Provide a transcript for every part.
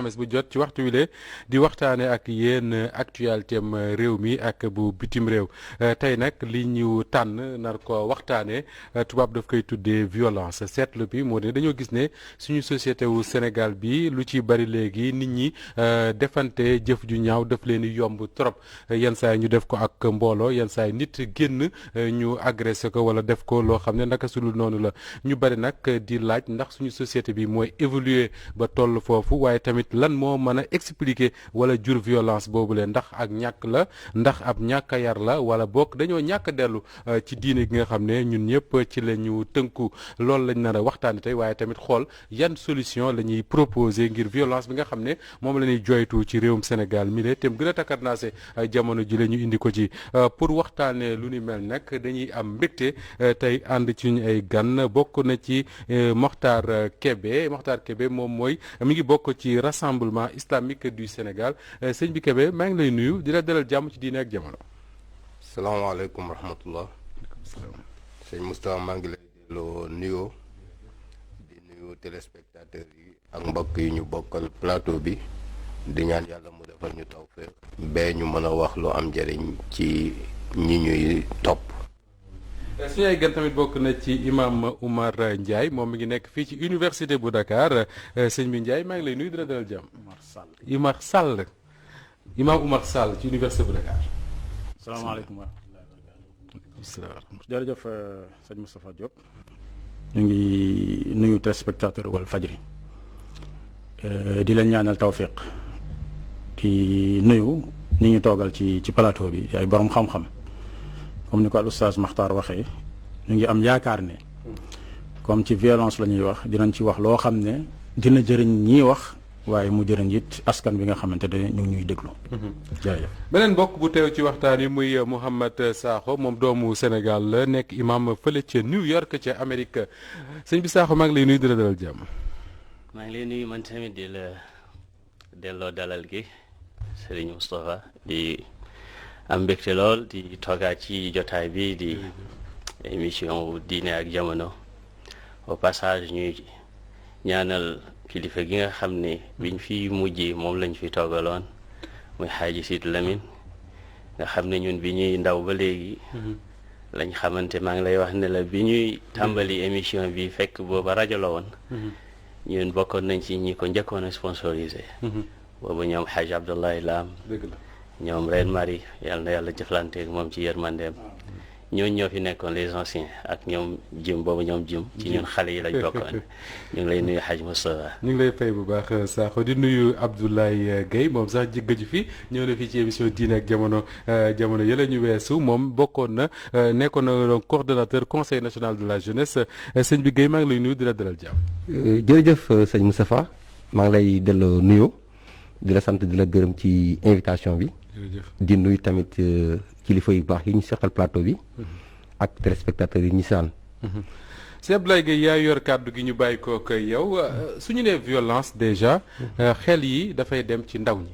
alxames bu jot ci waxtu wile di waxtaane ak yéen actualité am réew mi ak bu bitim réew tey nag li ñu tànn nar ko waxtaane tubaab daf koy tuddee violence seetlu bi moo ne dañoo gis ne suñu société wu Sénégal bi lu ci bari léegi nit ñi defante jëf ju ñaaw daf leen di yomb trop yenn saa yi ñu def ko ak mbooloo yenn saa yi nit génn ñu agressé ko wala def ko loo xam ne naka su dul noonu la ñu bari nag di laaj ndax suñu société bi mooy évoluer ba toll foofu waaye tamit lan moo mën a expliquer wala jur violence boobu leen ndax ak ñàkk la ndax ab ñàkk a yar la wala bokk dañoo ñàkk a dellu ci diine gi nga xam ne ñun ñëpp ci la ñu tënku loolu lañ nar a waxtaanee tey waaye tamit xool yan solution la ñuy proposer ngir violence bi nga xam ne moom la ñuy joytu ci réewum Sénégal mi te gën a takkarnaase jamono ji la ñu indi ko ci pour waxtaanee lu ni mel nag dañuy am mbégte tey ànd ci ñu ay gan bokk na ci Mokhtar Kébé moom mooy mi ngi bokk ci rassemblement islamique du Sénégal sëñ bi Kébé maa ngi lay nuyu di la dalal jàmm ci diine ak jamono. salaamaaleykum wa rahmatullah. sëñ Moustapha maa ngi lay delloo nuyoo di nuyu téléspectateurs yi ak mbokk yi ñu bokkal plateau bi di ñaan yàlla mu defal ñu tawfeex bee ñu mën a wax lu am njëriñ ci ñi ñuy topp. suñu ay gan tamit bokk na ci imam Oumar Ndiaye moom mi ngi nekk fii ci université bu Dakar sëñ bi Ndiaye maa ngi lay nuyu di la dalal jàmm. imam Oumar Sall ci université bu Dakar. salaamaaleykum wa rahmatulah. jërëjëf sëñ Moustapha Diop. ñu ngi nuyu téléspectateur wal fajri di leen ñaanal tawfiq di nuyu ñi ñu toogal ci plateau bi ay borom xam-xam comme ni ko al oustaz Makhtar waxee ñu ngi am yaakaar ne comme ci violence la ñuy wax dinañ ci wax loo xam ne dina jëriñ ñii wax waaye mu jëriñ it askan bi nga xamante ne ñu ngi ñuy déglu. jërëjëf. beneen mbokk bu teew ci waxtaan yi muy Mouhamed Sakho moom doomu Sénégal la nekk imam fële ca New York ca Amérique sëñ bi Sakho maa ngi lay nuyu di la dalal jàmm. maa ngi lay nuyu man tamit di la delloo dalal gi Serigne Moustapha di am mbégte lool di toogaat ci jotaay bi di émission diine ak jamono au passage ñuy ñaanal kilifa gi nga xam ne biñ fi mujjee moom lañ fi toogaloon muy Xaaji Sidy Lamine nga xam ne ñun bi ñuy ndaw ba léegi lañ xamante maa ngi lay wax ne la bi ñuy tàmbali émission bi fekk booba rajo la woon ñun bokkoon nañ ci ñi ko njëkkoon a sponsorisé boobu ñoom Xaaji Abdoulaye Lam ñoom Reine Marie yàlla na yàlla jëflanteeg moom ci yërmandeem ñooñu ñoo fi nekkoon les anciens ak ñoom jim boobu ñoom jim ci ñun xale yi lañ bokkoon ñu ngi lay nuyu Hadj Moustapha. ñu ngi lay fay bu baax Sakho di nuyu Abdoulaye Guèye moom sax jëggaju fi ñëw na fii ci émission diine ak jamono yële ñu weesu moom bokkoon na nekkoon na coordonnateur conseil national de la jeunesse sëñ bi Guèye maa ngi lay nuyu di la dalal jàmm. jërëjëf sëñ Moustapha maa ngi lay delloo nuyoo di la sant di la gërëm ci invitation bi. di nuyu tamit kilifa yu baax yi ñu seqal plateau bi ak téléspectateurs yi ñu saan sëñ Abdoulaye Guèye yaa yor kàddu gi ñu bàyyi ko ak yow suñu nee violence déjà xel yi dafay dem ci ndaw ñi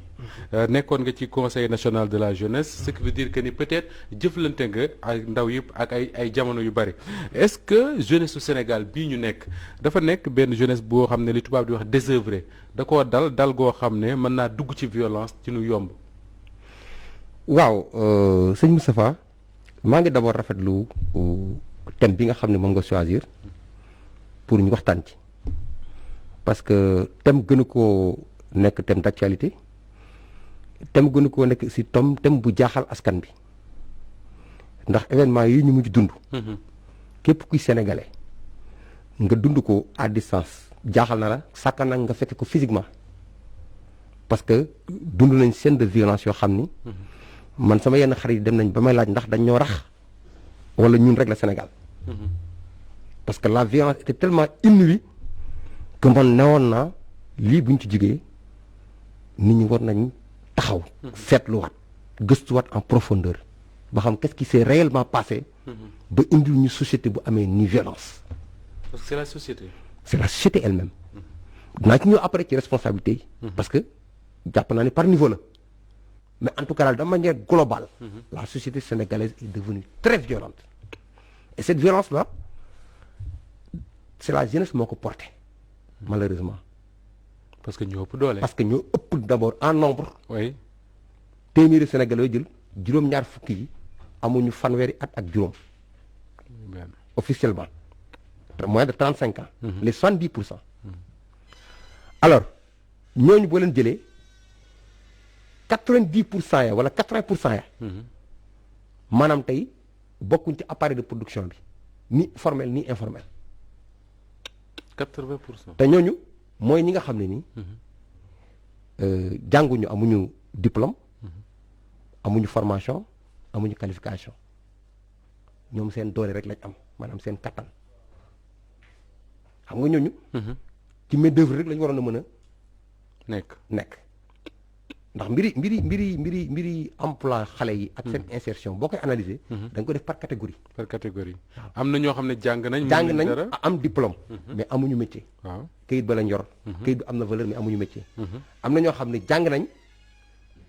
nekkoon nga ci conseil national de la jeunesse ce qui veut dire que ni peut-être jëflante nga ak ndaw yëpp ak ay jamono yu bari est-ce que jeunesse su Sénégal bii ñu nekk dafa nekk benn jeunesse boo xam ne li tubaab di wax désœuvré da koo dal goo xam ne mën naa dugg ci violence ci nu yomb. waaw sëñ Moustapha maa ngi d'abord rafetlu thème bi nga xam ne moom nga choisir pour ñu waxtaan ci parce que thème gënu koo nekk thème d'actualité thème gënu koo nekk si thème bu jaaxal askan bi ndax événement yi ñu mujj dund. képp kuy sénégalais nga dund ko à distance jaaxal na la sàkkan nag nga fekk ko physiquement parce que dund nañ scène de violence yoo xam ni. man sama yenn xarit dem nañ ba may laaj ndax dañ ñoo rax wala ñun rek la Sénégal parce que la violence était tellement inouïe que man newoon naa lii buñ ci jugee nit ñi war nañ taxaw seetluwaat gëstuwaat en profondeur ba xam qu'est-ce qui s'est réellement passé ba indil ñu société bu amee ni violence. parce que c'est la société. c'est la société elle-même dinaa ci ñëw après ci responsabilité yi parce que jàpp naa ne par niveau la. mais en tout cas de manière globale, la société sénégalaise est devenue très violente. Et cette violence-là, c'est la jeunesse qui m'a porté, malheureusement. parce que ñoo ëpp doole. parce que ñoo ëpp d'abord en nombre. oui. téeméeri Sénégalais yoo jël juróom-ñaar fukki yi amuñu fanweeri at ak juróom. officiellement moins de 35 ans. les 70%. alors ñooñu boo leen jëlee 90% ya wala 80% ya. maanaam tey bokkuñ ci appareil de production bi ni formel ni informel. 80%. te ñooñu mooy ñi nga xam ne nii jànguñu amuñu diplôme amuñu formation amuñu qualification ñoom seen doole rek lañ am maanaam seen kattan xam nga ñooñu. ci main d'œuvre rek lañ waroon a mën a. nekk ndax mbiri emploi xale yi. ak seen insertion boo koy analyser. da nga ko def par catégorie. par catégorie am na ñoo xam ne jàng nañ. am diplôme. mais amuñu métier. waaw kayit ba lañ yor. kayit bi am na valeur mais amuñu métier. am na ñoo xam ne jàng nañ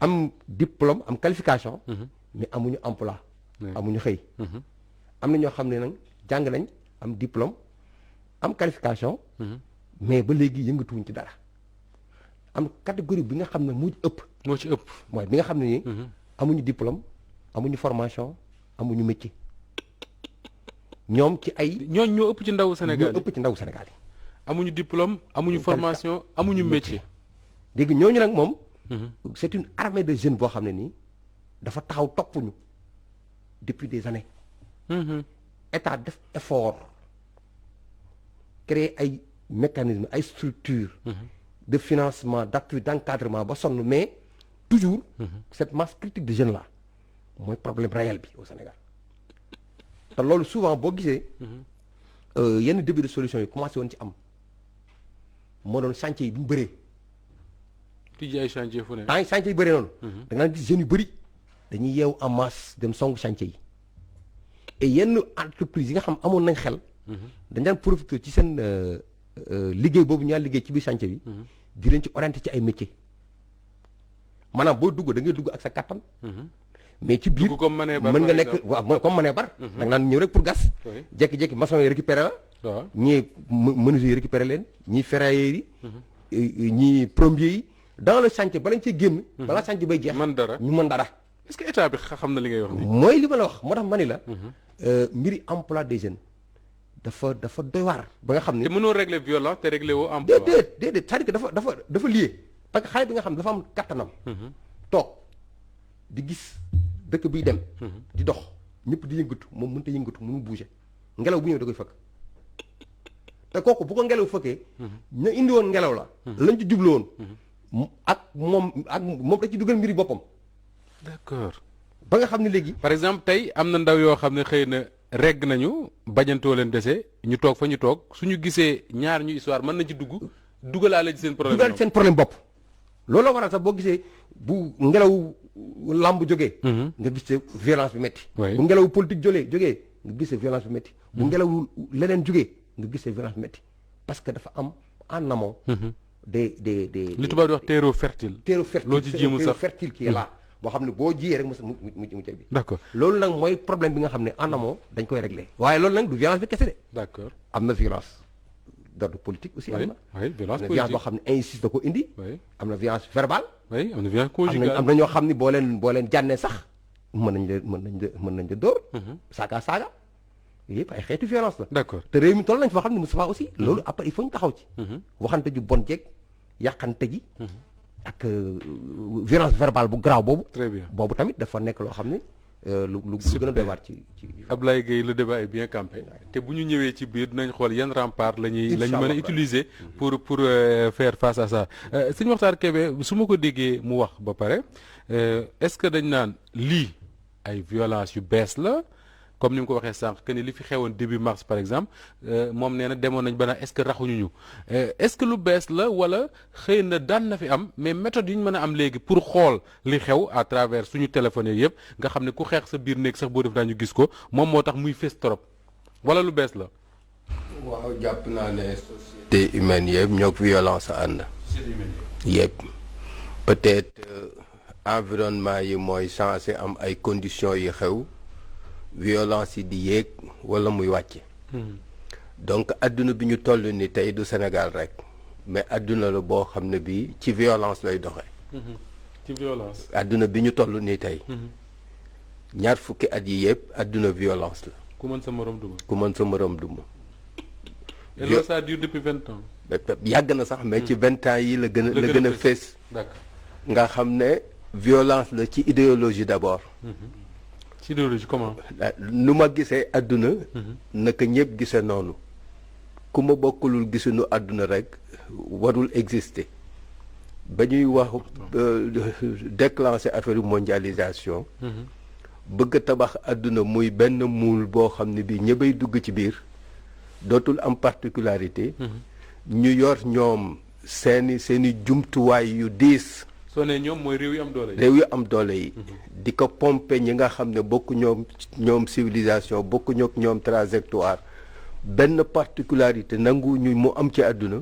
am diplôme am qualification. mais amuñu emploi. amuñu xëy. am na ñoo xam ne nag jàng nañ am diplôme am qualification. mais ba léegi yëngatuwuñ ci dara. am catégorie bi nga xam ne moo ci ëpp. mooy bi nga xam ne nii. amuñu diplôme amuñu formation amuñu métier ñoom ci ay. ñooñ ñoo ëpp ci ndawu Sénégal ñoo ëpp ci ndawu Sénégal yi. amuñu diplôme amuñu formation amuñu métier. léegi ñooñu nag moom. c'est une armée de jeunes boo xam ne nii dafa taxaw toppuñu depuis des années. état def effort créer ay mécanismes ay structures. de financement d'appui d'encadrement ba sonn mais toujours cette masse critique de jeunes là mooy problème réel bi au Sénégal te loolu souvent boo gisee yenn début de solution yi commencé woon ci am moo doon chantier yi bi ñu bëree. tijji ay chantier fu ne. temps yi chantier yi bëree noonu. da nga naan gis jeunes yu bëri dañuy yeewu en masse dem songu chantier yi et yenn entreprise yi nga xam amoon nañ xel. dañ daan profité ci seen liggéey boobu ñaar liggéey ci biir chantier bi. di leen ci orienté ci ay métiers maanaam boo dugg da ngay dugg ak sa kattan. mais ci biir mën nga nekk waaw comme mënee bar. da nga naan ñëw rek pour gas. jékki-jékki maçon yi récupéré la. waaw ñii menuisiers yi récupéré leen ñii ferrailleurs yi. ñii plombiers yi dans le chantier bala ñu cee génn. balaa chantier bay jeex. ñu mën dara. est-ce que état bi xam na li ngay wax nii. mooy li ma la wax moo tax ma ni la. mbiri emploi des jeunes. dafa doy waar ba nga xam ne. te mënoo régler violence te régler woo emploi. déedéet c'est-à-dire que dafa lié parce que xale bi nga xam ne dafa am kattanam. toog di gis dëkk biy dem. di dox ñëpp di yëngatu moom mënut a yëngatu mënu bouger ngelaw bu ñëw da koy fëkk te kooku bu ko ngelaw fëkkee. ña indi woon ngelaw la. lañ ci jublu woon. ak moom da ci dugal mbiri boppam. d'accord ba nga xam ne léegi. par exemple tey am na ndaw yoo xam ne xëy na. regg nañu bañantoo leen dese ñu toog fa ñu toog suñu gisee ñaar ñu histoire mën na ci dugalaale ci seen problème. dugal seen problème bopp. loolu la waral sax boo gisee bu ngelaw làmb jógee. nga gis violence bi métti. bu ngelaw politique jógee nga gis violence bi métti. bu ngelaw leneen jógee nga gis violence bi métti parce que dafa am en amont. des li tubaab di wax terreau fertile. loo ci jéemul sax fertile qui est là. boo xam ne boo jiyee rek mu ceeb bi. d'accord loolu nag mooy problème bi nga xam ne en amont dañ koy régler. waaye loolu nag du violence bi kese de. d'accord am na violence d'ordre politique aussi. am na violence politique violence boo xam ne injustice da ko indi. am na violence verbale. am na violence conjugale am na ñoo xam ne boo leen jànnee sax mën nañ la dóor. saaga yëpp ay xeetu violence la. d'accord te réew mi toll nañ foo xam ne Moustapha aussi. loolu après il faut ñu taxaw ci. waxante ju bon jeeg yàqante ji. ak violence verbale bu garaaw boobu. très bien boobu tamit dafa nekk loo xam ne lu gën a doy waar ci. Ablaye Gueye le débat est bien campé te bu ñu ñëwee ci biir dinañ xool yan rempart la ñu mën a utiliser pour faire face à ça sëñ Mokhtar Kébé su ma ko déggee mu wax ba pare est-ce que dañ naan lii ay violence yu bees la comme ni mu ko waxee sànq que ni li fi xewoon début mars par exemple moom nee na demoon nañ ba naan est-ce que raxuñu ñu est-ce que lu bees la wala xëy na daan na fi am mais méthode yi ñu mën a am léegi pour xool li xew à travers suñu téléphones yi yëpp nga xam ne ku xeex sa biir néeg sax boo def daañu gis ko moom moo tax muy fës trop wala lu bees la. waaw jàpp naa ne société humaine yëpp ñoo ko violence ànd. yëpp peut-être environnement yi mooy censé am ay conditions yi xew. violence yi di yéeg wala muy wàcc. donc adduna bi ñu toll ni tey du Sénégal rek mais àdduna la boo xam ne bii ci violence lay doxee. ci violence. àdduna bi ñu toll nii tey. ñaar fukki at yi yëpp àdduna violence la. ku mën sa morom duma. ku mën sa morom duma. et loolu ça dure depuis 20 ans. yàgg na sax mais ci 20 ans yi la gën a fees. d'accord nga xam ne violence la ci idéologie d'abord. ci idéologie comment. nu ma gisee àdduna. naka ñëpp gisee noonu. ku ma bokkulul gisunu àdduna rek warul exister. ba ñuy wax déclencher affaire mondialisation. bëgg tabax àdduna muy benn muul boo xam ne bii ñëppay dugg ci biir dootul am particularité. ñu yor ñoom seeni jumtuwaay yu diis. soo nee ñoom mooy réew yu am doole yi. réew yu am doole yi. di ko pomper ñi nga xam ne bokk ñoom civilisation bokk ñoom trajectoire benn particularité nangu ñu mu am ci àdduna.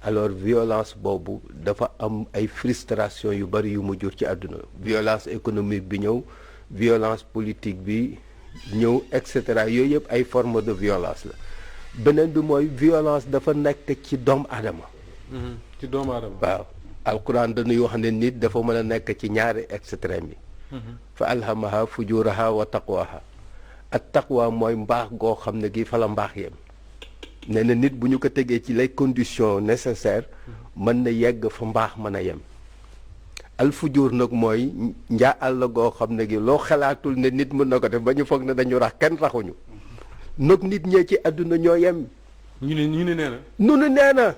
alors violence boobu dafa am ay frustration yu bari yu mu jur ci àdduna violence économique bi ñëw violence politique bi ñëw et cetera yooyu yëpp ay forme de violence la beneen bi mooy violence dafa nekk ci doomu aadama. ci doomu aadama. waaw alquran dañuy wax ne nit dafa mën a nekk ci ñaari extrême yi. fa alhamaha fujuraha wa taqwaha ak taqwa mooy mbaax goo xam ne gi fa la mbaax yem. nee na nit bu ñu ko tegee ci les conditions nécessaires mën na yegg fa mbaax mën a yem. alfujur nag mooy njaa àll goo xam ne gi loo xalaatul ne nit mën na ko def ba ñu foog ne dañu rax kenn raxuñu. nag nit ñee ci àdduna ñoo yem. ñu ne nee na. nu ne nee na.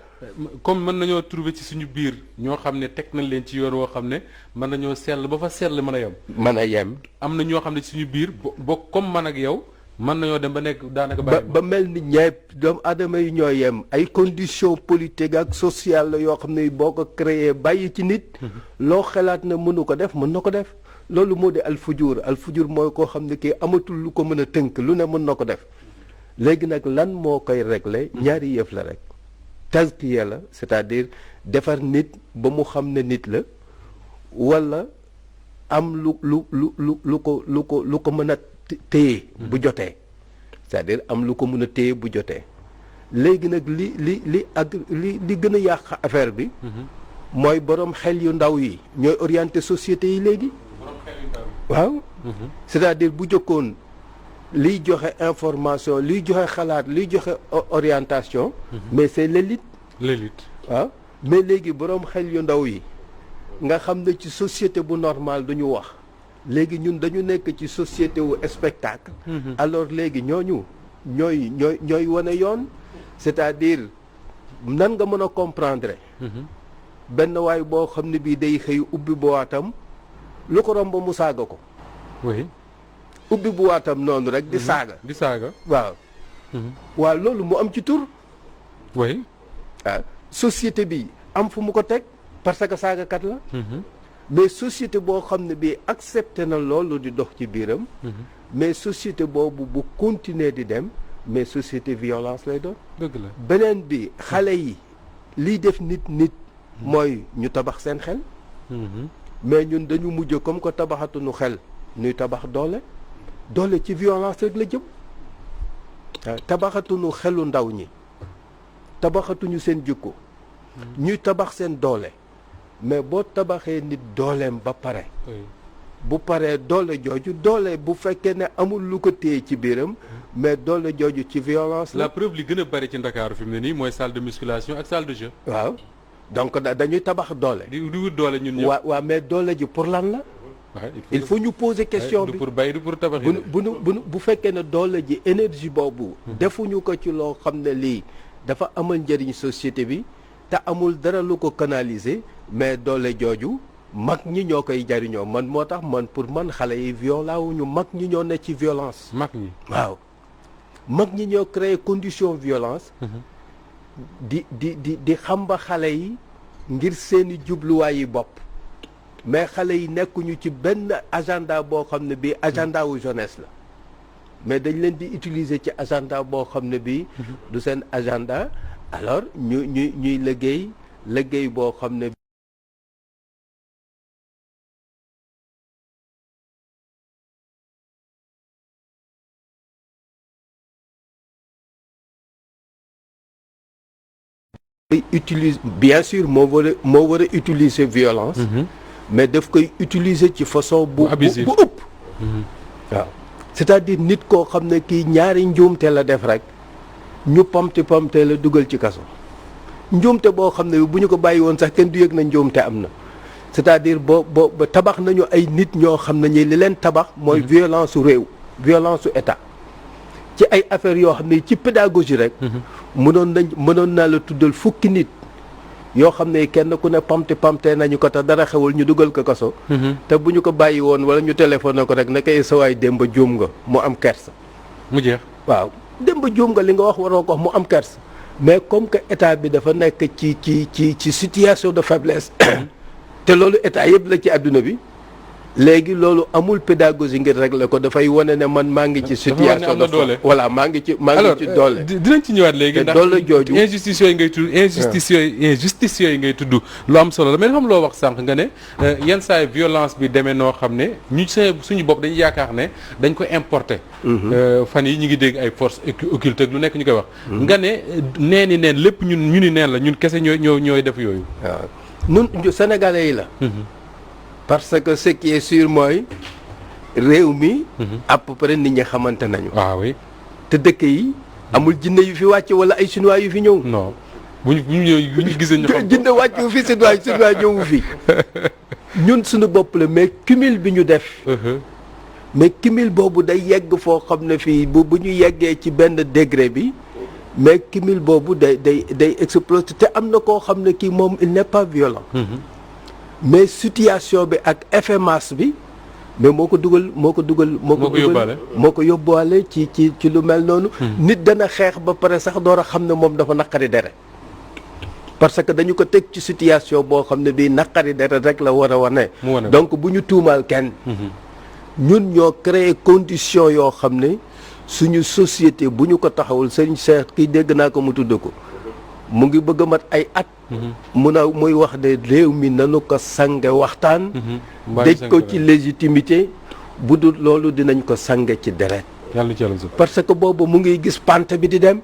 comme mën nañoo trouver ci suñu biir ñoo xam ne teg nañ leen ci yoon woo xam ne mën nañoo sell ba fa sell mën a yem. mën a yem. am na ñoo xam ne ci suñu biir bokk comme man ak yow mën nañoo dem ba nekk daanaka. ba mel ni ñepp doomu aadama yi ñoo yem ay conditions politiques ak sociales la yoo xam ne boo ko créé bàyyi ci nit. loo xalaat ne mënu ko def mën na ko def. loolu moo di alfujur mooy koo xam ne kii amatul lu ko mën a tënk lu ne mën na ko def. léegi nag lan moo koy régler ñaari yëf la rek tazkiya la c'est-à-dire defar nit ba mu xam ne nit la walla am lu ko mën a téye bu jotee c'est-à-dire am lu ko mën a téye bu jotee léegi nag li gën a yàq affaire bi mooy borom xel yu ndaw yi ñooy orienter société yi léegi waaw c'est-à-dire bu jëkkoon liy joxe information liy joxe xalaat liy joxe orientation. mais c'est l'élite. waaw mais léegi boroom xel yu ndaw yi nga xam ne ci société bu normal duñu wax léegi ñun dañu nekk ci société wu spectacle. alors léegi ñooy wane yoon. c'est-à-dire nan nga mën a comprendre. benn waay boo xam ne bii day xëy ubbi boîtam lu ko romb mu saaga ko. oui. ubbi bu waatam noonu rek di saaga waaw waaw loolu mu am ci tur oui société bi am fu mu ko teg parce que saagakat la mais société boo xam ne bii accepté na loolu di dox ci biiram mais société boobu bu continuer di dem mais société violence lay doon dëgg la beneen bi xale yi liy def nit mooy ñu tabax seen xel mais ñun dañu mujj comme que tabaxatuñu xel ñuy tabax doole ci violence rek la jëm tabaxatuñu xelu ndaw ñi tabaxatuñu seen jikko ñuy tabax seen doole mais boo tabaxee nit dooleem ba pare bu paree doole jooju doole bu fekkee ne amul lu ko téye ci biiram mais doole jooju ci violence la preuve li gën a bari ci Ndakaaru fi mu ne nii mooy salle de musculation ak salle de jeu waaw donc dañuy tabax doole di wut doole ñun ñëpp waaw mais doole ji pour lan la il faut ñu poser question bi du pour bay du pour tabax bu fekkee ne doole ji énergie boobu defuñu ko ci loo xam ne lii dafa amal njëriñ société bi te amul dara lu ko canaliser mais doole jooju mag ñi ñoo koy jariñoo man moo tax man pour man xale yi violent wuñu mag ñi ñoo ne ci violence mag ñi waaw mag ñi ñoo créer condition violence di xam ba xale yi ngir seeni jubluwaayi bopp mais xale yi nekkuñu ci benn agenda boo xam ne bii agenda wu jeunesse la mais dañ leen di utiliser ci agenda boo xam ne bii du seen agenda alors ñuy liggéey boo xam ne utiliser bien sûr moo war a utiliser violence. mais daf koy utiliser ci façon bu ëpp. waaw c'est-à-dire nit koo xam ne kii ñaari njuumte la def rek ñu pamte la dugal ci kaso njuumte boo xam ne bu ñu ko bàyyi woon sax kenn du yëg na njuumte am na c'est-à-dire ba tabax nañu ay nit ñoo xam ne ñi li leen tabax mooy violence su réew violence su état ci ay affaires yoo xam ne ci pédagogie rek mënoon naa la tuddal fukki nit yoo xam ne kenn ku ne pamte nañu ko te dara xewul ñu dugal ko kaso te bu ñu ko bàyyi woon wala ñu téléphoné ko rek ne koy sawaay démba juum nga mu am kersa mu jeex waaw démba juum nga li nga wax waroo ko wax mu am kersa mais comme que état bi dafa nekk ci situation de faiblesse te loolu état yëpp la ci àdduna bi léegi loolu amul pédagogie ngir régler ko dafay wane ne man maa ngi ci situation de doole voilà maa ngi ci doole dinañ ci ñëwaat léegi ndax doole jooju injustice yooyu ngay tudd injustice yooyu ngay tudd lu am solo la mais xam loo wax sànq nga ne yenn saa violence bi demee noo xam ne ñu suñu bopp dañu yaakaar ne dañ ko importer fan yi ñu ngi dégg ay forces occultes lu nekk ñu koy wax nga ne neeni neen lépp ñu ni neen la ñun kese ñooy def yooyu waaw ñun sénégalais yi la parce que ce qui est sûr mooy réew mi à peu près nit ñi xamante nañu oui te dëkk yi amul jinne yu fi wàcc wala ay chinois yu fi ñëw non bu ñu gisee ñu xam jinne wàcc fi chinois ñëwu fi ñun suñu bopp la mais cumul bi ñu def mais cumul boobu day yegg foo xam ne fii bu ñu yeggee ci benn degré bi mais cumul boobu day exploser te am na koo xam ne kii moom il n'est pas violent mais situation bi ak effet masse bi mais moo ko yóbbuwaale ci lu mel noonu nit dana xeex ba pare sax door a xam ne moom dafa naqari deret parce que dañu ko teg ci situation boo xam ne bii naqari deret rek la war a wane donc bu ñu tuumaal kenn ñun ñoo créer condition yoo xam ne suñu société bu ñu ko taxawul sëñ Cheikh kii dégg naa ko mu tudd ko mu ngi bëgg a mat ay at muy wax ne réew mi nanu ko sange waxtaan dëj ko ci légitimité bu dul loolu dinañ ko sange ci deret parce que boobu mu ngi gis pante bi di dem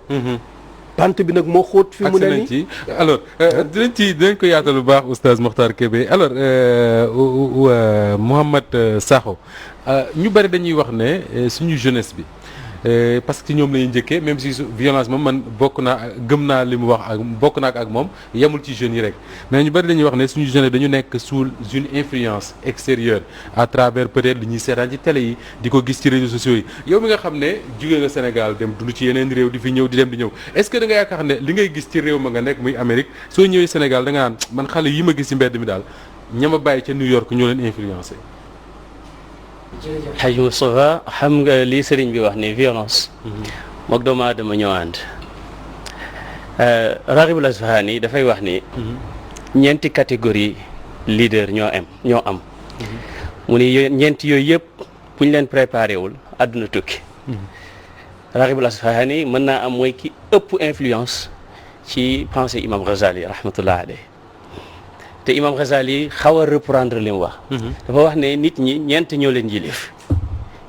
pante bi nag moo xóot fi mu ne nii alors dinañ ko yaatal bu baax oustaz Mokhtar Kébé alors Mouhamed Sakho ñu bari dañuy wax ne suñu jeunesse bi parce que ci ñoom la ñuy njëkkee même si violence moom man gëm naa li mu wax ak bokk naa ak moom yemul ci jeunes yi rek mais ñu bari dañuy wax ne suñu jeunes dañu nekk sous une influence extérieure à travers peut-être li ñuy seetaan ci télé yi di ko gis ci réseaux sociaux yi yow mi nga xam ne jugee nga Sénégal dem dund ci yeneen réew di fi ñëw di dem di ñëw est-ce que da nga yaakaar ne li ngay gis ci réew ma nga nekk muy Amérique soo ñëwee Sénégal da nga naan man xale yi ma gis ci mbedd mi daal ñama bàyyi ca New York ñoo leen influencé Xaj Moustapha xam nga li sëriñ bi wax ni violence mook doomu aadama ñoo ànd Raghibul Asfahani dafay wax ni ñeenti catégorie leader ñoo am mu ni ñeenti yooyu yëpp bu ñu leen préparé wul àdduna tukki Raghibul Asfahani mën naa am mooy ki ëpp influence ci pensée imam Ghazali rahmatullah alayh te imam Ghazali xaw a reprendre li mu wax dafa wax ne nit ñi ñeent ñoo leen yilif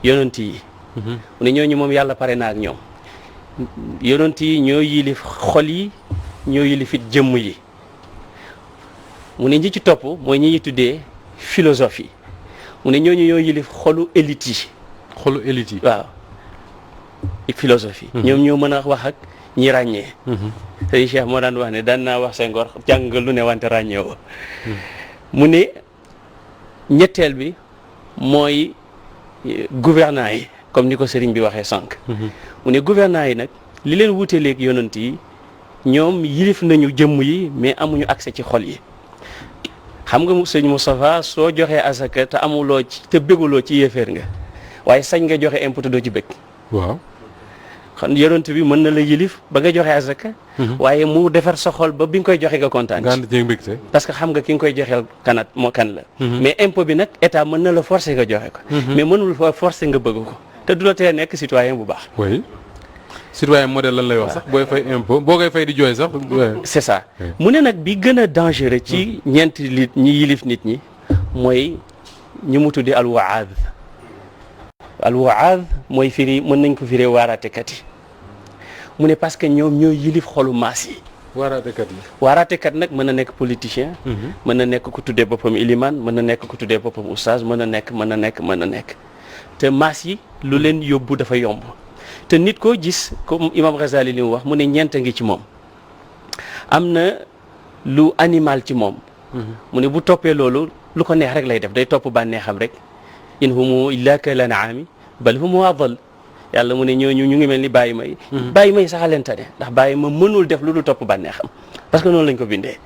yonent yi mu ne ñooñu moom yàlla pare na ak ñoom yonent yi ñoo yilif xol yi ñoo yilifit jëmm yi mu ne ñi ci topp mooy ñi tuddee philosophie mu ne ñooñu ñoo yilif xolu élite yi waaw philosophie ñoom ñoo mën a wax ak ñi ràññee sëñ Cheikh moo daan wax ne daan naa wax Senghor jàng lu ne wante ràññee woo mu ne ñetteel bi mooy gouvernants yi comme ni ko sëriñ bi waxee sànq mu ne gouvernants yi nag li leen wuute léegi yonent yi ñoom yilif nañu jëmm yi mais amuñu accès ci xol yi xam nga sëñ Moustapha soo joxee asaka te amuloo ci te béguloo ci yéeféer nga waaye sañ nga joxe impôt doo ci bég waaw xam yonent bi mën na la yilif ba nga joxe azaka waaye mu defar sa xol ba bi nga koy joxe nga kontaan parce que xam nga ki nga koy joxeel kan la mais impôt bi nag état mën na la forcer nga joxe ko mais mënul forcer nga bëgg ko te du la tee nekk citoyen bu baax oui citoyen modèle lan lay wax sax booy fay impôt boo koy fay di jooy sax c'est ça mu ne nag bi gën a dangereux ci ñeenti nit ñi yilif nit ñi mooy ñu mu tuddee alwaad mooy firi mën nañ ko firee waaraatekat yi mu ne parce que ñoom ñooy yilif xolu maas yi waaraatekat la. waaraatekat nag mën na nekk politicien. mën na nekk ku tuddee boppam iliman mën na nekk ku tuddee boppam oustaz mën na nekk te maas yi lu leen yóbbu dafa yomb te nit koo gis comme imam Ghazali li mu wax mu ne ñeent a ngi ci moom am na lu animal ci moom. mu ne bu toppee loolu lu ko neex rek lay def day topp bànneexam rek in humu illa kal an'aami bal humu adall yàlla mu ne ñooñu ñu ngi mel ni bàyyi may bàyyi may sax a leen tane ndax bàyyi ma mënul def lu dul topp bànneexam parce que noonu lañ ko bindee.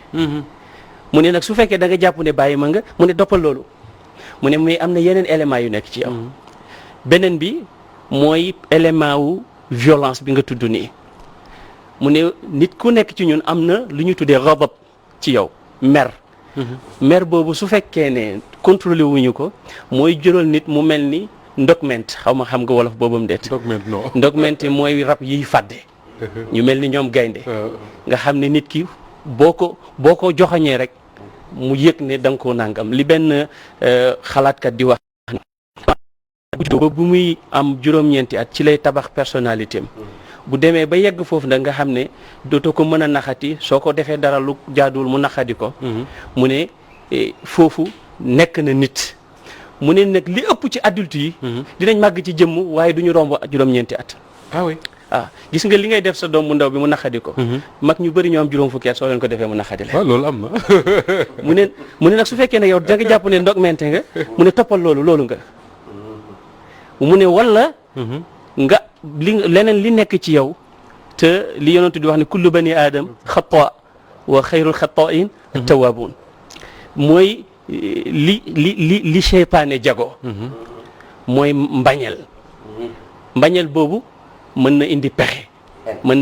mu ne nag su fekkee da nga jàpp ne bàyyi ma nga mu ne doppal loolu mu ne mais am na yeneen éléments yu nekk ci yow. beneen bi mooy élément wu violence bi nga tudd nii mu ne nit ku nekk ci ñun am na lu ñu tuddee ghadab ci yow mer. mer boobu su fekkee ne contrôlé wuñu ko mooy jural nit mu mel ni ndogment xaw ma xam nga wolof boobam déet. ndogment mooy rab yiy fàdde. ñu mel ni ñoom gaynde nga xam ne nit ki boo ko joxañee rek mu yëg ne da nga koo nangam li benn xalaatkat di wax. ba bu muy am juróom-ñeenti at ci lay tabax personnalité am bu demee ba yegg foofu nag nga xam ne dootoo ko mën a naxati soo ko defee dara lu jaaduwul mu naxadi ko. mu ne foofu nekk na nit. mu ne nag li ëpp ci adulte yi. dinañ màgg ci jëmm waaye du ñu romb juróom-ñeenti at. ah oui gis nga li ngay def sa doom bu ndaw bi mu naxadi ko. mag ñu bëri ñoo am juróom fukki at soo leen ko defee mu naxadi leen. waaw loolu am na. mu ne nag su fekkee ne yow da nga jàpp ne ndog mente nga mu ne toppal loolu nga. mu ne wala. nga leneen li nekk ci yow te li yonent di wax ne kullu bani aadam xata wa xayrul xata'in tawaabuun mooy li seytaane jago mooy mbañeel boobu mën na indi pexe mën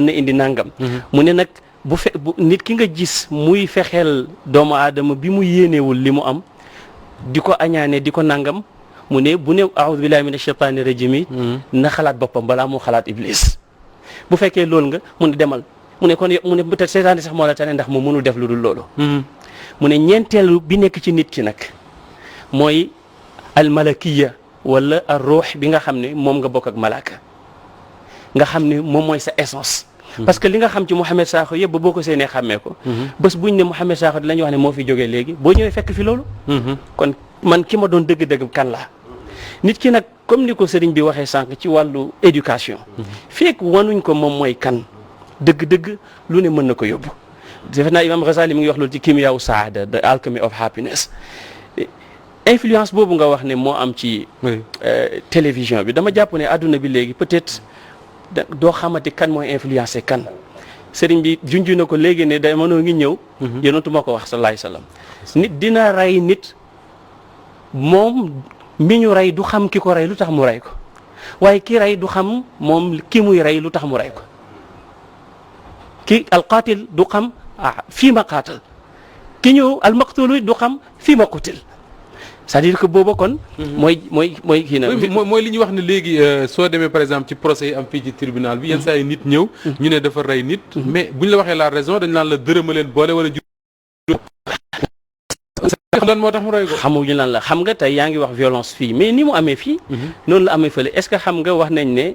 na indi nangam mu ne nag bu nit ki nga gis muy fexeel doomu aadama bi mu yéenewul li mu am di ko añaane di ko nangam mu ne bu ne a'udhu billahi minash shaitani rajim yi na xalaat boppam balaa moo xalaat iblis bu fekkee loolu nga mu ne demal mu ne kon mu ne peut-être seytaane sax moo la tane ndax moom mënul def lu dul loolu mu ne ñeenteelu bi nekk ci nit ki nag mooy almalakiya wala ar ruux bi nga xam ne moom nga bokk ak malaaka nga xam ne moom mooy sa essence parce que li nga xam ci Mouhamed Sakho yëpp ba boo ko seenee xàmmee ko bés buñ ne Mouhamed Sakho di la ñu wax ne moo fi jógee léegi boo ñëwee fekk fi loolu kon man ki ma doon dëgg-dëgg kan laa nit ki nag comme ni ko sëriñ bi waxee sànq ci wàllu éducation fekk wanuñ ko moom mooy kan dëgg-dëgg lu ne mën na ko yóbbu defe naa Imam Ghazali mu ngi wax loolu ci Kimya Saada the Alchemy of Happiness influence boobu nga wax ne moo am ci télévision bi dama jàpp ne adduna bi léegi peut-être doo xamante kan mooy influencé kan sëriñ bi junju na ko léegi ne da mënoo ngi ñëw yonentu ma ko wax sallallahu alayhi wasallam nit dina rey nit moom mi ñu rey du xam ki ko rey lu tax mu rey ko waaye ki rey du xam moom ki muy rey lu tax mu rey ko ki alqaatil du xam fii ma qaatal ki ñëw almaqtulu du xam fii ma qutil c'est-à-dire que booba kon mooy kii na mooy li ñuy wax ne léegi soo demee par exemple ci procès yi am fii ci tribunal bi yenn saa yi nit ñëw ñu ne dafa rey nit mais bu ñu la waxee la raison dañ naan la dërëma leen boole wala lan moo tax mu rey ko xamuñu lan la xam nga tey yaa ngi wax violence fii mais ni mu amee fii noonu la amee fële est-ce que xam nga wax nañ ne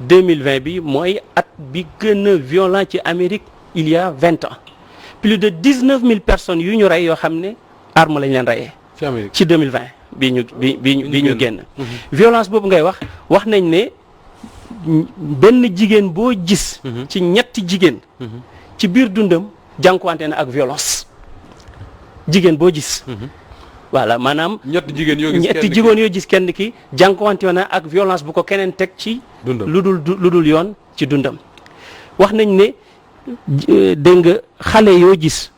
2020 bi mooy at bi gën a violent ci Amérique il y a 20 ans plus de 19 000 personnes yu ñu rey yoo xam ne arme lañ leen reyee ci 2020 bi ñu génn violence boobu ngay wax nañ ne benn jigéen boo gis ci ñetti jigéen ci biir dundam jànkuwante na ak violence jigéen boo gis voilà maanaam ñetti jigéen yoo gis kenn ki jànkuwante na ak violence bu ko keneen teg ci lu dul yoon ci dundam wax nañ ne dégg nga xale yoo gis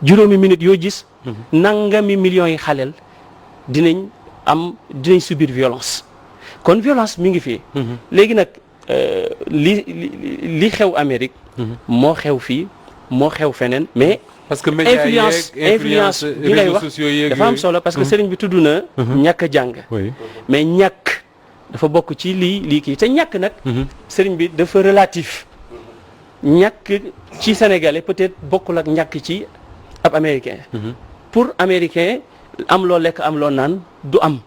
juróomi minutes yoo gis nangami millions yi xaleel dinañ subir violence kon violence mi ngi fii léegi nag li xew Amérique moo xew fii moo xew feneen mais parce que influence bi ngay wax dafa am solo parce que sëriñ bi tudd na ñàkk a jàng mais ñàkk dafa bokk ci lii kii te ñàkk nag sëriñ bi dafa relatif ñàkk ci sénégalais peut-être bokkul ak ñàkk ci ab américain pour américain am loo lekk am loo naan du am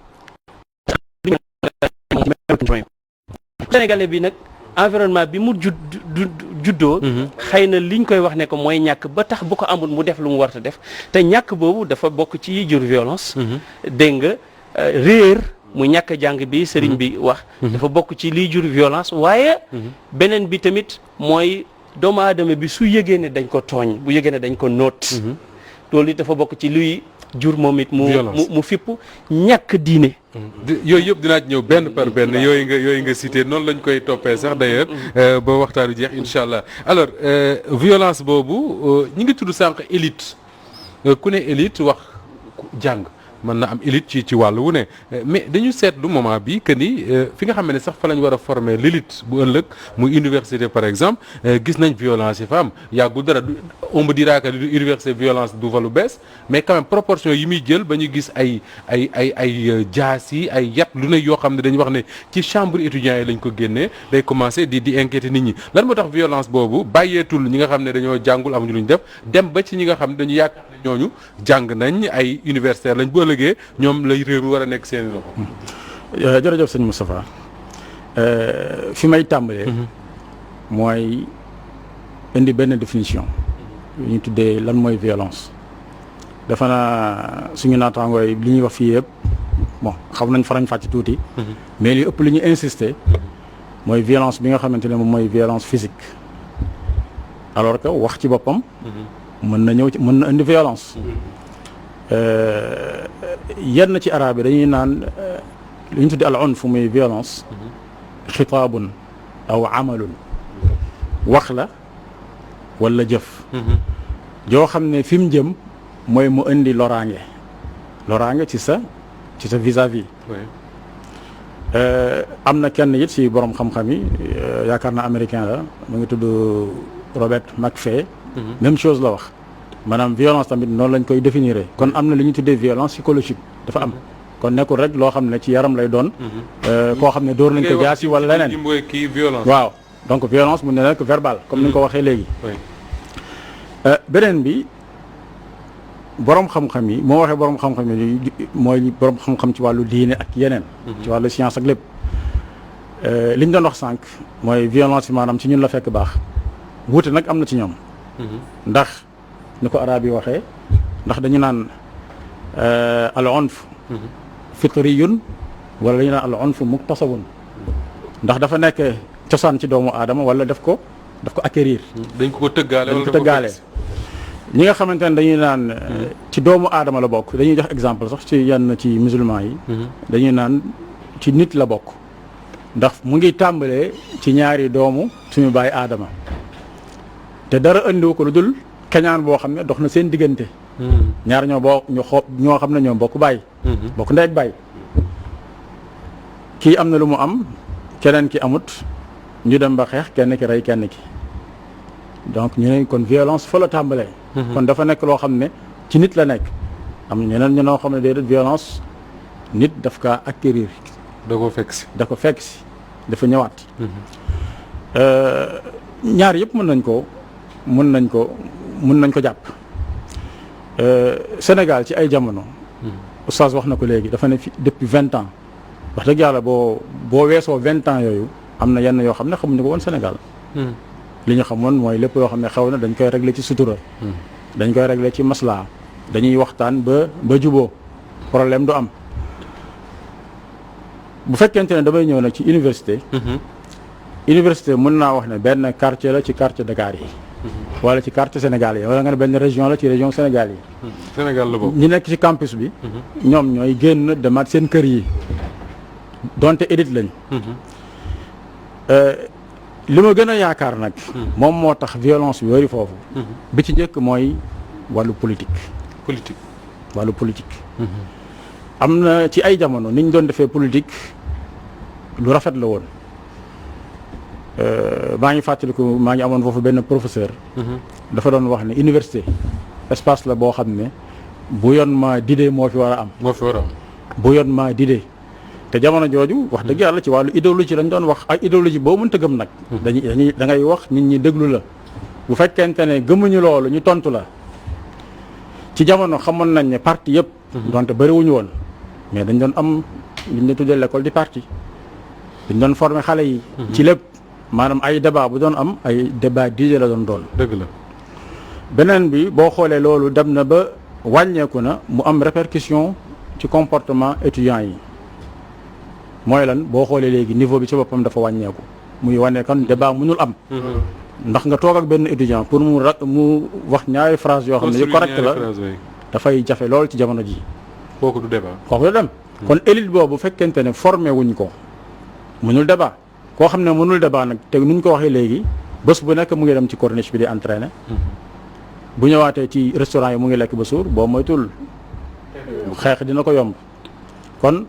sénégalais bi nag environnement bi mu juddoo xëy na liñ koy wax ne ko mooy ñàkk ba tax bu ko amul mu def lu mu warta def te ñàkk boobu dafa bokk ci yi jur violence dégg nga réer mu ñàkk jàng bi sëriñ bi wax dafa bokk ci liy jur violence waaye beneen bi tamit mooy doomu aadama bi su yëgee ne dañ ko tooñ bu yëgee ne dañ ko noot loolu it dafa bokk ci luy jur moom it mu fipp ñàkk diine yooyu yëpp dinaa ci ñëw benn par benn yooyu nga cité noonu lañ koy toppee sax d'ailleurs ba waxtaanu jeex incha allah alors violence boobu ñi ngi tudd sànq élite ku ne élite wax jàng mën na am élite ci wàllu wu ne mais dañu seetlu moment bi que ni fi nga xam ne sax fa lañ war a former l'élite bu ëllëg muy université par exemple gis nañ violence yi fa am yàggul dara on me dira que université violence du fa lu bees mais quand même proportion yi muy jël ba ñu gis ay jaas yi ay yat lu ne yoo xam ne dañu wax ne ci chambre étudiants yi lañ ko génnee day commencer di inquiéter nit ñi lan moo tax violence boobu bàyyeetul ñi nga xam ne dañoo jàngul amuñu luñ def dem ba ci ñi nga xam ne dañu yaakaar ne ñooñu jàng nañ ay universitaire lañ bu ëllëgee ñoom lay réew mi war a nekk seen loxo. jërëjëf sëñ Moustapha fi may tàmbalee. mooy indi benn définition. yu ñu tuddee lan mooy violence. dafa naa suñu naataangooy li ñuy wax fii yëpp bon xam nañ farañ fàcc tuuti. mais li ëpp li ñu insister. mooy violence bi nga xamante ne moom mooy violence physique. alors que wax ci boppam. mën na ñëw ci mën na indi violence. yenn ci arab yi dañuy naan li ñu tuddee al unf muy violence xitaabun aw amalun wax la wala jëf joo xam ne fi mu jëm mooy mu indi loraange ci sa vis-à-vis am na kenn it ci borom xam-xam yi yaakaar na américain la mu ngi tudd Robert McFay même chose la wax maanaam violence tamit noonu lañ koy définir kon am na li ñu tuddee violence psychologique dafa am kon nekkul rek loo xam ne ci yaram lay doon koo xam ne dóor nañ ko jaasi wala leneen waaw donc violence mun na nekk verbal comme ni nga ko waxee léegi beneen bi borom xam-xam yi moo waxee borom xam-xam yi mooy borom xam-xam ci wàllu diine ak yeneen ci wàllu science ak lépp li ñu doon wax sànq mooy violence yi maanaam ci ñun la fekk baax wuute nag am na ci ñoom ndax ni ko arab yi waxee ndax dañu naan al unf fitriyun wala dañu naan al unf muktasabun ndax dafa nekk cosaan ci doomu aadama wala daf ko acquérir dañ ko tëggaale ñi nga xamante ne dañuy naan ci doomu aadama la bokk dañuy jox exemple sax ci yenn ci musulman yi dañuy naan ci nit la bokk ndax mu ngi tàmbalee ci ñaari doomu suñu baay aadama te dara andiwu ko lu dul keñaan boo xam ne dox na seen diggante ñaar ñoo xam ne ñoo bokk baay bokk ndey ak baay kii am na lu mu am keneen ki amut ñu dem ba xeex kenn ki rey kenn ki donc ñu ne kon violence fa la tàmbalee kon dafa nekk loo xam ne ci nit la nekk am ñeneen ñoo xam ne déedéet violence nit daf kaa acquérir da ko fekk si dafa ñëwaat ñaar yëpp mën nañ ko jàpp Sénégal ci ay jamono oustaz wax na ko léegi dafa ne fi depuis 20 ans wax dëgg yàlla boo weesoo 20 ans yooyu am na yenn yoo xam ne xamuñu ko woon Sénégal li ñu xamoon mooy lépp loo xam ne xew na dañ koy régler ci sutura dañ koy régler ci maslaa dañuy waxtaan ba juboo problème du am bu fekkente ne damay ñëw nag ci université mën naa wax ne benn quartier la ci quartier Dakar yi wala ci quartier Sénégal yi wala nga ne benn région la ci région Sénégal yi Sénégal la boobu ñi nekk ci campus bi ñoom ñooy génn demaat seen kër yi donte élite lañ li ma gën a yaakaar nag moom moo tax violence bi wari foofu bi ci njëkk mooy wàllu politique am na ci ay jamono ni ñu doon defee politique lu rafet la woon maa ngi fàttaliku maa ngi amoon foofu benn professeur dafa doon wax ne université espace la boo xam ne bouillonnement d'idées moo fi war a am bouillonnement d'idées te jamono jooju wax dëgg yàlla ci wàllu idéologie lañ doon wax ak idéologie boo mënta gëm nag da ngay wax nit ñi déglu la bu fekkente ne gëmuñu loolu ñu tontu la ci jamono xamoon nañ ne parti yëpp donte bëriwuñu woon mais dañ doon am li ñu tuddee l'école du parti dañ doon former xale yi ci lépp maanaam ay débat bu doon am ay débat d'idées la doon. dëgg la. beneen bi boo xoolee loolu dem na ba wàññeeku na mu am répercussion ci comportement étudiants yi mooy lan boo xoolee léegi niveau bi ci boppam dafa wàññeeku muy wane kon débat mënul am. ndax nga toog ak benn étudiant pour mu wax ñaari phrase yoo xam ne yu correct la dafay jafe lool ci jamono ji. kooku du débat. kooku du dem. kon élite boobu fekkente ne formé wuñ ko mënul débat koo xam ne mënul débat nag te nuñ ko waxee léegi bés bu nekk mu ngi dem ci corniche bi di entraîner. bu ñëwaatee ci restaurant yi mu ngi lekk ba suur boo moytul xeex dina ko yomb kon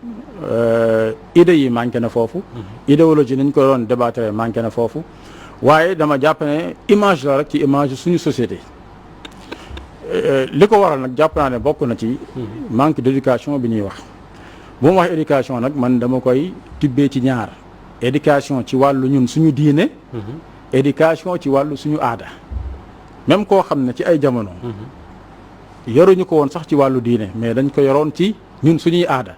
idées yi manqué na foofu. idéologie niñ ko doon débattre manqué na foofu. waaye dama jàpp ne image la rek ci image suñu société li ko waral nag jàpp naa ne bokk na ci manque d'éducation bi ñuy wax bu mu wax éducation nag man dama koy tibbee ci ñaar éducation ci wàllu ñun suñu diine éducation ci wàllu suñu aada même koo xam ne ci ay jamono yaruñu ko woon sax ci wàllu diine mais dañ ko yoroon ci ñun suñuy aada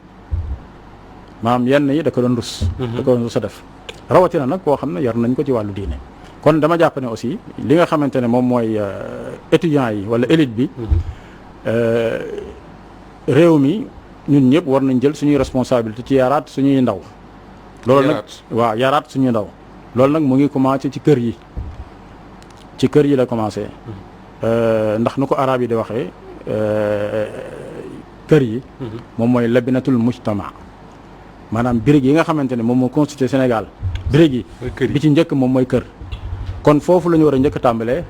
maanaam yenn yi da ko doon rus da ko doon rus a def rawatina nag koo xam ne yar nañ ko ci wàllu diine kon dama jàpp ne aussi li nga xamante ne moom mooy étudiants yi wala élite bi réew mi ñun ñëpp war nañ jël suñuy responsabilité ci yaraat suñuy ndaw loolu nag waaw yaraat suñuy ndaw loolu nag mu ngi commencé ci kër yi ci kër yi la commencé ndax nu ko arab yi di waxee kër yi moom mooy labinatul mujtama maanaam birig yi nga xamante ne moom moo constitué Sénégal birig yi bi ci njëkk moom mooy kër kon foofu la ñu war a njëkk tàmbalee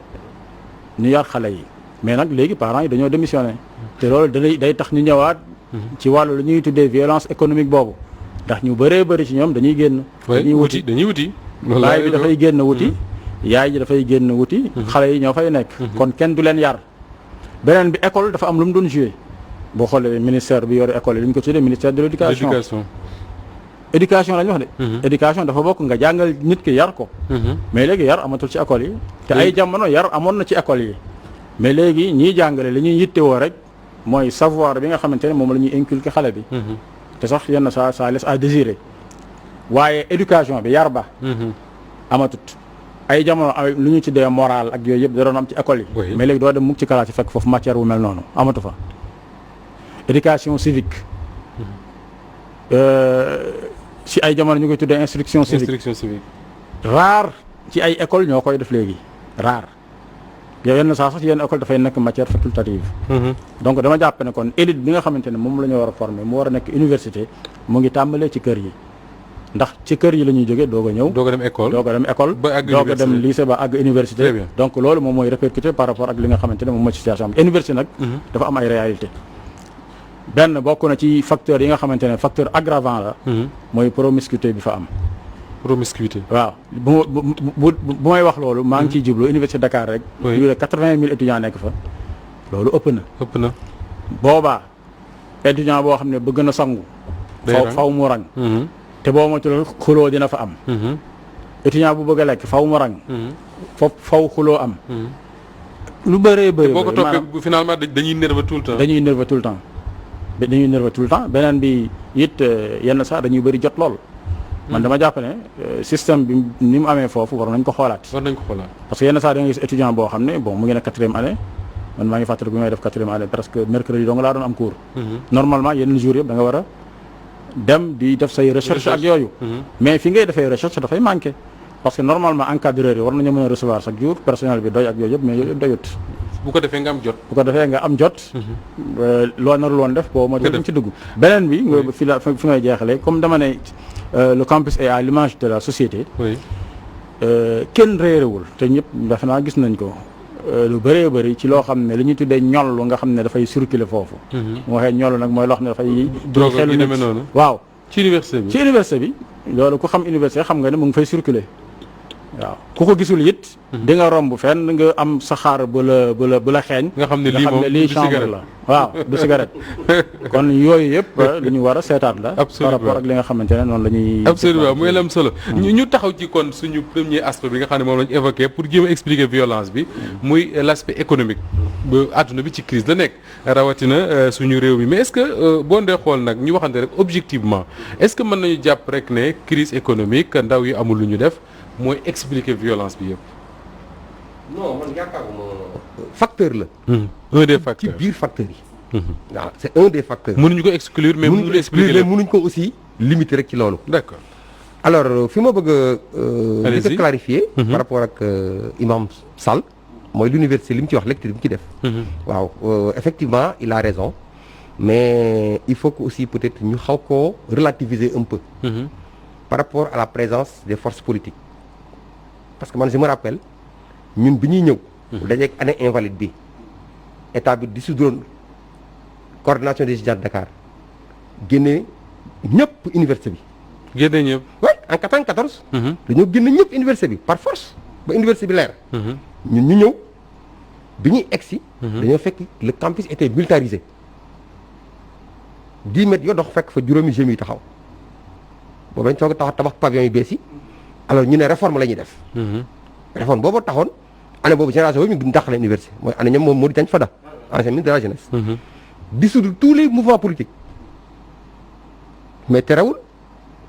ñu yar xale yi mais nag léegi parents yi dañoo démissionné te loolu day tax ñu ñëwaat ci wàllu lu ñuy tuddee violence économique boobu ndax ñu bëree bëri ci ñoom dañuy génn dañuy wuti baay bi dafay génn wuti yaay ji dafay génn wuti xale yi ñoo fay nekk kon kenn du leen yar beneen bi école dafa am lu mu doon joué boo xoolee ministère bi yore école yi li ñu ko tuddee ministère de l'éducation éducation la ñu wax de éducation dafa bokk nga jàngal nit ki yar ko mais léegi yar amatul ci école yi te ay jamono yar amoon na ci école yi mais léegi ñiy jàngale li ñuy yittewoo rek mooy savoir bi nga xamante ne moom la ñuy inculquer xale bi te sax yenn ça laisse à désirer waaye éducation bi yar ba amatut ay jamono lu ñu tuddee moral ak yooyu yëpp da doon am ci école yi mais léegi doo dem mukk ci classe yi fekk foofu matière bu mel noonu amatu fa éducation civique si ay jamono ñu koy tuddee instruction civique rare ci ay école ñoo koy def léegi rare yow yenn saa sax yenn école dafay nekk matière facultative donc dama jàpp ne kon élite bi nga xamante ne moom la ñu war a former mu war a nekk université mu ngi tàmbalee ci kër yi ndax ci kër yi la ñuy jógee doog a ñëw doog a dem école doog a dem lycée ba àgg université donc loolu moom mooy répercuté par rapport ak li nga xamante ne moom mooy situation bi université nag dafa am ay réalité benn bokk na ci facteur yi nga xamante ne facteur aggravant la mooy promiscuité bi fa am promiscuité waaw bu may wax loolu maa ngi ciy jublu université Dakar rek yu 80 000 étudiants nekk fa loolu ëpp na boobaa étudiant boo xam ne bëgg na sangu faw mu rang te boo matul xuloo dina fa am étudiant bu bëgg a lekk faw mu rang faw xuloo am lu bëree bëri boo ko toppee finalement dañuy nerveux tout le temps beneen bi it yenn sax dañuy bëri jot lool man dama jàpp ne système bi ni mu amee foofu war nañ ko xoolaat parce que yenn saa da nga gis étudiant boo xam ne bon mu ngi nekk 4e année man maa ngi fàttali bi may def 4e année presque mercredi doo nga laa doon am cours normalement yeneen jours yëpp da nga war a dem di def say recherche ak yooyu mais fi ngay defee recherche dafay manqué parce que normalement encadreur yi war nañu mën a recevoir chaque jour personnel bi doy ak yooyu yëpp mais yooyu yëpp doyut bu ko defee nga am jot loo narul woon def boo ma duñ ci dugg beneen bi nga fi ngay jeexalee comme dama ne le campus est à l'image de la société kenn réerewul te ñëpp defe naa gis nañ ko lu bëree bëri ci loo xam ne li ñuy tuddee ñol nga xam ne dafay circuler foofu mu waxee ñol nag mooy loo xam ne dafay xelu nit waaw ci université bi loolu ku xam université xam nga ne mu ngi fay circuler waaw ku ko gisul it di nga romb fenn nga am saxaar bu la xeeñ nga xam ne lii chambre la waaw du cigarette kon yooyu yëpp lu ñu war a seetaat la par rapport ak li nga xamante ne noonu la ñuy absolument muy lam solo ñu taxaw ci kon suñu premier aspect bi nga xam ne moom la ñu évoqué pour jéem a expliquer violence bi muy l'aspect économique ba àdduna bi ci crise la nekk rawatina suñu réew mi mais est-ce que boo ndee xool nag ñu waxante rek objectivement est-ce que mën nañu jàpp rek ne crise économique ndaw yi amul lu ñu def mooy expliquer violence bi yëpp. non man yaakaaruma facteur la. un des ci facteurs biir facteurs yi. waaw c'est un des facteurs. mënuñu ko exclure mais mënuñu expliquer lépp. mënuñ ko aussi limiter rek ci loolu. d'accord. alors fi ma bëgg a. Allez-y. di ko clarifier. par rapport ak imam Sall. mooy l'université li mu ci wax lecture bi mu ci def. waaw effectivement il a raison mais il faut que aussi peut-être ñu xaw koo relativiser un peu. par rapport à la présence des forces politiques. parce que man je me rappelle ñun bi ñuy ñëw. dajeeg année invalide bi état bi dissoudroon coordination des étudiants de Dakar génne ñëpp université bi. génne ñëpp. oui en 94. dañoo génne ñëpp université bi par force ba université bi leer. ñun ñu ñëw bi ñuy egsi. dañoo fekk le campus était militarisé 10 mètres yoo dox fekk fa juróomi gémi yi taxaw boobu dañ soog a tabax pavillon yu bees yi alors ñu ne réforme la ñuy def. réforme boobu taxoon année boobu génération boobu ñu dàqale université mooy année ñoom moom Mody Diagne Fada ancien ministre de la jeunesse. dissoudre tous les mouvements politiques mais terewul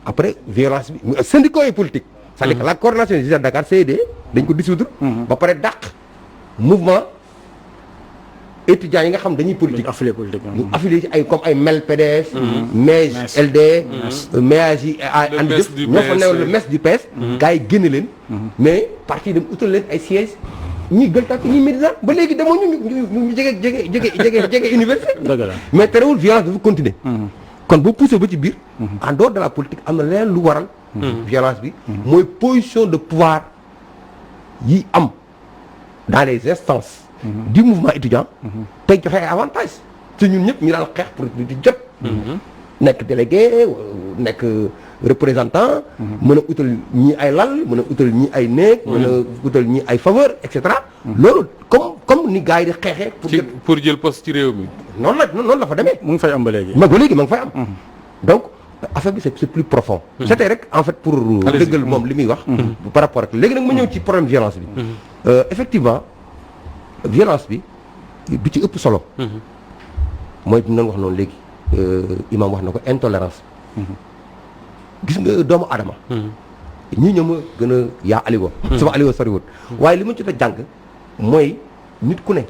après violence bi syndicats yi politique. c'est-à-dire que la coordination des étudiants de Dakar CED dañ ko dissoudre. ba pare dàq mouvement étudiants yi nga xam dañuy politique. affilié politique. ñu affilié ci ay comme ay MEL PDS. MEJ LD. MEAJ yi andi jëf ñoo fa newoon le MES du PS. gars yi génne leen. mais parti dem utal leen ay sièges ñuy gël tàkk ñuy Médina ba léegi demoo ñu jege université. dëgg la mais terewul violence dafa continuer. kon boo poussé ba ci biir. en dehors de la politique am na leneen lu waral. violence bi mooy position de pouvoir yi am dans les instances. du mouvement étudiant. tey joxe ay avantages. te ñun ñëpp ñu daan xeex pour di jot. nekk délégué nekk représentant. mën a utal ñi ay lal mën a utal ñi ay néeg. mën a utal ñi ay faveur et cetera. loolu comme ni gars yi di xeexee. pour jël poste ci réew mi. noonu la fa demee. mu ngi fay am ba léegi. ba léegi ma ngi fay am. donc affaire bi c'est plus profond. c'était rek en fait pour dëggal moom li muy wax. par rapport ak léegi nag ma ñëw ci problème violence bi. effectivement violence bi du ci ëpp solo. mooy bi ñu doon wax noonu léegi imam wax na ko intolérance. gis nga doomu adama ñii ñoo ma gën a yaa Aliou. sama Aliou soriwul. waaye li ma jot a jàng mooy nit ku ne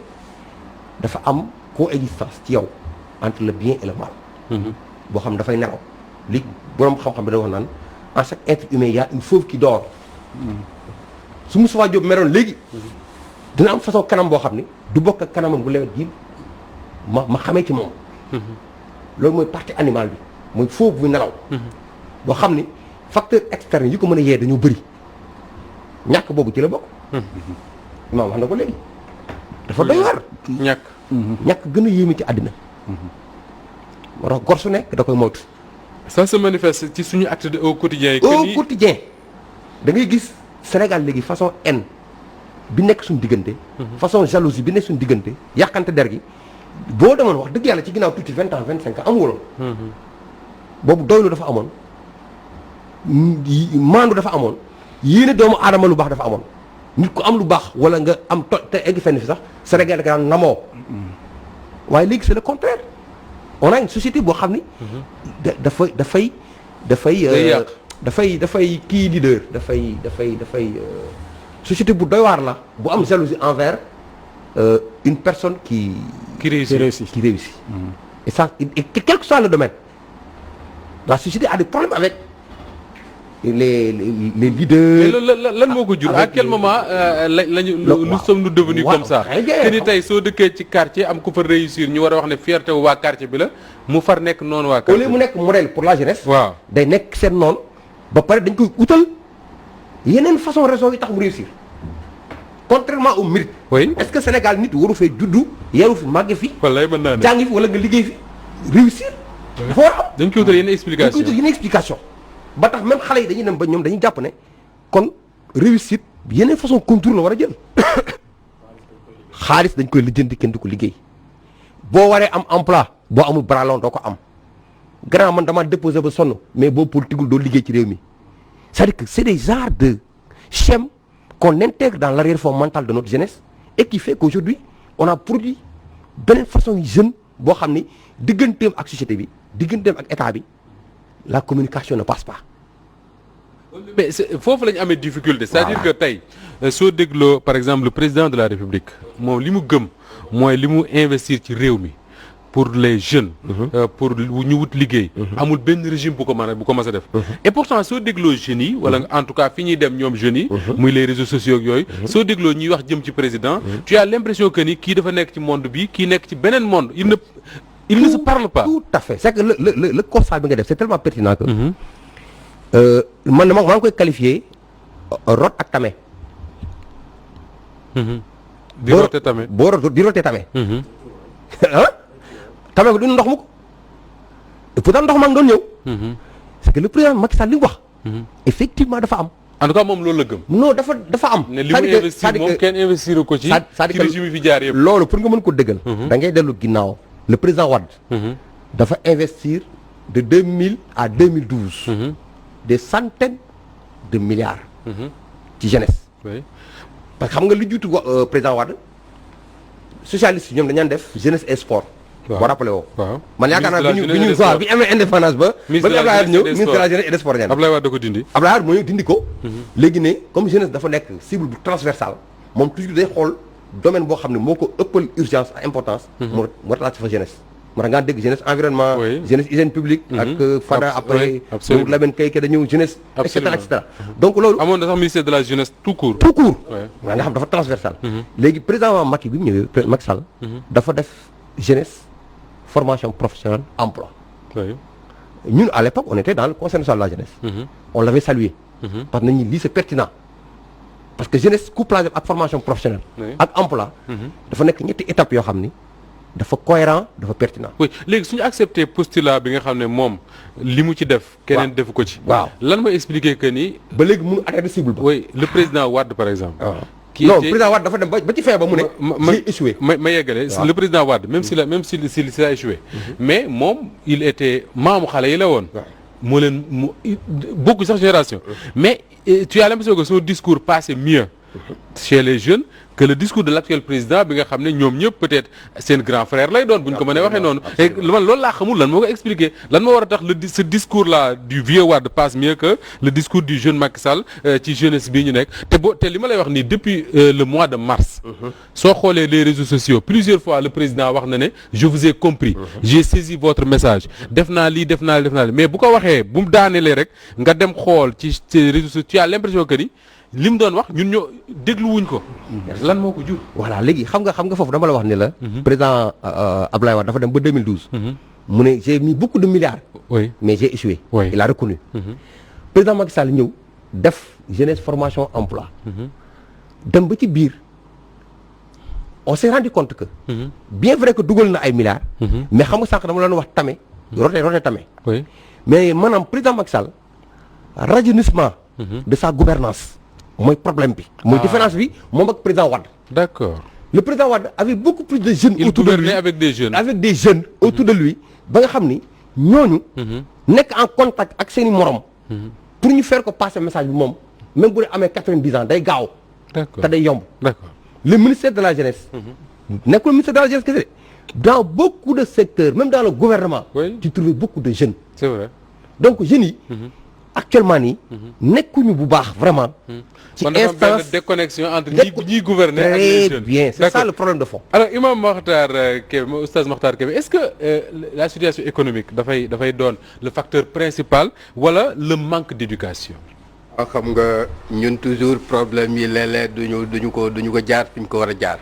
dafa am coexistence ci yow entre le bien et le mal. boo xam dafay nelaw li borom xam-xam bi da wax naan en chaque être humain y a une fauve qui dort. su Moustapha Diop meroon léegi. dina am façon kanam boo xam ni du bokk ak kanamam bu lewet gi ma xamee ci moom. loolu mooy partie animale bi mooy fauve bu nelaw. boo xam ni facteur externe yi ko mën a yee dañoo bëri ñàkk boobu ci la bokk. imaam wax na ko léegi dafa doy war. ñàkk gën a yéeme ci àddina. moo tax gor su nekk da koy moytu. ça se manifeste ci suñu acte au quotidien yi. au quotidien da ngay gis Sénégal léegi façon haine bi nekk suñu diggante. façon jalousie bi nekk suñu diggante yàqante der gi boo demoon wax dëgg yàlla ci ginnaaw tuuti 20 ans 25 ans amul woon. boobu doylu dafa amoon maandu dafa amoon yéene doomu aadama lu baax dafa amoon nit ku am lu baax wala nga am te egg fenn fi sax Sénégal da daan namoo. waaye léegi c'est le contraire. on a une société boo xam ni. dafay kii leader dafay société bu doy waar la bu am jalousie envers une personne qui réussit. Et ça et quel que soit le domaine la société a des problèmes avec les leaders. lan moo ko jur à quel moment nous sommes devenus comme ça. te ni tey soo dëkkee ci quartier am ku fa réussir ñu war a wax ne fierté wu waa quartier bi la mu far nekk noonu waa quartier. au lieu mu nekk modèle pour la jeunesse. waaw day nekk seen noonu ba pare dañ koy utal yeneen façon raison yi tax mu réussir contrairement au mérite. oui est-ce que Sénégal nit waru fee juddu yaru fi màgge fi. wallay mën naa ne jàngi fi wala nga liggéey fi réussir. dafa war a am dañ koy utal yenn explication ba tax même xale yi dañuy dem ba ñoom dañuy jàpp ne kon réussite yeneen façon contour la war a jël xaalis dañ koy lijjanti kenn du ko liggéey boo waree am emploi boo amul bralon doo ko am grand man dama déposé ba sonn mais boo politigul doo liggéey ci réew mi c'est-à-dire que c'est des genres de schèmes qu'on intègre dans l'arrière-fond mental de notre jeunesse et qui fait qu'aujourd'hui on a produit beneen façon jeune boo xam ni digganteem ak société bi digganteem ak état bi la communication ne passe pas mais foofu la ñu amee difficulté. c'est-à-dire que tey soo dégloo par exemple le président de la République moom li mu gëm mooy li mu investir ci réew mi pour les jeunes. pour ñu wut liggéey. amul benn régime bu ko mën a def. et pourtant soo dégloo jeunes yi wala en tout cas fi ñuy dem ñoom jeunes yi. muy les réseaux sociaux yooyu. soo dégloo ñuy wax jëm ci président. tu as l'impression que ni kii dafa nekk ci monde bi kii nekk ci beneen monde il ne se parle pas. tout à fait c'est que le constat bi nga def c'est tellement pertinent que. man maa ngi koy qualifier rot ak tame. di rote tame boo di rote tame. ah tame ko du ndox mu ko et pourtant ndox maa ngi doon ñëw. c'est que le président Macky Sall li mu wax. effectivement dafa am. en tout cas moom loolu la gëm. non dafa am. ne li mu investir moom kenn investir ko ci. ci régime yi fi jaar yëpp. loolu pour nga mën ko dëggal. da ngay dellu ginnaaw le président Wade. dafa investir de 2000 à 2012. des centaines de milliards. ci jeunesse. oui parce que xam nga lu jiitu président Wade socialiste ñoom dañu def jeunesse et sport. waaw boo rappelé woo. waaw man yaakaar naa bi ñu amee indépendance ba. ministre de la Abdoulaye Wade ñëw jeunesse ministre de la jeunesse et des sports ñaan. Abdoulaye Wade da ko dindi. Abdoulaye Wade moo ñëw dindi ko. léegi ne comme jeunesse dafa nekk cible bu transversale moom toujours day xool domaine boo xam ne moo ko ëppal urgence ak importance. mu rattaché fa jeunesse. moo tax nga dégg jeunesse environnement. jeunesse hygiène publique. ak Fada après. absolument Lamine Kayke dañu ñëw jeunesse. et cetera et cetera donc loolu. amoon na sax ministère de la jeunesse tout court. tout court. nga xam dafa transversal. léegi président Macky bi mu ñëwee Macky Sall. dafa def jeunesse formation professionnelle emploi. ñun à l'époque on était dans le conseil national de la jeunesse. on l'avait salué. parce que nañu lii c'est pertinent. parce que jeunesse couplage ak formation professionnelle. ak emploi. dafa nekk ñetti étapes yoo xam ni. dafa cohérent dafa pertinent. oui léegi suñu accepté postulat bi nga xam ne moom li mu ci def. keneen defu ko ci. waaw lan mooy expliquer que ni. ba léegi mënu atteindre cible ba. oui le président Wade par exemple. non président Wade dafa dem ba ci fin ba mu ne. j'ai échoué. ma yeggale le président Wade même s'il a échoué. mais moom il était maamu xale yi la woon. moo leen beaucoup sax génération. mais tu as l'impression que son discours passait mieux. chez les jeunes que le discours de l'actuel président bi nga xam ne ñoom ñëpp peut-être seen grand frère lay doon bu ñu ko mënee waxee noonu. et man loolu laa xamul lan moo ko expliquer lan moo war a tax ce discours là du vieux Wade passe mieux que le discours du jeune Macky Sall ci jeunesse bii ñu nekk te li ma lay wax nii depuis le mois de mars. soo xoolee les réseaux sociaux plusieurs fois le président wax na ne je vous ai compris. j'ai saisi votre message def naa lii def naa lii mais bu ko waxee bu mu daanelee rek nga dem xool ci réseaux sociaux tu as l'impression que ni. li mu doon wax ñun ñoo dégluwuñ ko. lan moo ko jur. voilà léegi xam nga foofu dama la wax ni la. président Abdoulaye Wade dafa dem ba 2012. mu ne j'ai mis beaucoup de milliards. oui mais j'ai échoué. oui il a reconnu. président Macky Sall ñëw def jeunesse formation emploi. dem ba ci biir on s'est rendu compte que. bien vrai que dugal na ay milliards. mais xam nga sànq dama la doon wax tame. rote tame. oui mais maanaam président Macky Sall rajeunissement. de sa gouvernance mooy problème bi. mooy différence bi moom ak président Wade. d'accord le président Wade avait beaucoup plus de jeunes. il gouvernait avec des jeunes. autour de lui ba nga xam ni ñooñu. nekk en contact ak seen i morom. pour ñu faire ko passer message bi moom même bu dee amee 90 ans day gaaw. d'accord te day yomb. d'accord le ministère de la jeunesse. nekkul ministère de la jeunesse kese dans beaucoup de secteurs même dans le gouvernement. oui tu trouves beaucoup de jeunes. c'est vrai donc jeunes yi. actuellement nii. nekkuñu bu baax vraiment. ci instance déconnexion entre ñi gouverner ak les jeunes. très bien c'est ça le problème de fond. alors Imam Makhtar Kébé Oustaz Makhtar Kébé est-ce que la situation économique dafay doon le facteur principal wala le manque d'éducation. xam nga ñun toujours problème yi léeg-léeg duñu ko jaar fi ñu ko war a jaar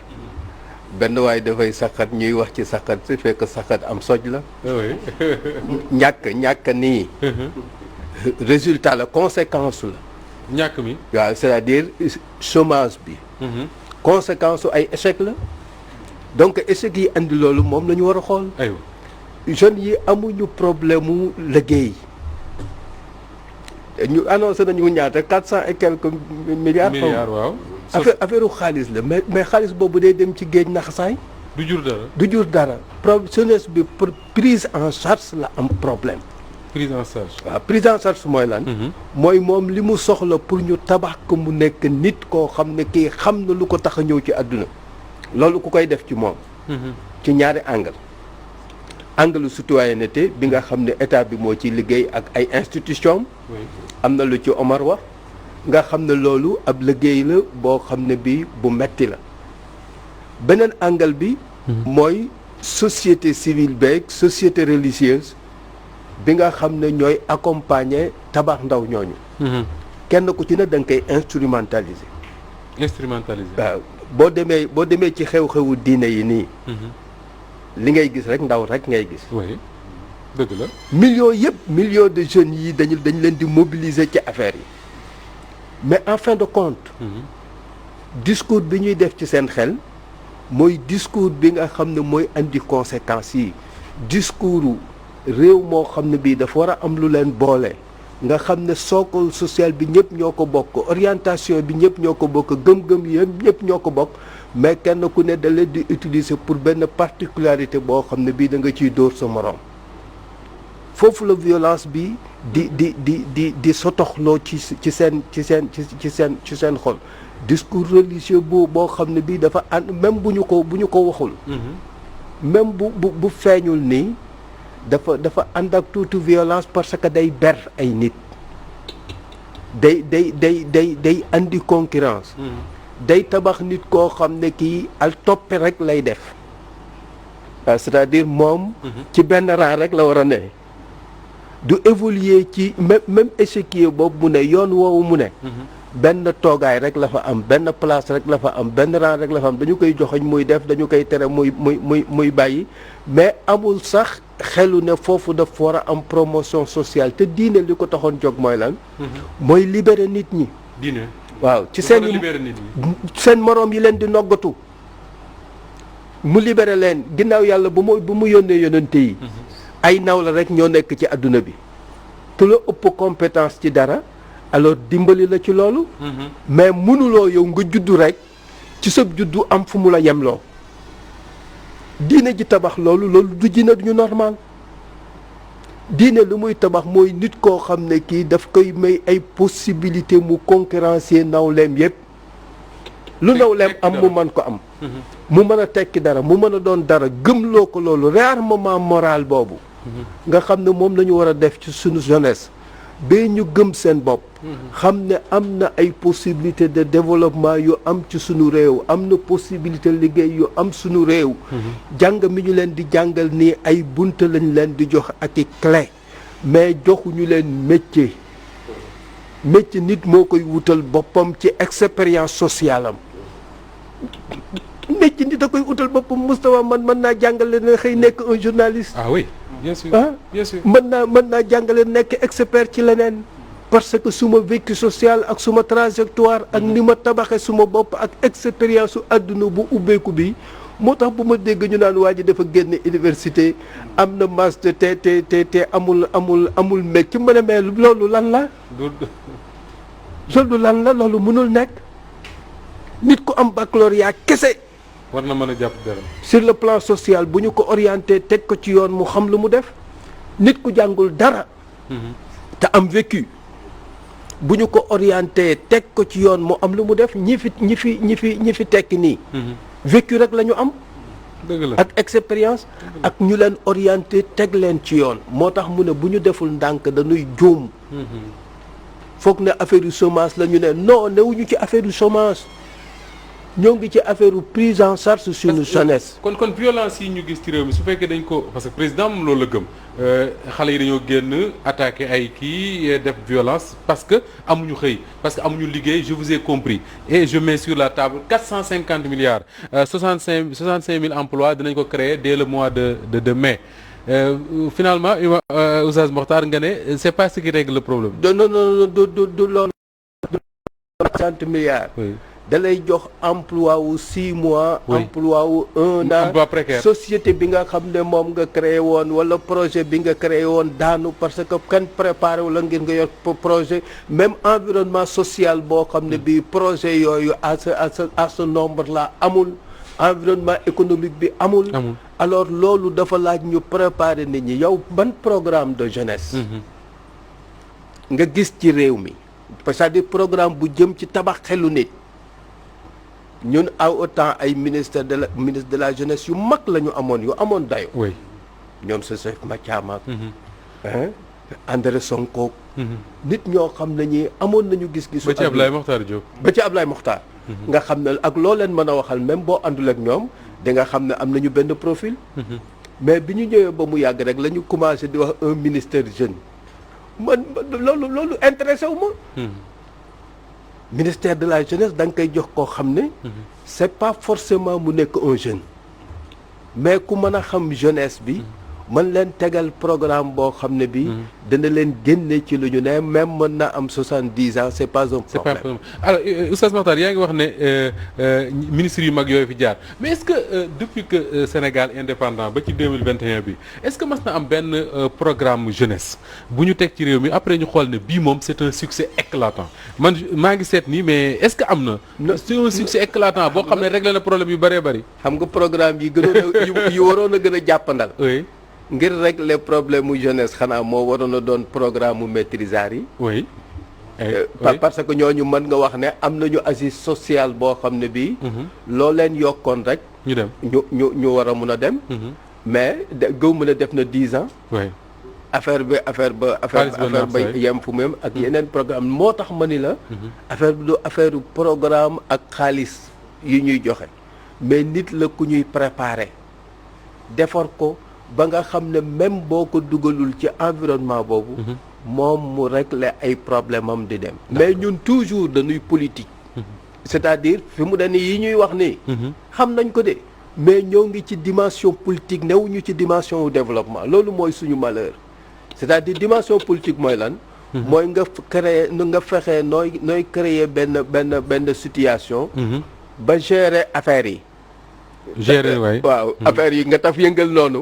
benn waay dafay saxat ñuy wax ci saxat si fekk saxat am soj la. oui. ñàkk nii. résultat la conséquence la. ñàkk mi. waaw c'est-à-dire chômage bi. conséquence su ay échec la. donc échec yi andi loolu moom la ñu war a xool. aywa jeunes yi amuñu problème mu liggéey. ñu annoncé nañu ñaata 400 et quelques milliards. waaw. affaire xaalis la mais xaalis boobu day dem ci géej naxasaay. du jur dara. du jur dara jeunesse bi pour prise en charge la am problème. prise en charge. waaw prise en charge mooy lan. mooy moom li mu soxla pour ñu tabax ko mu nekk nit koo xam ne kii xam na lu ko tax a ñëw ci àdduna loolu ku koy def ci moom. ci ñaari angle angle citoyenneté bi nga xam ne état bi moo ci liggéey ak ay institutions am na lu ci Omar wax nga xam ne loolu ab liggéey la boo xam ne bi bu metti la beneen angle bi mooy société civile beeg société religieuse bi nga xam ne ñooy accompagner tabax ndaw ñooñu kenn ku ci ne da nga koy instrumentaliser waaw boo demee ci xew-xewu diine yi nii li ngay gis rek ndaw rek ngay gis dëgg la millions de jeunes yi dañ leen di mobiliser ci affaire yi mais en fin de compte discours bi ñuy def ci seen xel mooy discours bi nga xam ne mooy andi conséquences yi discours réew moo xam ne bii dafa war a am lu leen boole nga xam ne socle social bi ñëpp ñoo ko bokk orientation bi ñëpp ñoo ko bokk gëm-gëm yi ñëpp ñoo ko bokk mais kenn ku ne da leen di utiliser pour benn particularité boo xam ne bii da nga ciy dóor sa morom foofu la violence bi di sotoxloo ci seen xol discours religieux boo xam ne bii dafa ànd même bu ñu ko waxul même bu feeñul nii dafa ànd ak tuuti violence parce que day ber ay nit day andi concurrence day tabax nit koo xam ne kii al toppe rek lay def c'est-à-dire moom ci benn rang rek la war a ne du évoluer ci même échiquier boobu mu ne yoon woowu mu ne benn toogaay rek la fa am benn place rek la fa am benn rang rek la fa am dañu koy joxoñ muy def dañu koy tere muy bàyyi mais amul sax xelu ne foofu daf war a am promotion sociale te diine li ko taxoon jóg mooy lan mooy libérer nit ñi diine waaw ci seen moroom yi leen di noggatu mu libérer leen ginnaaw yàlla bu mu yónnee yonente yi ay naw la rek ñoo nekk ci àdduna bi te la ëpp compétence ci dara alors dimbali la ci loolu mais mënuloo yow nga juddu rek ci sa juddu am fu mu la yemloo diine ji tabax loolu du diine du ñu normal diine lu muy tabax mooy nit koo xam ne kii daf koy may ay possibilité mu concurrencer nawleem yépp lu nawleem am mu mën ko am mu mën a tekki dara mu mën a doon dara gëmloo ko loolu réarmement moral boobu nga xam ne moom la ñu war a def ci suñu jeunesse ba ñu gëm seen bopp xam ne am na ay possibilité de développement yu am ci suñu réew am na possibilité liggéey yu am suñu réew jàng mi ñu leen di jàngal nii ay bunta lañ leen di jox ak i clé mais joxuñu leen métier nit moo koy wutal boppam ci expérience sociale am métier nit a koy wutal boppam Moustapha man mën naa jàngale ne xëy nekk un journaliste ah oui bien sûr bien sûr mën naa jàngale nekk expert ci leneen parce que suma vécu social ak suma trajectoire ak ni ma tabaxe suma bopp ak expérience su àdduna bu ubbeeku bi moo tax bu ma dégg ñu naan waa ji dafa génn université am na master te amul métier ma ne mais loolu lan la loolu mënul nekk nit ku am baccalauréat kese war na mën a jàpp dara sur le plan social bu ñu ko orienté teg ko ci yoon mu xam lu mu def nit ku jàngul dara te am vécu bu ñu ko orienté teg ko ci yoon mu am lu mu def ñi fi tekki nii vécu rek la ñu am dëgg la ak expérience ak ñu leen orienté teg leen ci yoon moo tax mu ne bu ñu deful ndànk dañuy juum foog ne affaire yu chômage la ñu ne non newuñu ci affaire yu chômage ñoo ngi ci affaire prise en charge suñu jeunesse. kon violence yi ñu gis ci réew mi su fekkee dañ ko parce que président moom loolu la gëm xale yi dañoo génn attaqué ay kii def violence parce que amuñu xëy parce que amuñu liggéey je vous ai compris et je mets sur la table 450 milliards 65 000 emplois dinañ ko créer dès le mois de mai finalement Oustaz Mokhtar nga ne c'est pas ce qui règle le problème. non du loolu 60 milliards. oui. da lay jox emploi wu 6 mois. oui. emploi wu 1 an. emploi précaire. société bi nga xam ne moom nga créé woon wala projet bi nga créé woon daanu parce que kenn préparé wu la ngir nga yor projet même environnement social boo xam ne bii projet yooyu à ce nombre là amul environnement économique bi amul. alors loolu dafa laaj ñu préparer nit ñi yow ban programme de jeunesse. nga gis ci réew mi c'est-à-dire programme bu jëm ci tabax xelu nit. ñun à autant ay ministre de la jeunesse yu mag la ñu amoon yu amoon dayo oui ñoom Joseph Mathiam ak André Sonko. nit ñoo xam ne ñi amoon nañu gis-gisu. ba ci Ablaye Mokhtar Diop. ba ci Ablaye Mokhtar. nga xam ne ak loo leen mën a waxal même boo àndul ak ñoom di nga xam ne am nañu benn profil. mais bi ñu ñëwee ba mu yàgg rek la ñu commencé di wax un ministère jeune man loolu intéressé wu ma. ministère de la jeunesse da nga koy jox koo xam ne. c'est pas forcément mu nekk un jeune. mais ku mën a xam jeunesse bi. mën leen tegal programme boo xam ne bi dana leen génne ci lu ñu ne même mën na am 70 ans c'est pas un problème. alors Oustaz Makhtar yaa ngi wax ne ministres yu mag yooyu fi jaar mais est-ce que depuis que Sénégal indépendant ba ci 2021 bi est-ce que mas na am benn programme jeunesse bu ñu teg ci réew mi après ñu xool ne bii moom c'est un succès éclatant man maa ngi seet nii mais est-ce que am na. c'est un succès éclatant boo xam ne réglé na problème yu bëree bëri. xam nga programme yi gënoon a yi waroon a gën a jàppandal. oui. ngir régler problème mu jeunesse xanaa moo waroon a doon programme mu maîtrisard yi. oui. parce que ñooñu mën nga wax ne am nañu assise sociale boo xam ne bii. loo leen yokkoon rek. ñu dem ñu war a mun a dem. mais gëw mën a def na 10 ans. oui. affaire ba yem fu même ak yeneen programme moo tax ma ni la. affaire bi du affaire programme ak xaalis yu ñuy joxe. mais nit la ku ñuy préparer defar ko. ba nga xam ne même boo ko dugalul ci environnement boobu moom mu régler ay problème am di dem mais ñun toujours dañuy politique c'est-à-dire fi mu ne yi ñuy wax nii xam nañ ko de mais ñoo ngi ci dimension politique newuñu ci dimension wu développement loolu mooy suñu malheur c'est-à-dire dimension politique mooy lan mooy nga créer nga fexee nooy créer benn situation ba gérer affaires yi gérer waay waaw affaire yi nga taf yëngal noonu.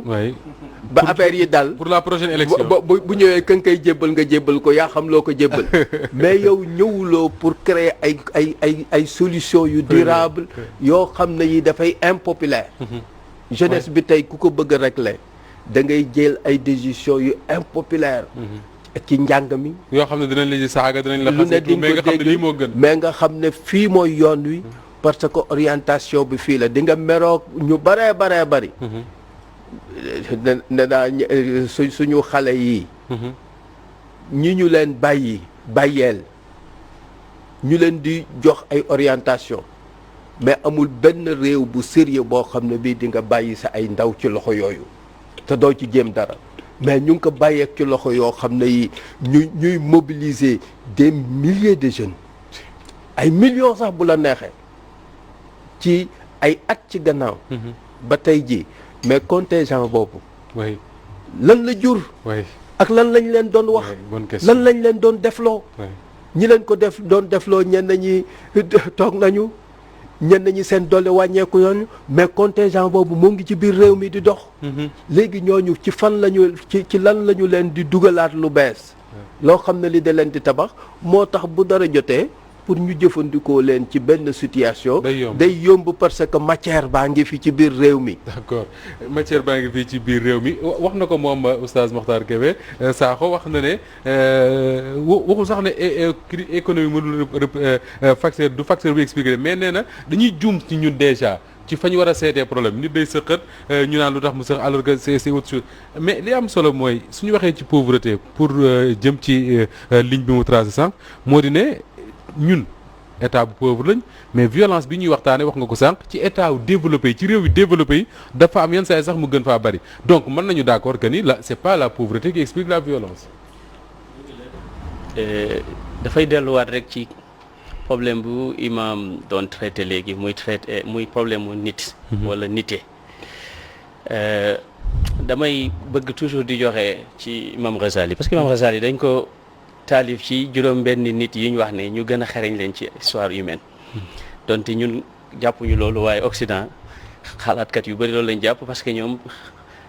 ba affaire yi dal. pour la prochaine élection bu ñëwee ka nga koy jébbal nga jébbal ko yaa xam loo ko jébbal. mais yow ñëwuloo pour créer ay solutions yu durable yoo xam ne yi dafay impopulaire. jeunesse bi tey ku ko bëgg a régler da ngay jël ay décisions yu impopulaire. ci njàng mi. yoo xam ne dinañ la saaga dinañ la xasee mais nga xam ne lii moo gën. mais nga xam ne fii mooy yoon wi. parce que orientation bi fii la di nga meroog ñu baree bari ne naa suñu xale yi ñi ñu leen bàyyeel ñu leen di jox ay orientation mais amul benn réew bu sérieux boo xam ne bii di nga bàyyi sa ay ndaw ci loxo yooyu te doo ci jéem dara mais ñu ngi ko bàyyeek ci loxo yoo xam ne yi ñuy mobiliser des milliers de jeunes ay millions sax bu la neexee ci ay at ci gannaaw. ba tey jii mais contingent boobu. oui. lan la jur. oui. ak lan lañ leen doon wax. bonne question lan lañ leen doon defloo. ñi leen ko doon defloo ñenn ñi toog nañu ñenn ñi seen doole wàññeeku yoon mais contingent boobu moo ngi ci biir réew mi di dox. léegi ñooñu ci fan lañu ci lan lañu leen di dugalaat lu bees. loo xam ne li da leen di tabax moo tax bu dara jotee. pour ñu jëfandikoo leen ci benn situation. day yomb parce que matière baa ngi fi ci biir réew mi. d'accord matière baa ngi fii ci biir réew mi wax na ko moom Oustaz Makhtar Kébé Sakho wax na ne waxul sax ne économie mënul facteur du facteur bi expliqué mais nee na dañuy juum ci ñun déjà ci fa ñu war a seetee problème nit day sëqat ñu naan lu tax mu sëq alors que c'est autre chose mais li am solo mooy suñu waxee ci pauvreté pour jëm ci ligne bi mu tracé sànq moo di ne. ñun état bu pauvre lañ mais violence bi ñuy waxtaane wax nga ko sànq ci état wu développé yi ci réew yu développé yi dafa am yenn saa yi sax mu gën faa bari donc mën nañu d'accord que ni la c'est pas la pauvreté qui explique la violence. dafay delluwaat rek ci problème bu imam doon traité léegi muy problème mu nit. wala nite. damay bëgg toujours di joxe ci imam Ghazali parce que imam Ghazali dañ ko. taalif ci juróom benn nit yi ñu wax ne ñu gën a xereñ leen ci histoire humaine donte ñun jàppuñu loolu waaye Occident xalaatkat yu bari loolu lañ jàpp parce que ñoom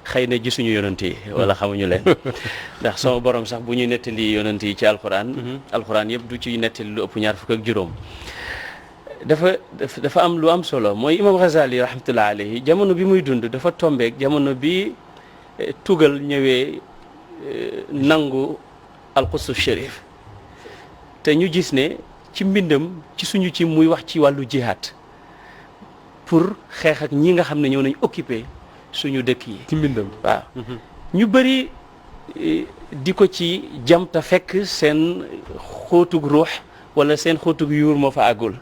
xëy na gisuñu yonent yi wala xamuñu leen ndax sama borom sax bu ñuy nettali yonent yi ci alxuraan yëpp du ci nettali lu ëpp ñaar fukk ak juróom dafa am lu am solo mooy imam Ghazali rahmatullah alayhi jamono bi muy dund dafa tombeek jamono bi tugal ñëwee nangu alquds sharif te ñu gis ne ci mbindam ci suñu ci muy wax ci wàllu jihaad pour xeex ak ñi nga xam ne ñëw nañ occupé suñu dëkk yi ci mbindam waaw ñu bëri di ko ci jam te fekk seen xóotug ruux wala seen xóotug yuur moo fa àggul.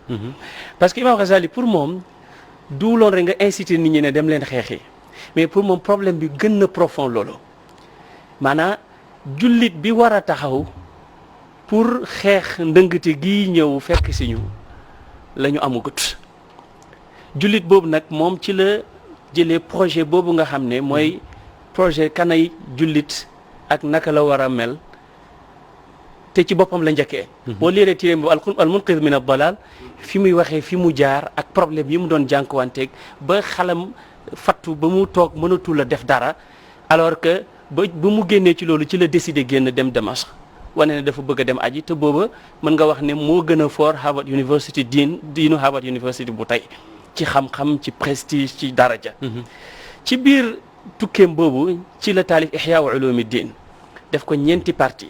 parce que Imam Ghazali pour moom du loon rek nga inciter nit ñi ne dem leen xeexi mais pour moom problème bi gën na profond loolu maanaam jullit bi war a taxaw pour xeex ndëngte gi ñëw fekk si ñu la ñu amagut jullit boobu nag moom ci la jëlee projet boobu nga xam ne mooy projet kanay jullit ak naka la war a mel te ci boppam la njëkkee. boo liiree téere bu al munqidh min ad-dalal fi muy waxee fi mu jaar ak problème yi mu doon jànkuwanteeg ba xalam fattu ba mu toog mënatul a def dara alors que ba mu génnee ci loolu ci la décidé génn dem Damas wane ne dafa bëgg a dem aji te booba mën nga wax ne moo gën a fort Harvard University diinu Harvard University bu tey ci xam-xam ci prestige ci daraja. ci biir tukkeem boobu ci la taalif Ihya Ulumuddin def ko ñeenti parti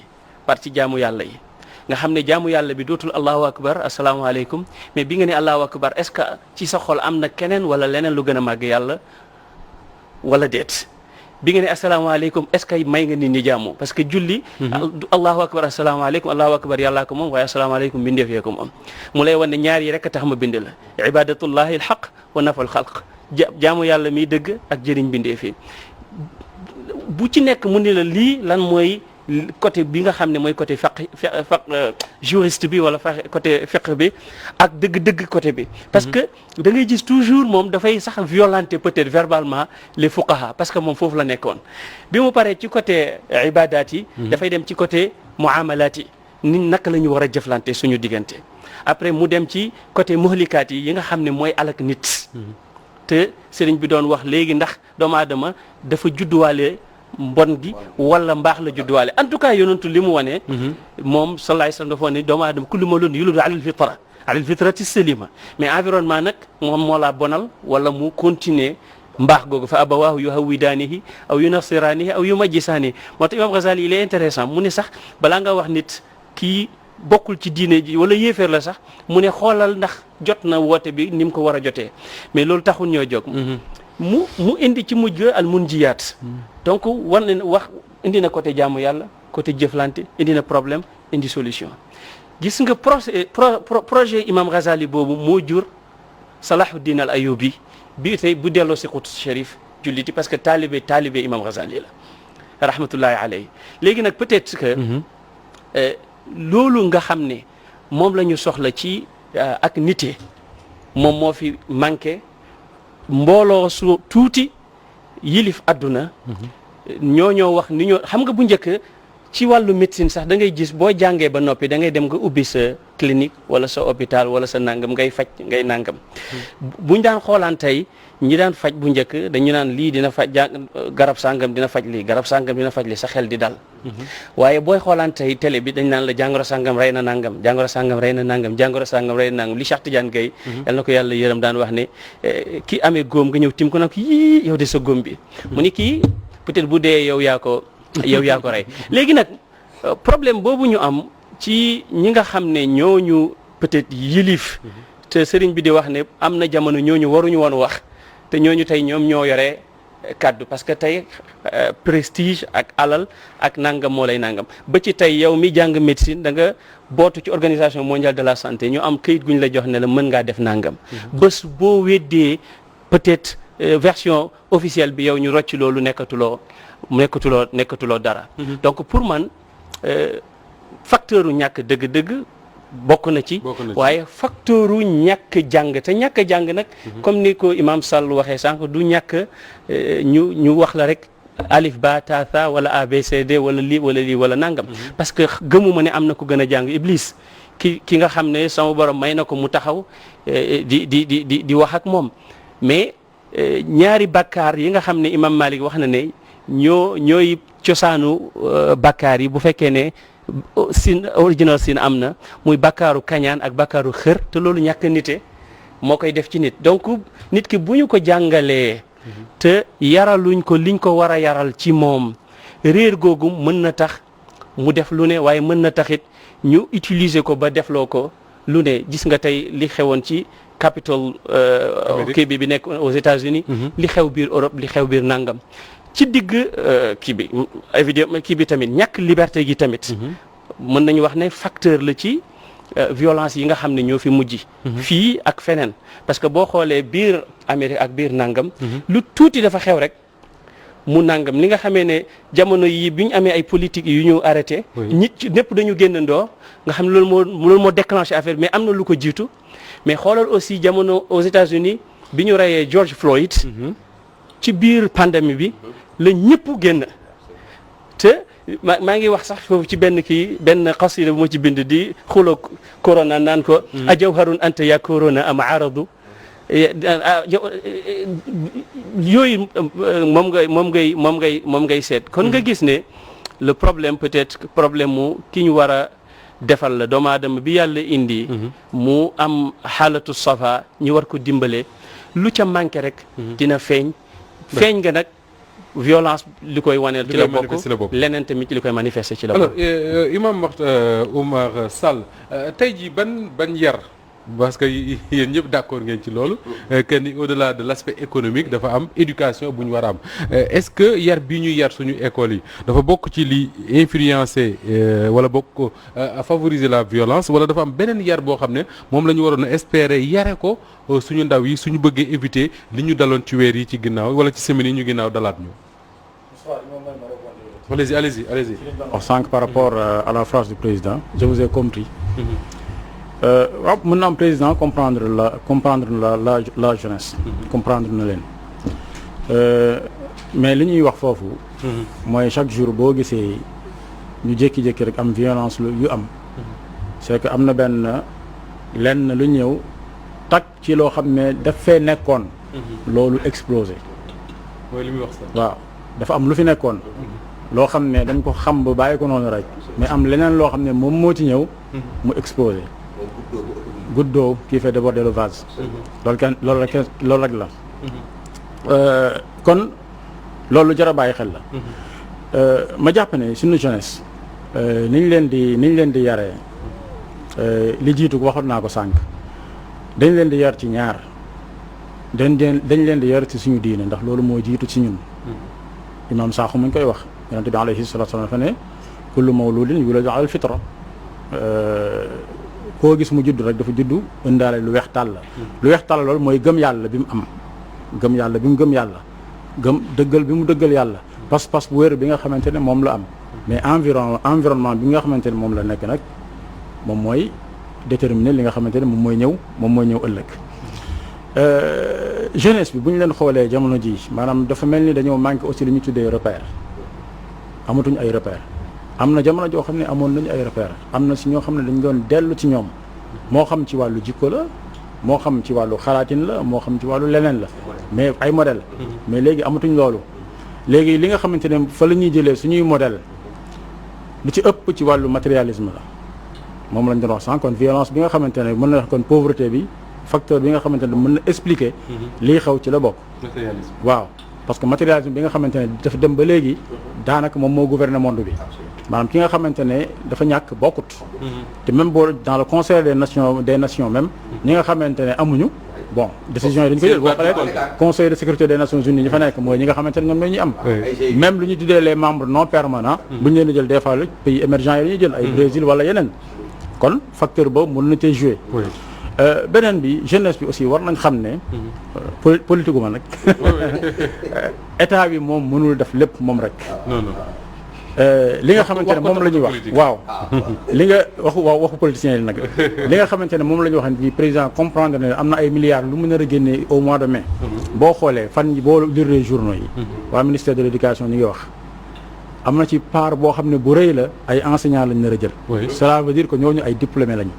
jaamu yàlla yi nga xam ne jaamu yàlla bi dootul allahu akbar asalaamaaleykum mais bi nga ne allahu akbar est-ce que ci sa xol am na keneen wala leneen lu gën a màgg yàlla wala déet bi nga ne asalaamaaleykum est-ce que may nga nit ñi jaamu parce que julli allahu akbar asalaamaaleykum allahu akbar yàllaa ko moom waaye asalaamaaleykum bindeef yee ko moom mu lay wan ne ñaar yi rek a tax ma bind la ibadatullahi alxaq wa nafal xalq jaamu yàlla miy dëgg ak jëriñ bindeef yi bu ci nekk mu ne la lii lan mooy côté bi nga xam ne mooy côté juriste bi wala côté fiqh bi ak dëgg-dëgg côté bi parce que da ngay gis toujours moom dafay sax violenter peut-être verbalement les fuqaha parce que moom foofu la nekkoon bi mu paree ci côté ibadat yi dafay dem ci côté muamalat yi ni naka la ñu war a jëflante suñu diggante après mu dem ci côté muhlikaat yi nga xam ne mooy alak nit te sëriñ bi doon wax léegi ndax doomu aadama dafa judduwaale mbon gi wala mbaax la judduwaale en tout cas yonentu li mu wane moom sallallahu alayhi wasallam dafa wane doomu aadama kullu mawludin yuladu alal fitrati salima mais environnement nag moom moo laa bonal wala mu continuer mbaax googu fa abawaahu yuhawwidaanihi aw yunasiraanihi aw yumajjisaanihi moo tax imam Ghazali il est intéressant mu ne sax balaa nga wax nit kii bokkul ci diine ji wala yéeféer la sax mu ne xoolal ndax jot na woote bi ni mu ko war a jotee mais loolu taxul ñoo jóg mu indi ci mujj al munjiyaat donc wax indi na côté jaamu yàlla côté jëflante indi na problème indi solution gis nga projet imam Ghazali boobu moo jur Salahuddin al Ayyubi bi tey bu delloo si Quds Sharif julliti parce que taalibe imam Ghazali la rahmatullahi alayhi léegi nag peut-être que loolu nga xam ne moom la ñu soxla ci ak nite moom moo fi manqué mbooloo su tuuti yilif àdduna ñoo wax ni ñoo xam nga bu njëkk ci wàllu médecine sax da ngay gis boo jàngee ba noppi da ngay dem nga ubbi sa clinique wala sa hôpital wala sa nangam ngay faj ngay nangam buñ daan xoolaan tey ñi daan faj bu njëkk dañu naan lii dina faj garab sangam dina faj lii garab sangam dina faj lii sa xel di dal waaye booy xoolaan tey télé bi dañ naan la jàngoro sangam rey na nangam jàngoro sangam rey na nangam jàngoro sangam rey na nangam li Cheikh Tidiane Gaye yal na ko yàlla yërëm daan wax ne ki amee góom nga ñëw tim ko nag yii yow de sa góom bi mu ni kii peut-être bu dee yow yaa ko rey léegi nag problème boobu ñu am ci ñi nga xam ne ñooñu peut-être yilif te sëriñ bi di wax ne am na jamono ñooñu waruñu woon wax te ñooñu tey ñoom ñoo yore kaddu parce que tey prestige ak alal ak nangam moo lay nangam ba ci tey yow mi jàng médecine da nga bootu ci organisation mondiale de la santé ñu am këyit guñ la jox ne la mën ngaa def nangam bés boo weddee peut-être version officielle bi yow ñu rocc loolu nekkatuloo dara donc pour man facteur u ñàkk dëgg-dëgg bokk na ci waaye facteur u ñàkk jàng te ñàkk jàng nag comme ni ko imam Sall waxee sànq du ñàkk ñu wax la rek alif ba ta tha wala abcd wala lii wala nangam parce que gëmuma ne am na ko gën a jàng iblis ki nga xam ne sama borom may na ko mu taxaw di wax ak moom mais ñaari bakkaar yi nga xam ne imam Malik wax na ne ñooy cosaanu bakkaar yi bu fekkee ne sin original sin am na muy bakkaaru kañaan ak bakkaaru xër te loolu ñàkk nite moo koy def ci nit donc nit ki bu ñu ko jàngalee te yaraluñ ko liñ ko war a yaral ci moom réer googu mën na tax mu def lu ne waaye mën na taxit ñu utiliser ko ba defloo ko lu ne gis nga tey li xewoon ci Capitol kii bi nekk aux États-Unis li xew biir Europe li xew biir nangam ci digg kii bi évidemment kii bi tamit ñàkk liberté gi tamit mën nañu wax ne facteur la ci violence yi nga xam ne ñoo fi mujj fii ak feneen parce que boo xoolee biir Amérique ak biir nangam lu tuuti dafa xew rek mu nangam li nga xamee ne jamono yi bi ñu amee ay politique yu ñu arrêté ñëpp dañu génnandoo nga xam ne loolu moo déclenché affaire mais am na lu ko jiitu mais xoolal aussi jamono aux États-Unis bi ñu reyee George Floyd ci biir pandémie bi la ñëpp génn te maa ngi wax sax foofu ci benn xasida bu ma ci bind di xuloo corona naan ko ajawharun anta ya corona am aradu yooyu moom ngay seet kon nga gis ne le problème peut-être problème mu ki ñu war a defal la doomu aadama bi yàlla indi mu am xaalatu safa ñu war ko dimbale lu ca manqué rek dina feeñ nga nag violence li koy waneel ci la bokk leneen tamit li koy manifester ci la bokk alors Imam Oumar Sall tey jii ban yar parce que yéen ñëpp d'accord ngeen ci loolu que ni au-delà de l'aspect économique dafa am éducation bu ñu war a am est-ce que yar bii ñuy yar suñu école yi dafa bokk ci li influencer wala bokk favoriser la violence wala dafa am beneen yar boo xam ne moom la ñu waroon a espérer yare ko suñu ndaw yi suñu bëggee éviter li ñu daloon ci weer yi ci ginnaaw wala ci semaines yi ñu ginnaaw dalaat ñu. allez-y. wax sànq par rapport à la phrase du président je vous ai compris. waaw mën na am président comprendre la jeunesse. comprendre na leen mais li ñuy wax foofu. mooy chaque jour boo gisee ñu jékki-jékki rek am violence yu am. c'est que am na lenn lu ñëw tak ci loo xam ne daf fee nekkoon. loolu explosé. mooy li muy wax sax. waaw dafa am lu fi nekkoon. loo xam ne dañ ko xam ba bàyyi ko noonu rek mais am leneen loo xam ne moom moo ci ñëw. mu explosé. goutte d'eau qui fait déborder le vase. loolu rek la. kon loolu jar a bàyyi xel la. ma jàpp ne suñu jeunesse niñ leen di yaree li jiitu waxoon naa ko sànq dañ leen di yar ci ñaar dañ leen di yar ci suñu diine ndax loolu moo jiitu ci ñun. Imam Sakho muñ koy wax yonente bi alayhi salatu wasallam dafa ne kullu mawludin yuladu ala al-fitra koo gis mu judd rek dafa juddu ëndaale lu weex tàll la lu weex tàll loolu mooy gëm yàlla bi mu am gëm yàlla bi mu gëm yàlla dëggal bi mu dëggal yàlla pas-pas bu wér bi nga xamante ne moom la am mais environnement bi nga xamante ne moom la nekk nag moom mooy déterminer li nga xamante ne moom mooy ñëw ëllëg jeunesse bi bu ñu leen xoolee jamono ji maanaam dafa mel ni dañoo manqué aussi li ñu tuddee repère amatuñ ay repère am na jamono joo xam ne amoon nañu ay repère am na si ñoo xam ne dañu doon dellu ci ñoom moo xam ci wàllu jikko la moo xam ci wàllu xalaatin la moo xam ci wàllu leneen la mais ay modèle mais léegi amatuñ loolu léegi li nga xamante ne fa la ñuy jëlee suñuy modèle lu ci ëpp ci wàllu matérialisme la moom lañ doon wax sànq kon violence bi nga xamante ne mën na wax kon pauvreté bi facteur bi nga xamante ne mën na expliquer lii xew ci la bokk waaw parce que matérialisme bi nga xamante ne dafa dem ba léegi daanaka moom moo gouverner monde bi maanaam ki nga xamante ne dafa ñàkk bokkut te même boo dans le conseil des nations même ñi nga xamante ne amuñu bon décision yi dañu ko jël boo xoolee conseil de sécurité des nations unies ñi fa nekk mooy ñi nga xamante ne ñoom ñooy ñu am même lu ñu tuddee les membres non permanents bu ñu leen di jël des fois pays émergents yi la ñuy jël ay Brésil wala yeneen kon facteur boobu mën na tey jouer beneen bi jeunesse bi aussi war nañ xam ne politique ma nag état bi moom mënul def lépp moom rek li nga xamante ne moom la ñuy wax waaw li nga waxu politiciens yi nag li nga xamante ne moom la ñuy wax ni président comprendre ne am na ay milliards lu mu nar a génne au mois de mai boo xoolee fan yi boo lire journaux yi waa ministère de l'éducation ñu ngi wax am na ci part boo xam ne bu rëy la ay enseignants lañ nar a jël cela veut dire que ñooñu ay diplômés lañu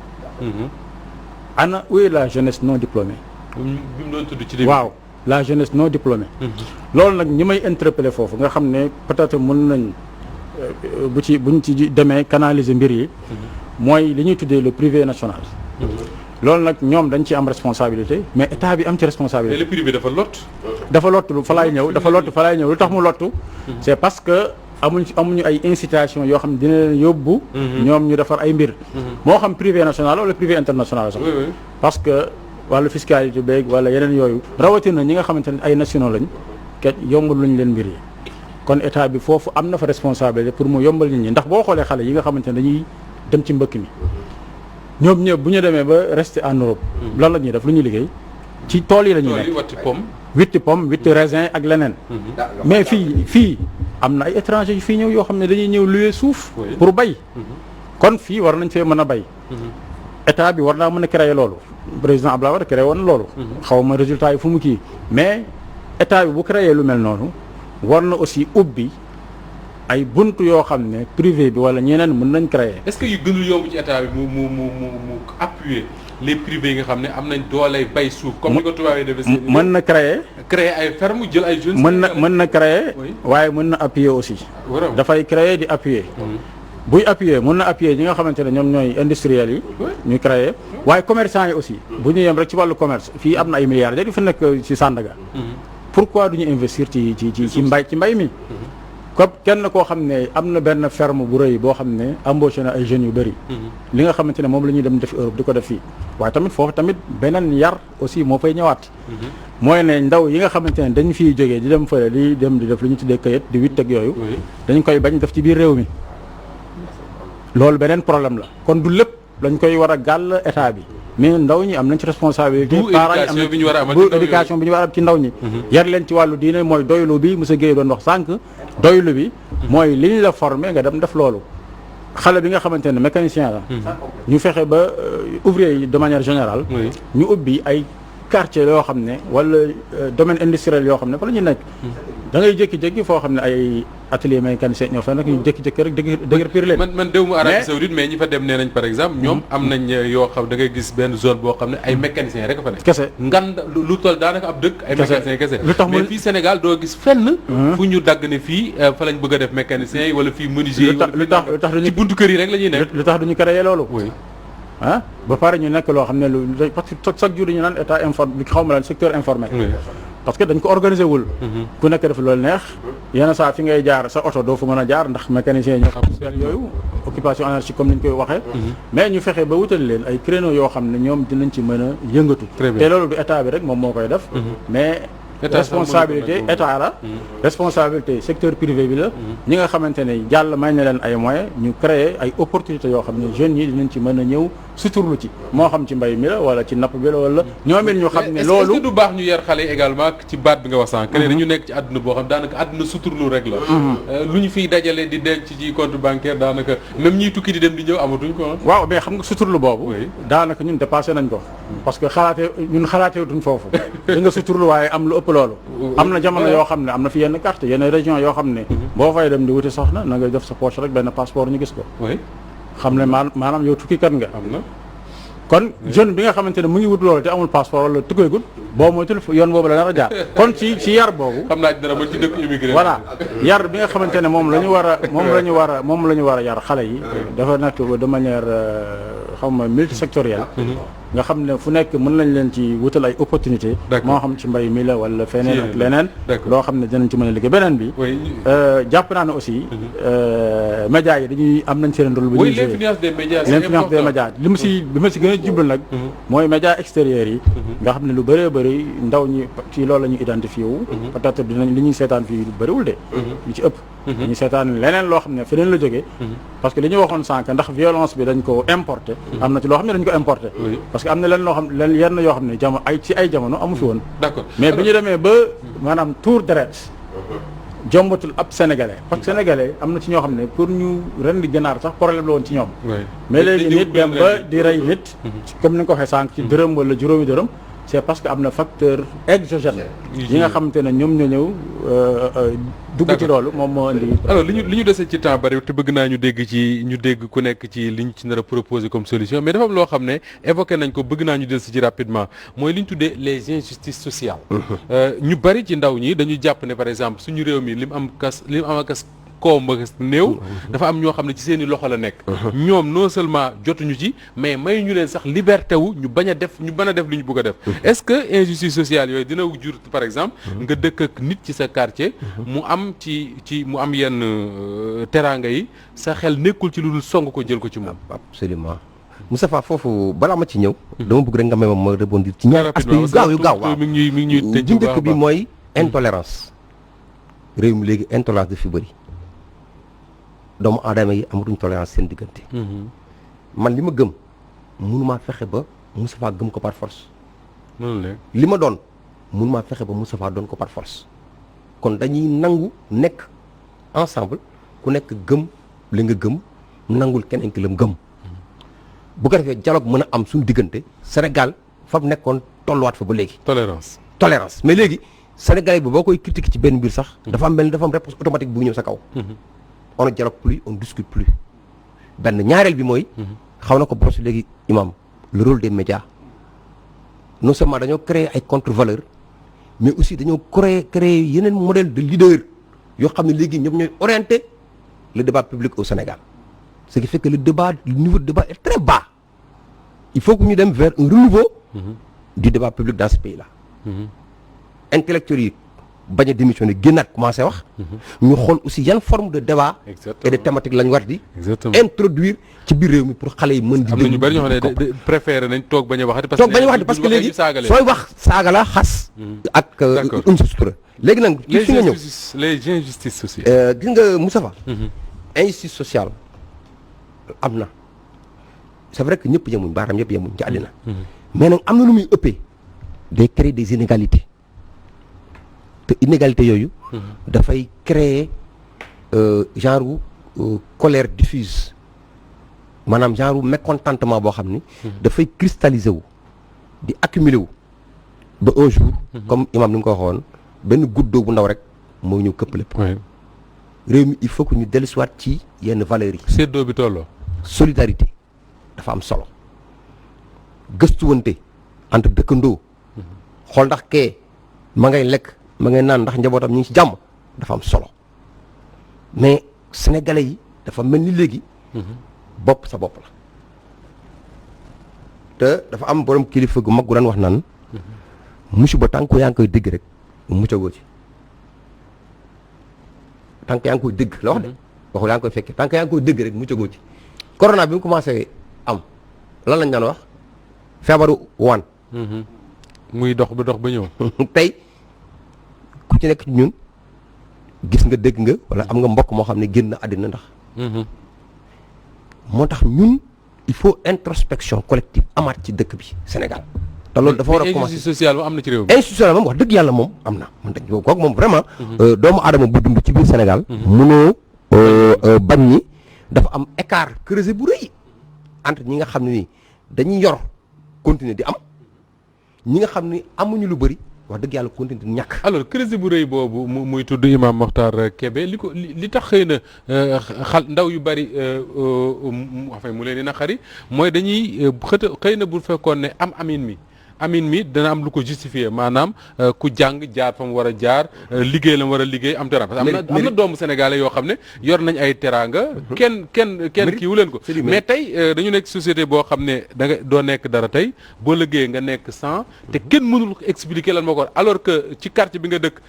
ana où est la jeunesse non diplômée waaw la jeunesse non diplômée loolu nag ñi may interpeller foofu nga xam ne peut-être mën nañ buñ ci demee canaliser mbir yi mooy li ñuy tuddee le privé national loolu nag ñoom dañ ci am responsabilité mais état bi am ci responsabilité le privé dafa lottu fa laay ñëw lu tax mu lottu c'est parce que amuñu ay incitation yoo xam ne dina leen yóbbu ñoom ñu defar ay mbir moo xam privé national wala privé international sax parce que wàllu fiscalité beeg wala yeneen yooyu rawatina ñi nga xamante ne ay nationaux lañ ket yombul luñ leen mbir yi kon état bi foofu am na fa responsabilité pour mu yombal nit ñi ndax boo xoolee xale yi nga xamante ne dañuy dem ci mbëkk mi ñoom ñëpp bu ñu demee ba rester en Europe lan la ñuy def lu ñuy liggéey ci tool yi la ñuy nekk witti pomme witti raisin ak leneen mais fii am na ay étrangers yu fii ñëw yoo xam ne dañuy ñëw louer suuf pour bay kon fii war nañ fee mën a bay état bi war naa mën a créer loolu président Abdoulaye Wade créé woon loolu xaw ma résultat yi fu mu kii mais état bi bu créé lu mel noonu war na aussi ubbi ay bunt yoo xam ne privé bi wala ñeneen mën nañ créer. est-ce que yu gënul yomb ci état bi mu appuyer les privés yi nga xam ne am nañ dooley bay suuf comme ni ko tubaab yi defee mën na créer ay ferme jël ay jeunes mën na créer waaye mën na appuyer aussi dafay créer di appuyer buy appuyer mën na appuyer ñi nga xamante ne ñoom ñooy industriels yi ñu créer waaye commerçants yi aussi bu ñu yem rek ci wàllu commerce fii am na ay milliards di fa nekk ci Sandaga pourquoi du ñu investir ci mbay mi comme kenn koo xam ne am na benn ferme bu rëy boo xam ne embauché na ay jeunes yu bëri li nga xamante ne moom la ñuy dem def Europe di ko def fii waaye tamit foofu tamit beneen yar aussi moo fay ñëwaat mooy ne ndaw yi nga xamante ne dañ fiy jógee di dem fële di dem di def li ñu tuddee këyit di witt ak yooyu dañ koy bañ def ci biir réew mi loolu beneen problème la kon du lépp lañ koy war a gàll état bi mais ndaw ñi am nañ ci responsabilité parents yi am nañ bu éducation bi ñu war a am ci ndaw ñi yar leen ci wàllu diine mooy doylu bi monsieur Guèye doon wax sànq doylu bi mooy li ñu la formé nga dem def loolu xale bi nga xamante ne mécanicien la ñu fexe ba ouvrier yi de manière générale ñu ubbi ay quartier yoo xam ne wala domaine industriel yoo xam ne fa la ñu nekk da ngay jékki-jékki foo xam ne ay atelier mécanicien ñoo fa nag ñu jékki-jékki rek dëgër pire leen man déw mu Arabie Saoudite mais ñi fa dem nee nañ par exemple ñoom am nañ yoo xam da ngay gis benn zone boo xam ne ay mécanicien rek fa nekk kese ngan lu toll daanaka ab dëkk ay mécanicien kese mais fii Sénégal doo gis fenn fu ñu dagg ne fii fa lañ bëgg a def mécanicien yi wala fii menuisier yi lu tax ci buntu kër yi rek la ñuy nekk lu tax duñu créé loolu ba pare ñu nekk loo xam ne lu parce que chaque jour dañu naan état informel xaw ma lan secteur informel parce que dañ ko organisé wul ku nekk def loolu neex yenn saa fi ngay jaar sa oto doo fa mën a jaar ndax mécanicien ñoo xam seen yooyu occupation anarchique comme ni ñu koy waxee mais ñu fexe ba wutal leen ay créneaux yoo xam ne ñoom dinañ ci mën a yëngatu te loolu du état bi rek moom moo koy def mais responsabilité état la responsabilité secteur privé bi la ñi nga xamante ne jàll may na leen ay moyens ñu créer ay opportunités yoo xam ne jeunes yi dinañ ci mën a ñëw suturlu ci moo xam ci mbay mi la wala ci napp bi la wala ñoom it ñu xam ne loolu est-ce que du baax ñu yar xale yi également ci baat bi nga wax sànq dañu nekk ci àdduna boo xam daanaka àdduna suturlu rek la lu ñu fiy dajale di denc ci compte bancaire daanaka même ñiy tukki di dem di ñëw amatuñ ko waaw mais xam nga suturlu boobu daanaka ñun dépassé nañ ko parce que ñun xalaateetuñ foofu di nga suturlu waaye am lu ëpp loolu am na jamono yoo xam ne am na fi yenn carte yenn région yoo xam ne boo fay dem di wuti soxna na nga def sa poche rek benn passeport ñu gis ko xam ne maanaam yow tukkikat nga kon jeune bi nga xamante ne mu ngi wut loolu te amul passeport wala tukkeegul boo moytul yoon boobu la nar a jaar kon ci yar boobu xam naa dara ba ci dëkk immigré voilà yar bi nga xamante ne moom la ñu war a yar xale yi dafa nekk de manière xam nga multisectorielle nga xam ne fu nekk mën nañ leen ci wutal ay opportunité moo xam ci mbay mi la wala feneen ak leneen loo xam ne dinañ ci mën a liggéey beneen bi jàpp naa ne aussi médias yi dañuy am nañ seen rôle bu ñuy jouer l'influence des médias bi ma si gën a jublu nag mooy médias extérieurs yi nga xam ne lu bëree bëri ndaw ñi ci loolu la ñu identifié wu peut-être dinañ li ñuy seetaan fii lu bëriwul de lu ci ëpp dañuy seetaan leneen loo xam ne feneen la jógee parce que li ñu waxoon sànq ndax violence bi dañ ko importé am na ci loo xam ne dañ ko importé parce que am na leen loo xam ne yenn yoo xam ne ay jamono amu fi woon d'accord mais bi ñu demee ba maanaam tour deret jombatul ab sénégalais parce que sénégalais am na ci ñoo xam ne pour ñu ren di ganaar sax problème la woon ci ñoom mais léegi nit dem ba di rey nit comme ni nga ko waxee sànq ci dërëm wala juróomi dërëm c'est parce que am na facteur exogène yi nga xamante ne ñoom ñoo ñëw dugg ci loolu moom moo indi alors li ñu dese ci temps bari te bëgg naa ñu dégg ku nekk ci li ñu ci nar a proposer comme solution mais dafa am loo xam ne évoqué nañ ko bëgg naa ñu del si ci rapidement mooy li ñu tuddee les injustices sociales ñu bari ci ndaw ñi dañu jàpp ne par exemple suñu réew mi li mu am akas koom ba néew dafa am ñoo xam ne ci seen i loxo la nekk ñoom non seulement jotuñu ci mais may ñu leen sax liberté wu ñu bañ a def li ñu bëgg a def est-ce que injustice sociale yooyu dina jur par exemple nga dëkk ak nit ci sa quartier mu am mu am yenn teraanga yi sa xel nekkul ci lu dul song ko jël ko ci moom absolument Moustapha foofu balaa ma ci ñëw dama bëgg rek nga may ma rebondir ci ñaari aspect yu gaaw waaw mi ngi ñuy bu njëkk bi mooy intolérance réew mi léegi intolérance daf fi bëri doomu aadama yi amatuñ tolérance seen diggante. man li ma gëm mënumaa fexe ba Moustapha gëm ko par force. li ma doon mënumaa fexe ba Moustapha doon ko par force. kon dañuy nangu nekk ensemble ku nekk gëm li nga gëm nangul keneen ki la mu gëm. bu ko defee dialogue mën a am suñu diggante Sénégal fa mu nekkoon tolluwaat fa ba léegi. tolérance mais léegi Sénégalais bi boo koy critiquer ci benn mbir sax. dafa am dafa am réponse automatique bu ñëw sa kaw. on ne dialogue plus on discute plus. benn ñaareel bi mooy. xaw na ko brosse léegi imam le rôle des médias non seulement dañoo créer ay contre-valeurs mais aussi dañoo créer yeneen modèle de leader yoo xam ne léegi ñoom ñooy orienter le débat public au Sénégal. ce qui fait que le niveau de débat est très bas. Il faut que nous dem vers un renouveau du débat public dans ce pays-là. Intellectuels yi bañ a démissionné génnaat commencé wax. ñu xool aussi yan forme de débat. et de thématique la ñu war di. introduire ci biir réew mi pour xale yi mën di. am na ñu bari ñoo xam ne préféré nañ toog bañ a waxati. parce que léegi sooy wax saaga la xas. ak une sutura. léegi nag ci fi nga ñëw les injustices sociales. gis nga Moustapha. injustice sociale. am na c'est vrai que ñëpp yemuñ baaraam ñëpp yemuñ ci àddina mais nag am na lu muy ëppee day créer des inégalités te inégalités yooyu dafay créer genre colère diffuse maanaam genre mécontentement boo xam ni dafay cristalliser wu di accumuler wu ba un jour comme imam ni nga ko waxoon benn goutte bu ndaw rek moo ñëw këpp lépp réew mi il faut que ñu dellusiwaat ci yenn valeurs yi séddoo bi tolloo solidarité dafa am solo gëstuwante entre dëkkandoo xool ndax kee ma ngay lekk ma ngay naan ndax njabootam ñu ngi ci jàmm dafa am solo mais sénégalais yi dafa mel ni léegi bopp sa bopp la te dafa am borom kilifa gu mag gu daan wax naan musiba tànk yaa ngi koy dégg rek muccagoo ci tànk yaa ngi koy dégg la wax de waxul yaa ngi koy fekkee tànk yaa ngi koy dégg rek muccagoo ci corona bi mu commencé am lan lañ daan wax feebaru waan muy dox ba ñëw tey ku ci nekk ci ñun gis nga dégg nga wala am nga mbokk moo xam ne génn àddina ndax moo tax ñun il faut introspection collective amaat ci dëkk bi Sénégal te loolu dafa war a commencer injustice sociale am na ci réew mi injustice sociale moom wax dëgg yàlla moom am na man dañ kooku moom vraiment doomu aadama bu dund ci biir Sénégal mënoo bañ ñi dafa am écart creusé bu rëy entre ñi nga xam ne ni dañuy yor continuer di am ñi nga xam ni amuñu lu bëri wax dëgg yàlla continuer di ñàkk. alors crise bu rëy boobu muy tudd Imam Mokhtar Kébé li tax xëy na ndaw yu bëri enfin mu leen di naqari mooy dañuy xëy na bu fekkoon ne amin mi dana am lu ko justifier maanaam ku jàng jaar fa mu war a jaar liggéey la mu war a liggéey am teraanga parce que am na doomu sénégalais yoo xam ne yor nañ ay teraanga kenn kiiwu leen ko mais tey dañu nekk société boo xam ne da nga doo nekk dara tey boo liggéeyee nga nekk sans te kenn mënul expliquer lan moo ko alors que ci quartier bi nga dëkk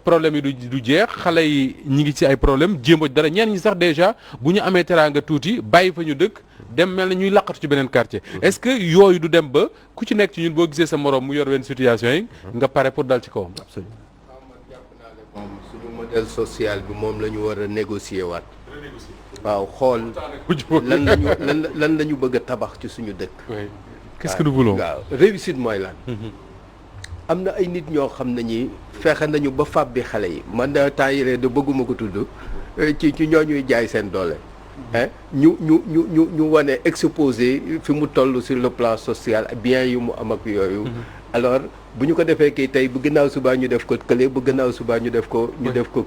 problème yi du jeex xale yi ñi ngi ci ay problème jéemoj dara ñenn ñi sax déjà bu ñu amee teraanga tuuti bàyyi fa ñu dëkk dem mel na ñuy laqatu ci beneen quartier est-ce que yooyu du dem ba ku ci nekk ci ñun boo gisee sa morom mu yor wenn situation yi nga pare pour dal ci kawam. absolument. man jàpp naa ne moom suñu modèle social bi moom la ñu war a négocier waat. waaw xool lan la ñu bëgg a tabax ci suñu dëkk. qu'est-ce que nous voulons. waaw réussite mooy lan. am na ay nit ñoo xam ne ñi fexe nañu ba fab bi xale yi man da temps yii de bëgguma ko tudd ci ñoo ñuy jaay seen doole. ñu wane exposé fi mu toll sur le plan social bien yu mu am ak yooyu. alors bu ñu ko defee kii tey bu gannaaw subaa ñu def ko kële bu gannaaw subaa ñu def ko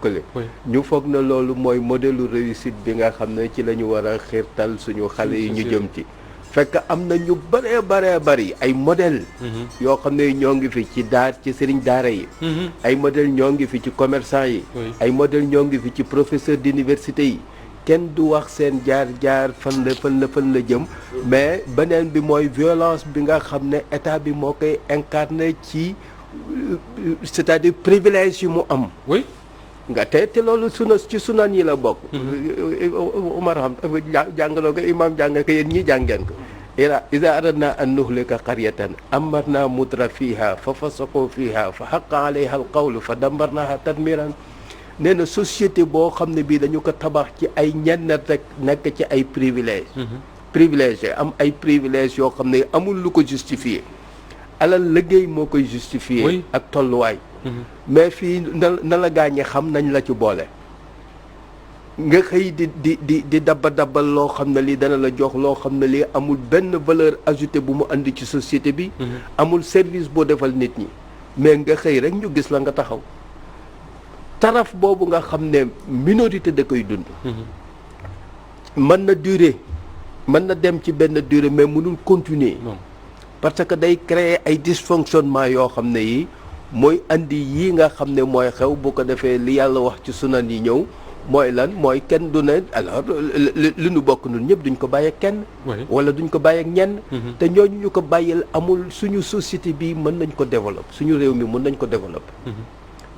kële. ñu foog na loolu mooy modèle réussite bi nga xam ne ci la ñu war a xiirtal suñu xale yi ñu jëm ci. fekk am na ñu bëree bëri ay modèle yoo xam ne ñoo ngi fi ci sëriñ daara yi. ay modèle ñoo ngi fi ci commerçant yi. ay modèle ñoo ngi fi ci professeur d'université yi. kenn du wax seen jaar fan la jëm mais beneen bi mooy violence bi nga xam ne état bi moo koy incarné ci c'est-à-dire privilège yi mu am. oui nga te loolu ci sunan yi la bokk. Umar xam jàngaloo ko imam jàngal ko yéen ñi jàngeen ko. iza aradna an nuhlika qaryatan amarna mutra fiha fa fasaqu fiha fa haqqa alayha alqawlu fa dammarnaha tadmiran nee na société boo xam ne bii dañu ko tabax ci ay ñenn rek nekk ci ay privilèges. privilégié am ay privilèges yoo xam ne amul lu ko justifier alal liggéey moo koy justifier ak tolluwaay. mais fii na la gaañe xam nañ la ci boole. nga xëy di dabal loo xam ne lii dana la jox loo xam ne lii amul benn valeur ajoutée bu mu andi ci société bi. amul service boo defal nit ñi. mais nga xëy rek ñu gis la nga taxaw. taraf boobu nga xam ne minorité da koy dund. mën na durer mën na dem ci benn durée mais mënul continuer. parce que day créer ay dysfonctionnement yoo xam ne yi mooy andi yii nga xam ne mooy xew bu ko defee li yàlla wax ci sunan yi ñëw. mooy lan mooy kenn du ne alors li nu bokk nun ñëpp duñ ko bàyyi ak kenn. wala duñ ko bàyyi ak ñenn. te ñooñu ñu ko bàyyil amul suñu société bi mën nañ ko développer suñu réew mi mën nañ ko développer.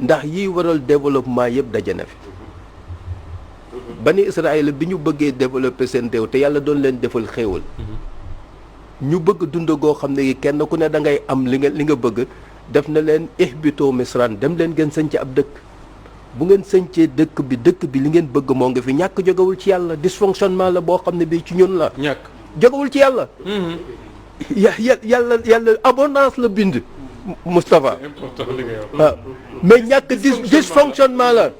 ndax yiy waral développement yëpp daje na fi. bani Israël bi ñu bëggee développer seen réew te yàlla doon leen defal xéewal. ñu bëgg dund goo xam ne kenn ku ne da ngay am li nga bëgg def na leen ihbitu misran dem leen ngeen sañ ci ab dëkk. bu ngeen sëncee dëkk bi li ngeen bëgg moo nga fi ñàkk jógewul ci yàlla dysfonctionnement la boo xam ne bii ci ñun la. ñàkk jógewul ci yàlla. yàlla abondance la bind. Moustapha waaw mais ñàkk dysfonctionnement la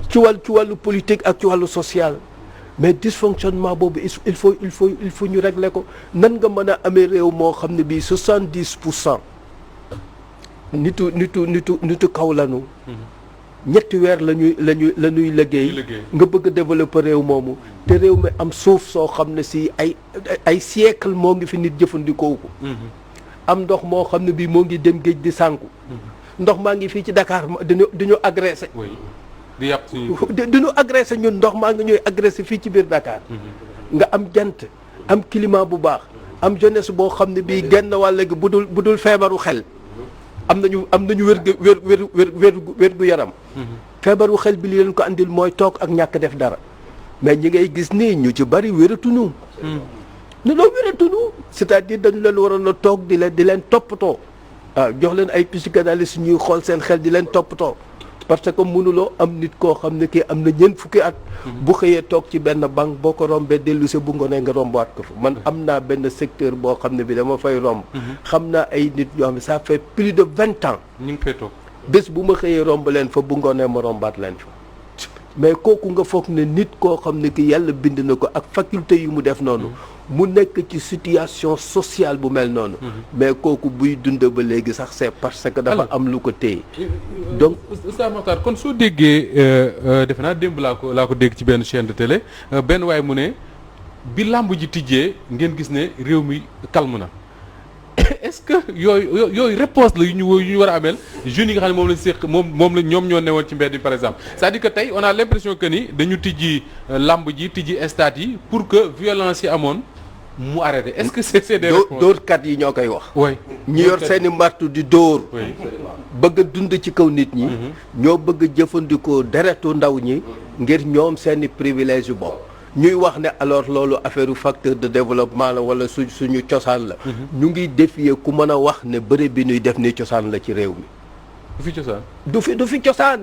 ci wàllu politique ak ci wàllu social. mais dysfonctionnement boobu il faut ñu régler ko nan nga mën a amee réew moo xam ne bii 70% nitu kaw lanu. ñetti weer la ñuy liggéey nga bëgg a développer réew moomu te réew mi am suuf soo xam ne si ay siècle moo ngi fi nit jëfandikoo ko. am ndox moo xam ne bii moo ngi dem géej di sànku. ndox maa ngi fii ci Dakar dañu agressé. di yàpp dañu agressé ñun ndox maa ngi ñuy agressé fii ci biir Dakar. nga am jant am climat bu baax am jeunesse boo xam ne bii genn wàll gi bu dul feebaru xel. am nañu wér gu yaram. feebaru xel bi li leen ko andil mooy toog ak ñàkk def dara mais ñi ngay gis nii ñu ci bari wératunu ñu loo wératunu c'est-à-dire dañu leen waroon a toog di leen toppatoo waaw jox leen ay psychanalyste ñuy xool seen xel di leen toppatoo parce que mënuloo am nit koo xam ne kii am na ñeent fukki at. bu xëyee toog ci benn banque boo ko rombee dellu si bu ngoonee nga rombaat ko fa man am naa benn secteur boo xam ne bi dama fay romb. xam naa ay nit ñoo xam ne ça fait plus de 20 ans. ñu ngi fay toog bés bu ma xëyee romb leen fa bu ngoonee ma rombaat leen fa. mais kooku nga foog ne nit koo xam ne ki yàlla bind na ko ak faculté yu mu def noonu. mu nekk ci situation sociale bu mel noonu. mais kooku buy dund ba léegi sax c'est parce que dafa am lu ko téye. donc Oustaz Makhtar kon soo déggee defe naa démb laa ko dégg ci benn chaîne de télé benn waay mu ne bi làmb ji tijjee ngeen gis ne réew mi calme na est-ce que yooyu réponse la yu ñu war a ameel jeunes yi nga xam ne moom lañ séq moom la ñoom ñoo newoon ci mbedd bi par exemple c'est-à-dire que tey on a l'impression que ni dañu tijji làmb ji tijji stade yi pour que violence yi amoon mu arrêté est-ce que c'est des réponses dóorkat yi ñoo koy wax. oui ñi yor seeni mbartu di dóor. bëgg a dund ci kaw nit ñi. ñoo bëgg a jëfandikoo deretu ndaw ñi ngir ñoom seeni privilège yu bopp. ñuy wax ne alors loolu affaire facteur de développement la wala suñu cosaan la. ñu ngi défier ku mën a wax ne bëre bi ñuy def ni cosaan la ci réew mi. du fi cosaan. du fi cosaan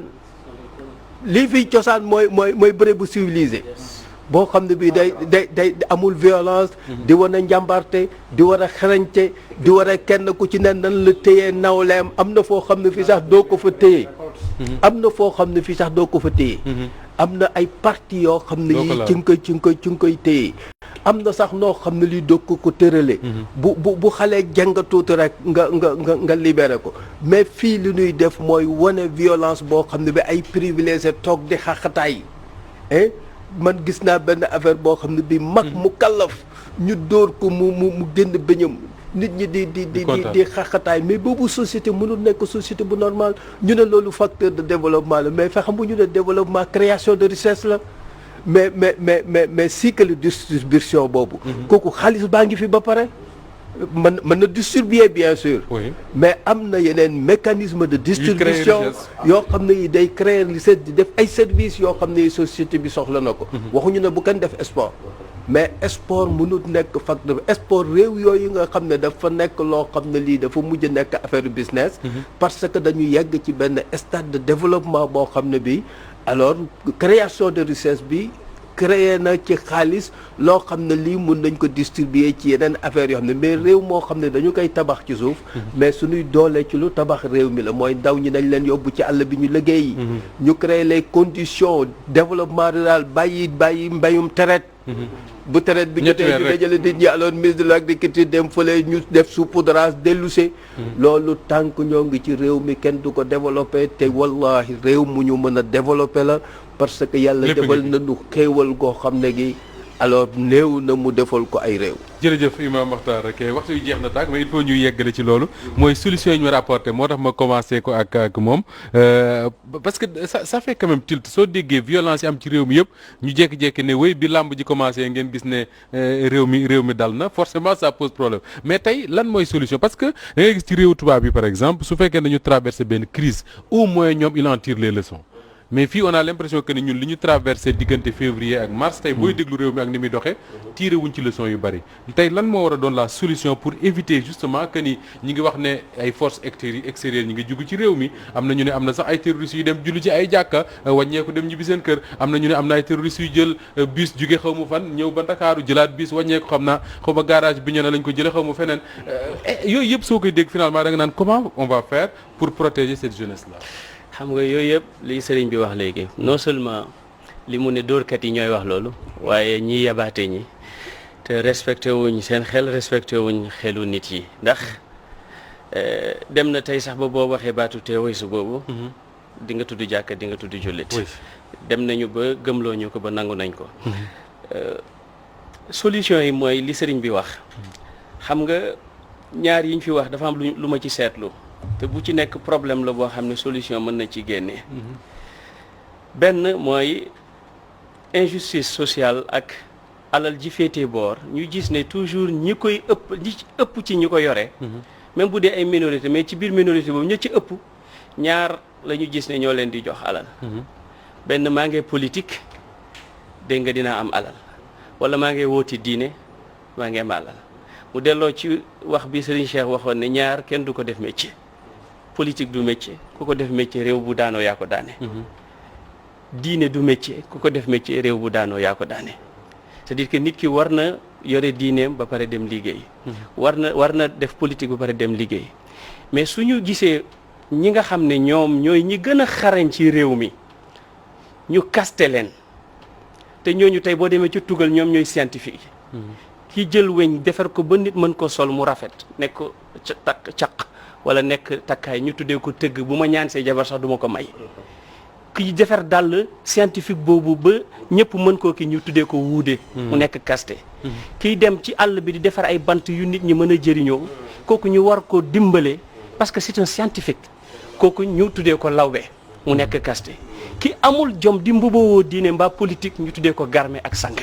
lii fi cosaan mooy bëre bu civilisé. boo xam ne bii day amul violence. di wane njàmbarte di war a xarañte di war a kenn ku ci ne nan la téyee nawleem am na foo xam ne fii sax doo ko fa téye. am na foo xam ne fii sax doo ko fa téye. am na ay parti yoo xam ne yii ci nga koy téye. am na sax noo xam ne lii doo ko tërale. bu xalee jàng tuuti rek nga libéré ko mais fii li ñuy def mooy wane violence boo xam ne bi ay privilégié toog di xaxataay man gis naa benn affaire boo xam ne bii mag mu kallaf ñu dóor ko mu génn bëñam nit ñi di xaxataay mais boobu société mënul nekk société bu normal ñu ne loolu facteur de développement la mais fexe bu ñu ne développement création de richesse la mais cycle de distribution boobu kooku xaalis baa ngi fi ba pare mën na distribuer bien sûr mais am na yeneen mécanisme de distribution yoo xam ne yi day créer li di def ay services yoo xam ne société bi soxla na ko waxuñu ne bu kenn def sport mais sport mënut nekk facteur sport réew yooyu nga xam ne dafa nekk loo xam ne lii dafa mujj nekk affaire business parce que dañu yegg ci benn stade de développement boo xam ne bi alors création de richesse bi créé na ci xaalis loo xam ne lii mun nañ ko distribuer ci yeneen affaires yoo xam ne mais réew moo xam ne dañu koy tabax ci suuf mais suñuy doolee ci lu tabax réew mi la mooy ndaw ñi nañ leen yóbbu ci àll bi ñu liggéeyi ñu créer les conditions développement rural bàyyi mbayum traite bu traite bi jotee ñu dajale nit ñi alors ministre de l'agriculture dem fële ñu def saupoudrage dellusé loolu tànk ñoo ngi ci réew mi kenn du ko développé te wallahi réew mu ñu mën a développé la parce que yàlla defal nañu xéewal goo xam ne gi alors néew na mu defal ko ay réew. jërëjëf Imam Makhtar rek waxtu yu jeex na tàkk mais il faut ñu yeggale ci loolu mooy solution yi ñu war a apporter moo tax ma commencé ko ak moom parce que ça fait quand même tilt soo déggee violence yi am ci réew mi yëpp ñu jékki-jékki ne wéy bi làmb ji commencé ngeen gis ne réew mi dal na forcément ça pose problème mais tey lan mooy solution parce que da ngay gis ci réewu tubaab bi par exemple su fekkee dañu traversé benn crise au moins ñoom il en tire les leçons. mais fii on a l'impression que ni ñun li ñu traversé diggante février ak mars tey booy déglu réew mi ak ni muy doxee tiré wuñ ci leçon yu bari tey lan moo war a doon la solution pour éviter justement que ni ñi ngi wax ne ay forces extérieures ñi ngi jugg ci réew mi am na ñu ne am na sax ay terroristes yu dem julli ci ay jàkka wàññeeku dem ñibbi seen kër am na ñu ne am na ay terroristes yu jël bus jóge xaw ma fan ñëw ba Ndakaaru jëlaat bus wàññeeku xaw ma garage bi ñu ne lañ ko jëlee xaw ma feneen yooyu yëpp soo koy dégg finalement da nga naan comment on va faire pour protéger cette jeunesse là. xam nga yooyu yëpp li sëriñ bi wax léegi non seulement li mu ne dóorkat yi ñooy wax loolu waaye ñi yabaate ñi te respecté wuñ seen xel respecté wuñ xelu nit yi ndax dem na tey sax ba boo waxee baatu terroriste boobu di nga tudd jàkka di nga tudd jullit dem nañu ba gëmloo ñu ko ba nangu nañ ko solution yi mooy li sëriñ bi wax xam nga ñaar yiñ fi wax dafa am lu ma ci seetlu te bu ci nekk problème la boo xam ne solution mën na ci génnee benn mooy injustice sociale ak alal ji féetee boor ñu gis ne toujours ñi koy ëpp ci ñi ko yore même bu dee ay minorité mais ci biir minorité boobu ña ci ëpp ñaar la ñu gis ne ñoo leen di jox alal benn maa ngi politique dégg nga dinaa am alal wala maa ngi wooti diine maa ngi am alal mu delloo ci wax bi Serigne Cheikh waxoon ne ñaar kenn du ko def métier politique du métier ku ko def métier réew bu daanoo yaa ko daane diine du métier ku ko def métier réew bu daanoo yaa ko daane c'est-à-dire que nit ki war na yore diineem ba pare dem liggéey war na def politique ba pare dem liggéey mais suñu gisee ñi nga xam ne ñoom ñooy ñi gën a xarañ ci réew mi ñu kaste leen te ñooñu tey boo demee ci tugal ñoom ñooy scientifique ki jël weñ defar ko ba nit mën ko sol mu rafet nekk caq wala nekk takkaay ñu tuddee ko tëgg bu ma ñaan see jabar sax duma ko may ki defar dàll scientifique boobu ba ñëpp mën koo ki ñu tuddee ko wuude mu nekk kaste kiy dem ci àll bi di defar ay bant yu nit ñi mën a jëriñoo kooku ñu war ko dimbale parce que c'est un scientifique kooku ñu tuddee ko lawbe mu nekk kaste ki amul jom di mbubawoo diine mbaa politique ñu tuddee ko garme ak sang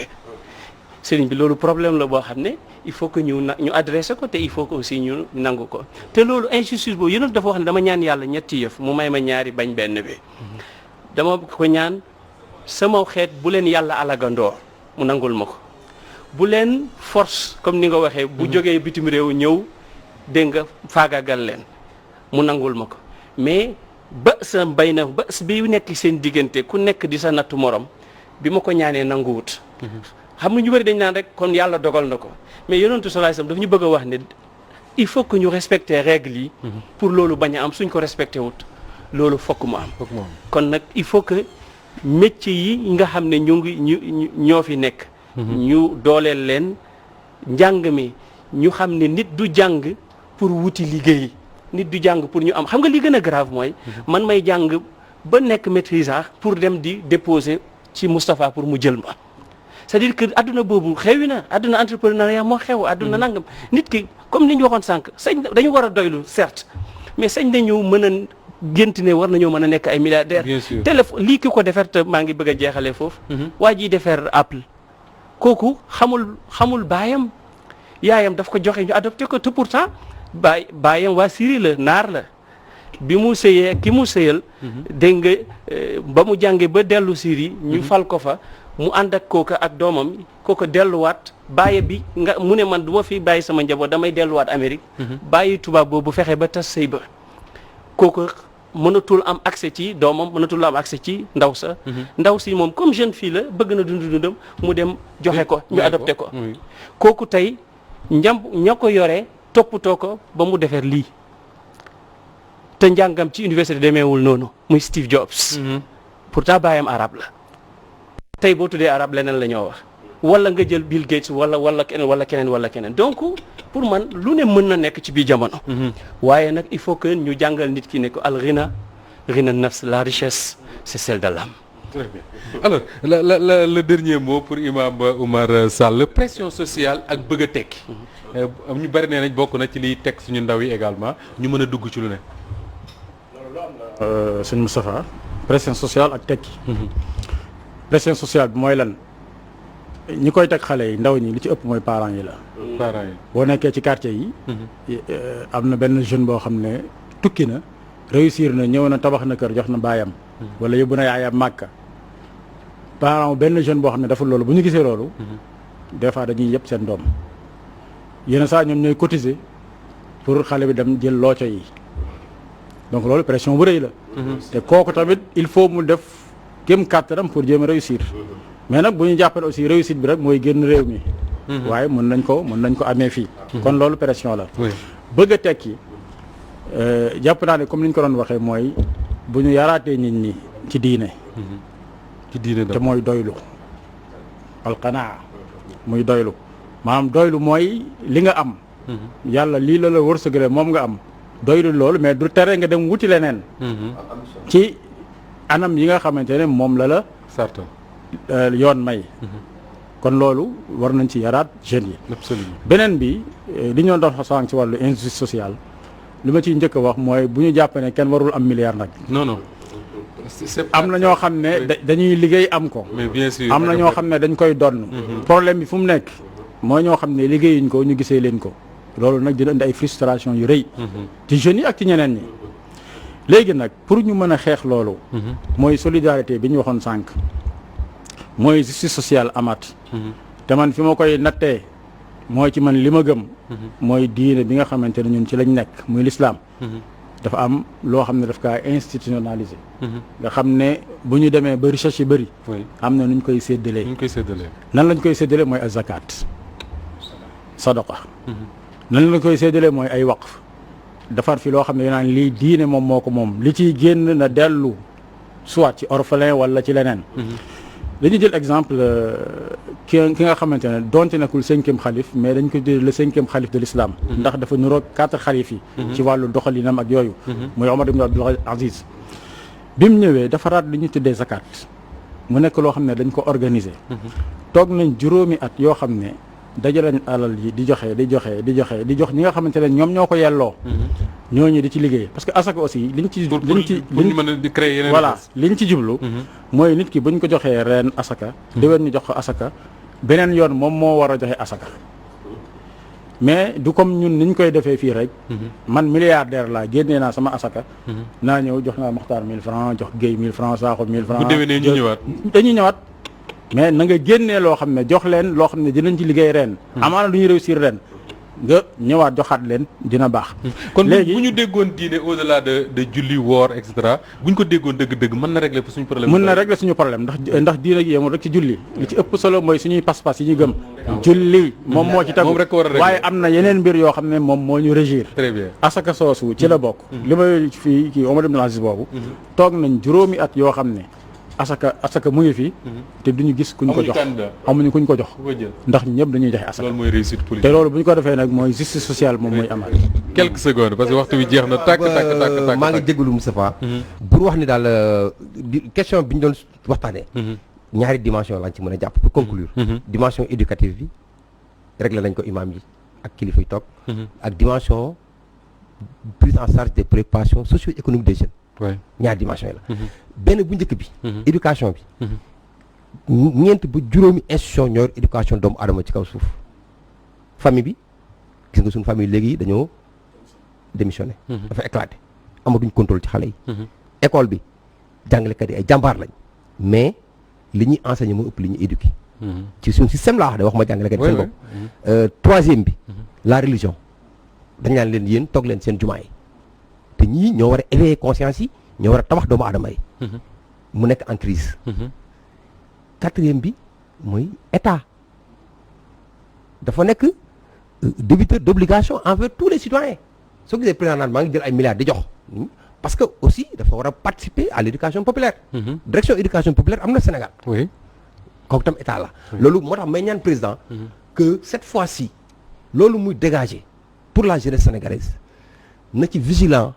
sëriñ bi loolu problème la boo xam ne il faut que ñu adressé ko te il faut que aussi ñu nangu ko te loolu injustice boobu yéen dafa wax ne dama ñaan yàlla ñetti yëf mu may ma ñaari bañ benn bi dama ko ñaan sama xeet bu leen yàlla alagandoor mu nangul ma ko bu leen force comme ni nga waxee bu jógee bitim réew ñëw dégg nga faagagal leen mu nangul ma ko mais ba sa bay na ba bi nekk seen diggante ku nekk di sa nattu morom bi ma ko ñaanee nanguwut xam nga ñu bëri dañ naan rek kon yàlla dogal na ko mais yonentu sallallahu alayhi wasallam daf ñu bëgg a wax ne il faut que ñu respecter règles yi pour loolu bañ a am suñ ko respecté wut loolu fokk mu am kon nag il faut que métier yi nga xam ne ñoo fi nekk ñu dooleel leen njàng mi ñu xam ne nit du jàng pour wuti liggéey nit du jàng pour ñu am xam nga li gën a grave mooy man may jàng ba nekk maîtrisard pour dem di déposer ci Moustapha pour mu jël ma c'est-à-dire que adduna boobu xewi na adduna entrepreneuriat moo xew adduna nangam nit ki comme ni ñu waxoon sànq sañ dañu war a doylu certes mais sañ nañu mën a gént ne war nañoo mën a nekk ay milliardaire téléphone lii ki ko defar te maa ngi bëgg a jeexalee foofu waa ji defar Apple kooku xamul baayam yaayam daf ko joxe ñu adopté ko te pourtant baayam waa Syrie la naar la bi mu sëyee ki mu sëyal dégg nga ba mu jàngee ba dellu Syrie ñu fal ko fa mu ànd ak kooka ak doomam kooka delluwaat bàyyi bi nga mu ne man du ma fi bàyyi sama njaboot damay delluwaat Amérique bàyyi tubaab boobu fexe ba tas sëy ba kooka mënatul am accès ci doomam mënatul am accès ci ndaw sa ndaw si moom comme jeune fille la bëgg na dundam mu dem joxe ko ñu adopté ko kooku tey ña ko yoree toppatoo ko ba mu defar lii te njàngam ci université demeewul noonu muy Steve Jobs pourtant baayam arabe la tey boo tuddee arabe leneen la ñoo wax wala nga jël Bill Gates wala keneen donc pour man lu ne mën na nekk ci biir jamono waaye nag il faut que ñu jàngal nit ki ne ko al ghina nafs, la richesse c'est celle de l'âme. Très bien. Alors le dernier mot pour Imam Oumar Sall, pression sociale ak bëgg a tekki ñu bari nee nañ bokk na ci liy teg suñu ndaw yi également ñu mën a dugg ci lu ne. Sëñ Moustapha pression sociale ak tekki pression sociale bi mooy lan ñi koy teg xale yi ndaw ñi li ci ëpp mooy parents yi la. Parents yi boo nekkee ci quartier yi am na benn jeune boo xam ne tukki na réussir na ñëw na tabax na kër jox na baayam wala yóbbu na yaayam màkka parent benn jeune boo xam ne dafa loolu bu ñu gisee loolu des fois dañuy yëpp seen doom yenn saa ñoom ñooy cotiser pour xale bi dem jël looco yi donc loolu pression bu rëy la te kooku tamit il faut mu def kéem kàttanam pour jéem a réussir mais nag bu ñu jàppale aussi réussite bi rek mooy génn réew mi waaye mën nañ ko amee fii kon loolu pression la bëgg a tekki jàpp naa ne comme ni ñu ko doon waxee mooy bu ñu yaraatee nit ñi ci diine te mooy doylu alqanaa muy doylu maanaam doylu mooy li nga am yàlla lii la la wërsëgale moom nga am doylu loolu mais du tere nga dem wuti leneen ci anam yi nga xamante ne moom la certain yoon may kon loolu war nañ ci yaraat jeunes yi absolument beneen bi li ñu doon sànq ci wàllu injustice sociale li ma ciy njëkk a wax mooy bu ñu jàpp ne kenn warul am milliard nag non am na ñoo xam ne dañuy liggéey am ko mais bien sûr am na ñoo xam ne dañ koy donn problème bi fu mu nekk mooy ñoo xam ne liggéeyuñ ko ñu gisee leen ko loolu nag dina indi ay frustration yu rëy ci jeunes yi ak ci ñeneen ñi léegi nag pour ñu mën a xeex loolu mooy solidarité bi ñu waxoon sànq mooy justice sociale amaat te man fi ma koy nattee mooy ci man li ma gëm mooy diine bi nga xamante ne ñun ci lañ nekk muy l'islam dafa am loo xam ne daf kaa institutionnalisé nga xam ne bu ñu demee ba recherche yi bëri am na nuñ koy séddalee nan lañ koy séddalee mooy azakat sadaqa nan lañ koy séddalee mooy ay waqf defar fi loo xam ne naan lii diine moom moo ko moom li ciy génn na dellu soit ci orphelin wala ci leneen dañuy jël exemple ki nga xamante ne donte nekkul 5e xalif mais dañ ko tuddee le 5e xalif de l'islam ndax dafa niroog 4 xalif yi ci wàllu doxalinam ak yooyu muy Omar ibn Abdul Aziz bi mu ñëwee defaraat li ñu tuddee zakat mu nekk loo xam ne dañ ko organiser toog nañ juróomi at yoo xam ne dajalañ alal yi di jox ñi nga xamante ne ñoom ñoo ko yelloo ñooñu di ci liggéey parce que asaka aussi liñ ci voilà liñ ci jublu mooy nit ki buñ ko joxee ren asaka déwén ñu jox ko asaka beneen yoon moom moo war a joxe asaka mais du comme ñun niñ koy defee fii rek man milliardaire laa génnee naa sama asaka naa ñëw jox naa Mokhtar 1000 francs jox Guèye 1000 francs Sakho 1000 francs bu déwénee ñu ñëwaat dañuy ñëwaat mais na nga génnee loo xam ne jox leen loo xam ne dinañ ci liggéey ren amaana du ñu réussir ren nga ñëwaat joxaat leen dina baax kon léegi bu ñu déggoon diine au delà de julli woor et cetera bu ñu ko déggoon dëgg-dëgg mën na régler suñu problème mën na régler suñu problème ndax diine gi yemul rek ci julli li ci ëpp solo mooy suñuy pas-pas yi ñu gëm julli moom moo ci tegu waaye am na yeneen mbir yoo xam ne moom moo ñu régir très bien asaka soosu ci la bokk li may fii kii Omar ibn Aziz boobu toog nañ juróomi at yoo xam ne asaka mu ngi fi te duñu gis kuñ ko jox amuñu kuñ ko jox ndax ñëpp dañuy joxe asaka loolu mooy réussite politique te loolu bu ñu ko defee nag mooy justice sociale moom mooy amaat quelques secondes parce que waxtu bi jeex na tàkk maa ngi jégalu Moustapha pour wax ni daal question bi ñu doon waxtaanee ñaari dimension lañ ci mën a jàpp pour conclure dimension éducative bi réglé nañ ko imam yi ak kilifa yi toog ak dimension prise en charge des préoccupations socio-économiques des jeunes ñaari dimension yi la benn bu njëkk bi éducation bi ñeent ba juróomi institution ñoo yor éducation doomu adama ci kaw suuf famille bi gis nga suñu famille léegi dañoo démissionné dafa éclaté amatuñ contrôle ci xale yi école bi jàngalekat yi ay jàmbaar lañ mais li ñuy enseigné moo ëpp li ñuy éduqué ci suñu système laa wax de wax ma jàngalekat yi seen bopp troisième bi la religion dañ naan leen yéen toog leen seen jumaa yi te ñii ñoo war a éveiller conscience yi ñoo war a tabax doomu aadama yi. mu nekk en crise. 4e bi mooy état dafa nekk débiteur d'obligation envers tous les citoyens soo gisee président naan maa ngi jël ay milliards di jox parce que aussi dafa war a participer à l'éducation populaire. direction éducation populaire am na Sénégal. oui kooku tam état la. loolu moo tax may ñaan président. que cette fois-ci loolu muy dégager pour la jeunesse sénégalaise na ci vigilant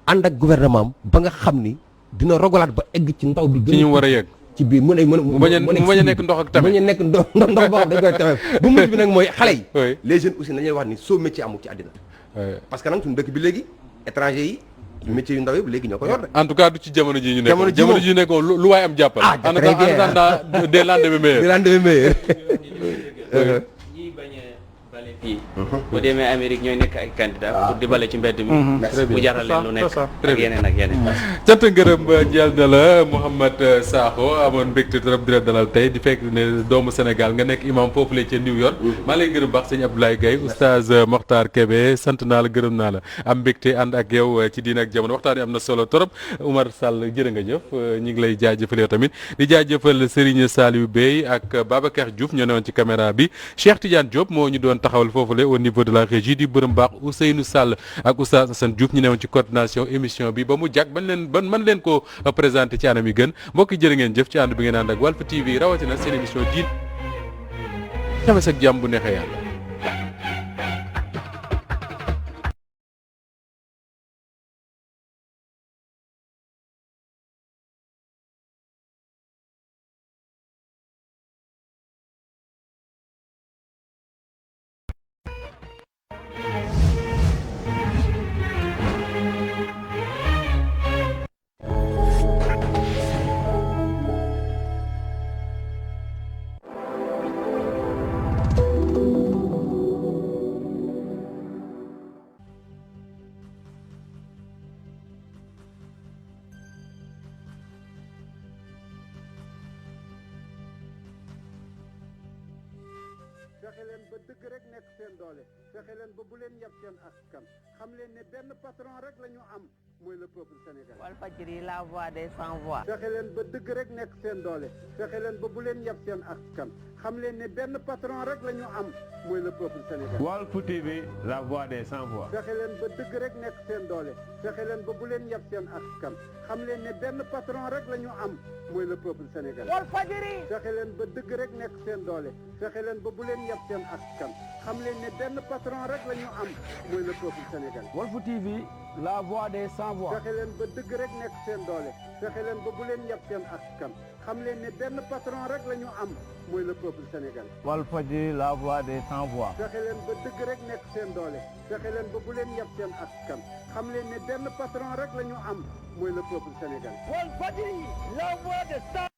ànd ak gouvernement ba nga xam ni dina rogalaat ba egg ci ndaw bi. ci ñu war a yegg. ci biir mu bañ a nekk ndox ak tamit bañ a nekk ndox boo xam dañ koy tamit bu mujj bi nag mooy xale yi. oui les jeunes aussi nañuy wax ni soo métier amul ci àddina. parce que nag suñu dëkk bi léegi étranger yi métier yu ndaw yëpp léegi ñoo ko yor de. en tout cas du ci jamono ji ñu nekk jamono ji ñu nekk lu waay am jàppal. ah très bien en attendant des lendemains meilleurs. des lendemains meilleurs. ñii bañ a bale fii. bu demee Amérique ñooy nekk ay candidat pour di bale ci mbedd mi. bu jaral leen lu nekk ak yeneen ak yeneen. cant ngërëm jël na la Mouhamed Sakho amoon mbégte trop di la dalal tey di fekk ne doomu Sénégal nga nekk imam foofu la ca New York. maa lay gërëm baax sëñ Abdoulaye Gaye oustaz Mokhtar Kébé sant naa la gërëm naa la am mbégte ànd ak yow ci diine ak jamono waxtaan yi am na solo trop Oumar Sall jërë nga jëf ñu ngi lay jaajëfal yow tamit di jaajëfal Serigne Saliou Bey ak Babacar Diouf ñoo newoon ci caméra bi Cheikh Tidiane Diop moo ñu doon taxawal foofule au niveau de la régie di bërëm baax Ousseynou Sall ak oustaz Assane Diouf ñu newoon ci coordination émission bi ba mu jag man leen ko présenté ci anam yi gën mbokk jërë ngeen jëf ci ànd bi ngeen ànd ak Walf TV rawatina seen émission diin xames ak jàmm bu neexee yàlla. fexe leen ba dëgg rek nekk seen doole fexe leen ba bu leen yab seen askan xam leen ne benn patron rek la ñu am mooy le peuple sénégalais. Walfadjri la voix des sans voix. fexe leen ba dëgg rek nekk seen doole fexe leen ba bu leen yab seen askan xam leen ne benn patron rek la ñu am mooy le peuple sénégalais. Walf TV la voix des sans voix. fexe leen ba dëgg rek nekk seen doole fexe leen ba bu leen yab seen askan xam leen ne benn patron rek la ñu am mooy le peuple sénégalais. Walfadjri. fexe leen ba dëgg rek nekk seen doole fexe leen ba bu leen yab seen askan xam leen ne benn patron rek la ñu am mooy le peuple sénégalais. Walf TV la voix des sans voix. fexe leen ba dëgg rek nekk seen doole fexe leen ba bu leen yab seen askan xam leen ne benn patron rek la ñu am mooy le peuple sénégalais. Walfadjri la voix des sans voix. fexe leen ba dëgg rek nekk seen doole fexe leen ba bu leen yab seen askan xam leen ne benn patron rek la ñu am mooy le peuple sénégalais. Walfadjri la voix des sans.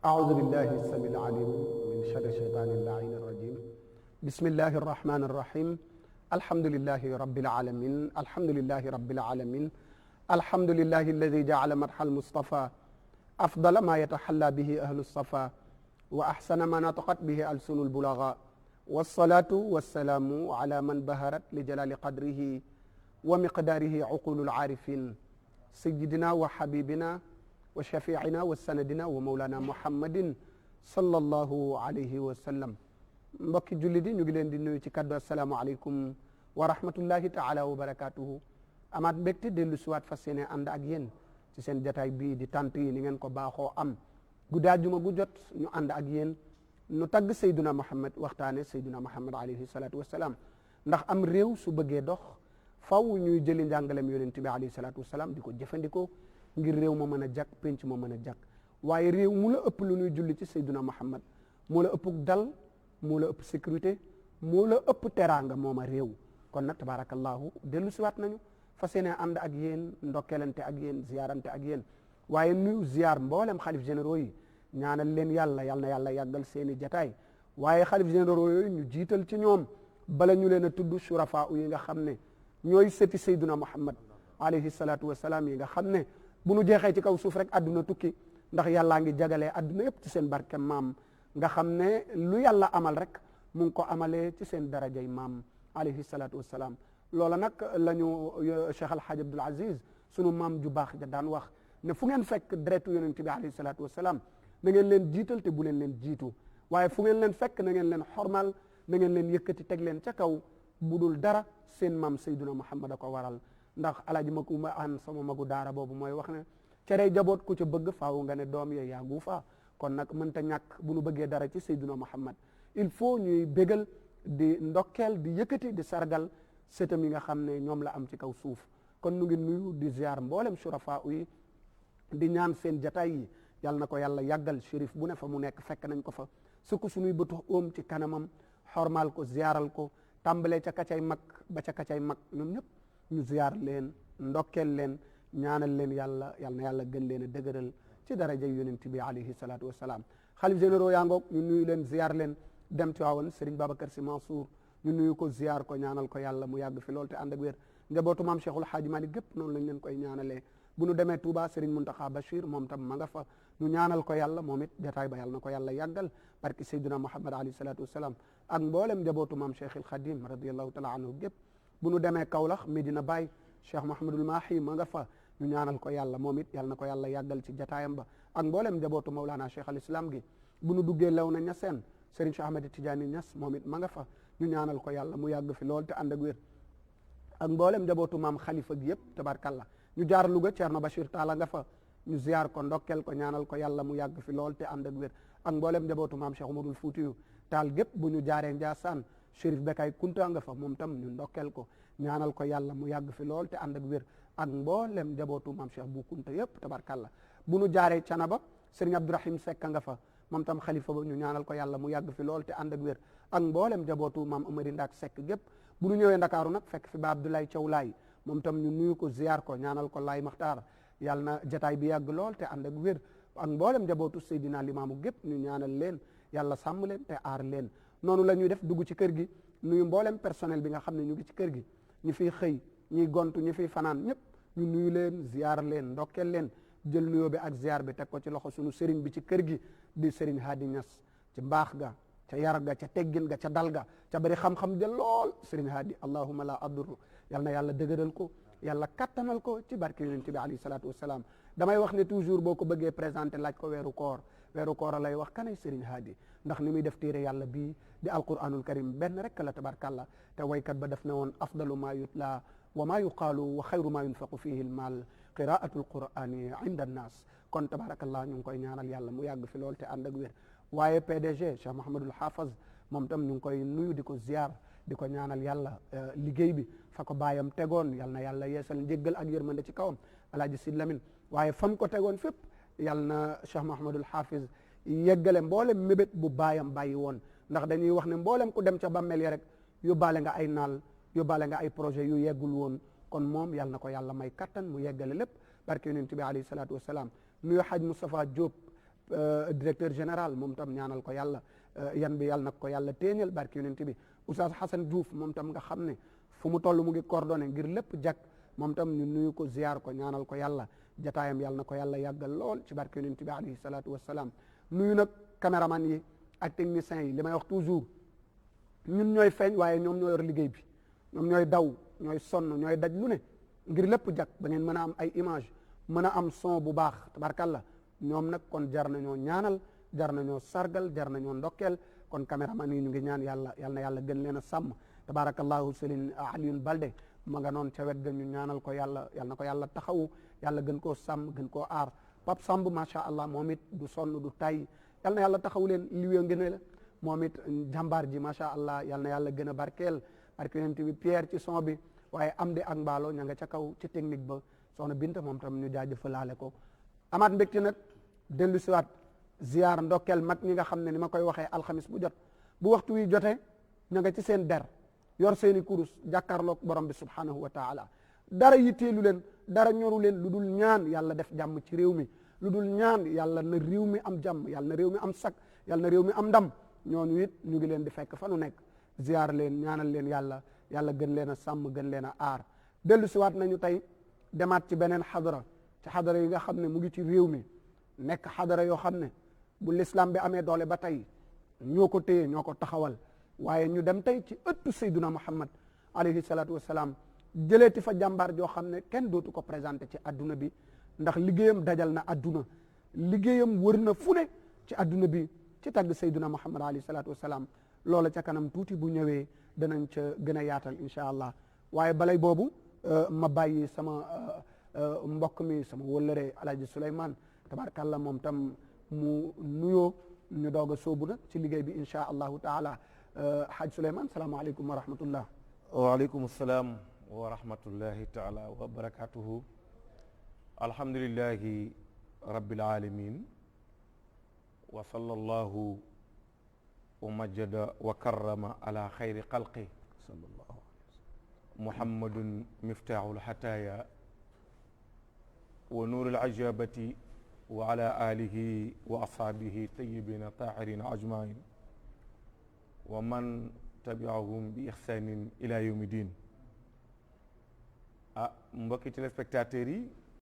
أعوذ بالله السميع العليم من شر الشيطان اللعين الرجيم بسم الله الرحمن الرحيم الحمد لله رب العالمين الحمد لله رب العالمين الحمد لله الذي جعل مدح المصطفى أفضل ما يتحلى به أهل الصفا وأحسن ما نطقت به ألسن البلغاء والصلاة والسلام على من بهرت لجلال قدره ومقداره عقول العارفين سيدنا وحبيبنا wa shafiina wa sanadina wa mawlana muhammadin sallallahu alayhi wa sallam mbokki julli di ñu ngi leen di nuyu ci kaddu assalaamu aleykum wa rahmatullahi taala wa barakatuhu amaat mbégte dellu siwaat fas yéene ànd ak yéen ci seen jataay bii di tant yi ni ngeen ko baaxoo am guddi àjjuma gu jot ñu ànd ak yéen nu tagg Seydina Muhammad waxtaane Seydina Muhammad alayhi salaatu wassalaam ndax am réew su bëggee dox faw ñuy jëli njàngalem yonent bi alayhi salaatu wassalaam di ko jëfandikoo ngir réew ma mën a jag penc ma mën a jag waaye réew mu la ëpp lu ñuy julli ci Seydina Muhammad moo la ëpp dal moo la ëpp sécurité moo la ëpp teraanga mooma réew kon nag tabarakallahu dellu siwaat nañu fas yéene ànd ak yéen ndokkelante ak yéen ziyaarante ak yéen waaye nuyu ziyaar mboolem xalif généraux yi ñaanal leen yàlla yal na yàlla yàggal seeni jataay waaye xalif généraux yooyu ñu jiital ci ñoom bala ñu leen a tudd surafa yi nga xam ne ñooy sëti Seydina Muhammad alayhi salaatu wassalaam yi nga xam ne bu nu jeexee ci kaw suuf rek adduna tukki ndax yàllaa ngi jagalee adduna yëpp ci seen barke maam nga xam ne lu yàlla amal rek mu ngi ko amalee ci seen darajay maam alayhi salaatu wassalaam loola nag la ñu Cheikh Alhaaj Abdul Aziz sunu maam ju baax ja daan wax ne fu ngeen fekk deretu yonent bi alayhi salaatu wassalaam na ngeen leen jiital te bu leen jiitu waaye fu ngeen leen fekk na ngeen leen xormal na ngeen leen yëkkati teg leen ca kaw budul dara seen maam Seydina Muhammad a ko waral ndax alaaji Makuma an sama magu daara boobu mooy wax ne cerey jaboot ku ca bëgg faaw nga ne doom ye yaa guufa kon nag mënta ñàkk bu nu bëggee dara ci Seydina Muhammad il faut ñuy bégal di ndokkeel di yëkkati di sargal sëtam yi nga xam ne ñoom la am ci kaw suuf kon nu ngi nuyu di ziar mboolem surafa yi di ñaan seen jataay yi yàlla na ko yàlla yàggal shérif bu ne fa mu nekk fekk nañ ko fa sukk suñuy bëtu óom ci kanamam xormal ko ziaral ko tàmbalee ca kacay mag ba ca kacay mag ñoom ñëpp ñu ziar leen ndokkeel leen ñaanal leen yàlla yal na yàlla gën leen a dëgëral ci daraja yonent bi alayhi salaatu wassalaam xalif généraux yaa ngoog ñu nuyu leen ziar leen dem Tiwaawan Serigne Babacar Sy Mansour ñu nuyu ko ziar ko ñaanal ko yàlla mu yàgg fi lool te ànd ak wér njabootu maam Cheikhul Haaji Malik gépp noonu lañ leen koy ñaanalee bu nu demee Touba Serigne Mountakha Bachir moom tam ma nga fa ñu ñaanal ko yàlla moom it jataay ba yàlla na ko yàlla yàggal barki Seydina Muhammad alayhi salaatu wassalaam ak mboolem njabootu maam Cheikhul Khadim radiyallahu taala anhu gépp bu nu demee Kaolack Medina Baye Cheikh Mouhamadul Mahi ma nga fa ñu ñaanal ko yàlla moom it yàlla na ko yàlla yàggal ci jataayam ba ak mboolem njabootu Mawlana Cheikh al Islam gi bu nu duggee Léona Niassène Serigne Cheikh Ahmed Tidiane Niass moom it ma nga fa ñu ñaanal ko yàlla mu yàgg fi lool te ànd ak wér ak mboolem njabootu maam Khalifa gi yëpp tabarkalla ñu jaar Louga Thierno Bachir Talla nga fa ñu ziar ko ndokkel ko ñaanal ko yàlla mu yàgg fi lool te ànd ak wér ak mboolem njabootu maam Cheikh Oumarul Foutiyu Taal gépp bu ñu jaaree Ndiassane Chérif Bekay Kunta nga fa moom tam ñu ndokkel ko ñaanal ko yàlla mu yàgg fi lool te ànd ak wér ak mboolem njabootu maam Cheikh Bu Kunta yëpp tabarkalla bu ñu jaaree Canaba Serigne Abdourahim Seck nga fa moom tam xalifa ba ñu ñaanal ko yàlla mu yàgg fi lool te ànd ak wér ak mboolem njabootu maam Amari Ndaak Seck gépp bu ñu ñëwee Ndakaaru nag fekk fi ba Abdoulaye Thiaw Laay moom tam ñu nuyu ko ziar ko ñaanal ko Laay Maxtaar yàlla na jataay bi yàgg lool te ànd ak wér ak mboolem njabootu Seydina Limaamu gépp ñu ñaanal leen yàlla sàmm leen te aar leen noonu la ñuy def dugg ci kër gi nuyu mboolem personnel bi nga xam ne ñu ngi ci kër gi ñi fiy xëy ñiy gontu ñi fiy fanaan ñëpp ñu nuyu leen ziar leen ndokkeel leen jël nuyoo bi ak ziar bi teg ko ci loxo sunu sëriñ bi ci kër gi di sëriñ Hadi Niass ci mbaax ga ca yar ga ca teggin ga ca dal ga ca bari xam-xam de lool sëriñ Hadi allahumma la aduru yal na yàlla dëgëral ko yàlla kattanal ko ci barke yonent bi alayhi salaatu wassalaam damay wax ne toujours boo ko bëggee présenté laaj ko weeru koor lay wax kanay sëriñ Hadi ndax ni muy def téere yàlla bii di alquranul karim benn rek la tabarkalla te waykat ba def ne woon afdalu ma yutla wa ma yuqaalu wa xayru ma yunfaqu fihi l mal qiraatul qurani inda annas kon tabarakallah ñu ngi koy ñaanal yàlla mu yàgg fi lool te ànd ak wér waaye PDG Cheikh Mouhamadul Hafaz moom tam ñu ngi koy nuyu di ko ziar di ko ñaanal yàlla liggéey bi fa ko baayam tegoon yal na yàlla yeesal njéggal ak yërmande ci kawam alaaji Sid Lamin waaye fam ko tegoon fépp yal na Cheikh Mouhamadul Hafiz yeggale mboolem mébét bu baayam bàyyi woon ndax dañuy wax ne mboolem ku dem ca bàmmeel ya rek yóbbaale nga ay naal yóbbaale nga ay projet yu yeggul woon kon moom yal na ko yàlla may kattan mu yeggale lépp barke yonent bi alayhi salaatu wassalaam nuyu Haj Moustapha Diop directeur général moom tam ñaanal ko yàlla yan bi yàlla na ko yàlla téeñal barke yonent bi Oustaz Hassan Diouf moom tam nga xam ne fu mu toll mu ngi coordonné ngir lépp jag moom tam ñu nuyu ko ziar ko ñaanal ko yàlla jataayam yàlla na ko yàlla yàggal lool ci barke yonent bi alayhi salaatu wassalaam nuyu nag caméraman yi ak techniciens yi li may wax toujours ñun ñooy feeñ waaye ñoom ñoo yor liggéey bi ñoom ñooy daw ñooy sonn ñooy daj lu ne ngir lépp jag ba ngeen mën a am ay image mën a am son bu baax tabarkalla ñoom nag kon jar nañoo ñaanal jar nañoo sargal jar nañoo ndokkeel kon caméraman yi ñu ngi ñaan yàlla yal na yàlla gën leen a sàmm tabarakallahu Serigne Alioune Balde ma nga noon ca wet ga ñu ñaanal ko yàlla yal na ko yàlla taxawu yàlla gën koo sàmm gën koo aar Pape Samb macha allah moom it du sonn du tay yal na yàlla taxawu leen liwee ngeen la moom it jàmbaar ji macha allah yal na yàlla gën a barkeel yonent bi Pierre ci son bi waaye am di ak mbaalo ña nga ca kaw ci technique ba soxna Binta moom tam ñu jaajëfalaale ko amaat mbégte nag dellu siwaat ziar ndokkeel mag ñi nga xam ne ni ma koy waxee alxamis bu jot bu waxtu wi jotee ña nga ci seen der yor seeni kurus jàkkaarloog borom bi subhanahu wa taala dara yitteelu leen dara ñoru leen lu dul ñaan yàlla def jàmm ci réew mi lu dul ñaan yàlla na réew mi am jàmm yàlla na réew mi am sak yàlla na réew mi am ndam ñooñu it ñu ngi leen di fekk fa nu nekk ziar leen ñaanal leen yàlla gën leen a sàmm gën leen a aar dellu siwaat nañu tey demaat ci beneen xadara ci xadara yi nga xam ne mu ngi ci réew mi nekk xadara yoo xam ne bu l'islam bi amee doole ba tey ñoo ko téye ñoo ko taxawal waaye ñu dem tey ci ëttu sayduna muhammad alayhi salaatu wassalaam jëleeti fa jàmbaar joo xam ne kenn dootu ko présenté ci adduna bi ndax liggéeyam dajal na adduna liggéeyam wër na fu ne ci adduna bi ci tagg sayduna muhammad alayhi salaatu wassalaam loola ca kanam tuuti bu ñëwee danañ ca gën a yaatal incha allah waaye balay boobu ma bàyyi sama mbokk mi sama wëllëre alaaji Souleymane tabaarakallah moom tam mu nuyoo ñu doog a sóobu nag ci liggéey bi incha allahu taala Haaj Souleymane salaamaaleykum wa rahmatullah. waaleykum salaam wa rahmatullahi taala wa barakatuhu. alhamdulillahi rabbil alamin wa sallallahu wa majjada wa karrama ala xayri xalqi muhammadun miftaaxul xataaya wa nuurul ajabati wa ala alihi wa ashaabihi tayyibina taahirina ajmain wa man tabiahum bi ixsanin ila yawmi din mbokki téléspectateurs yi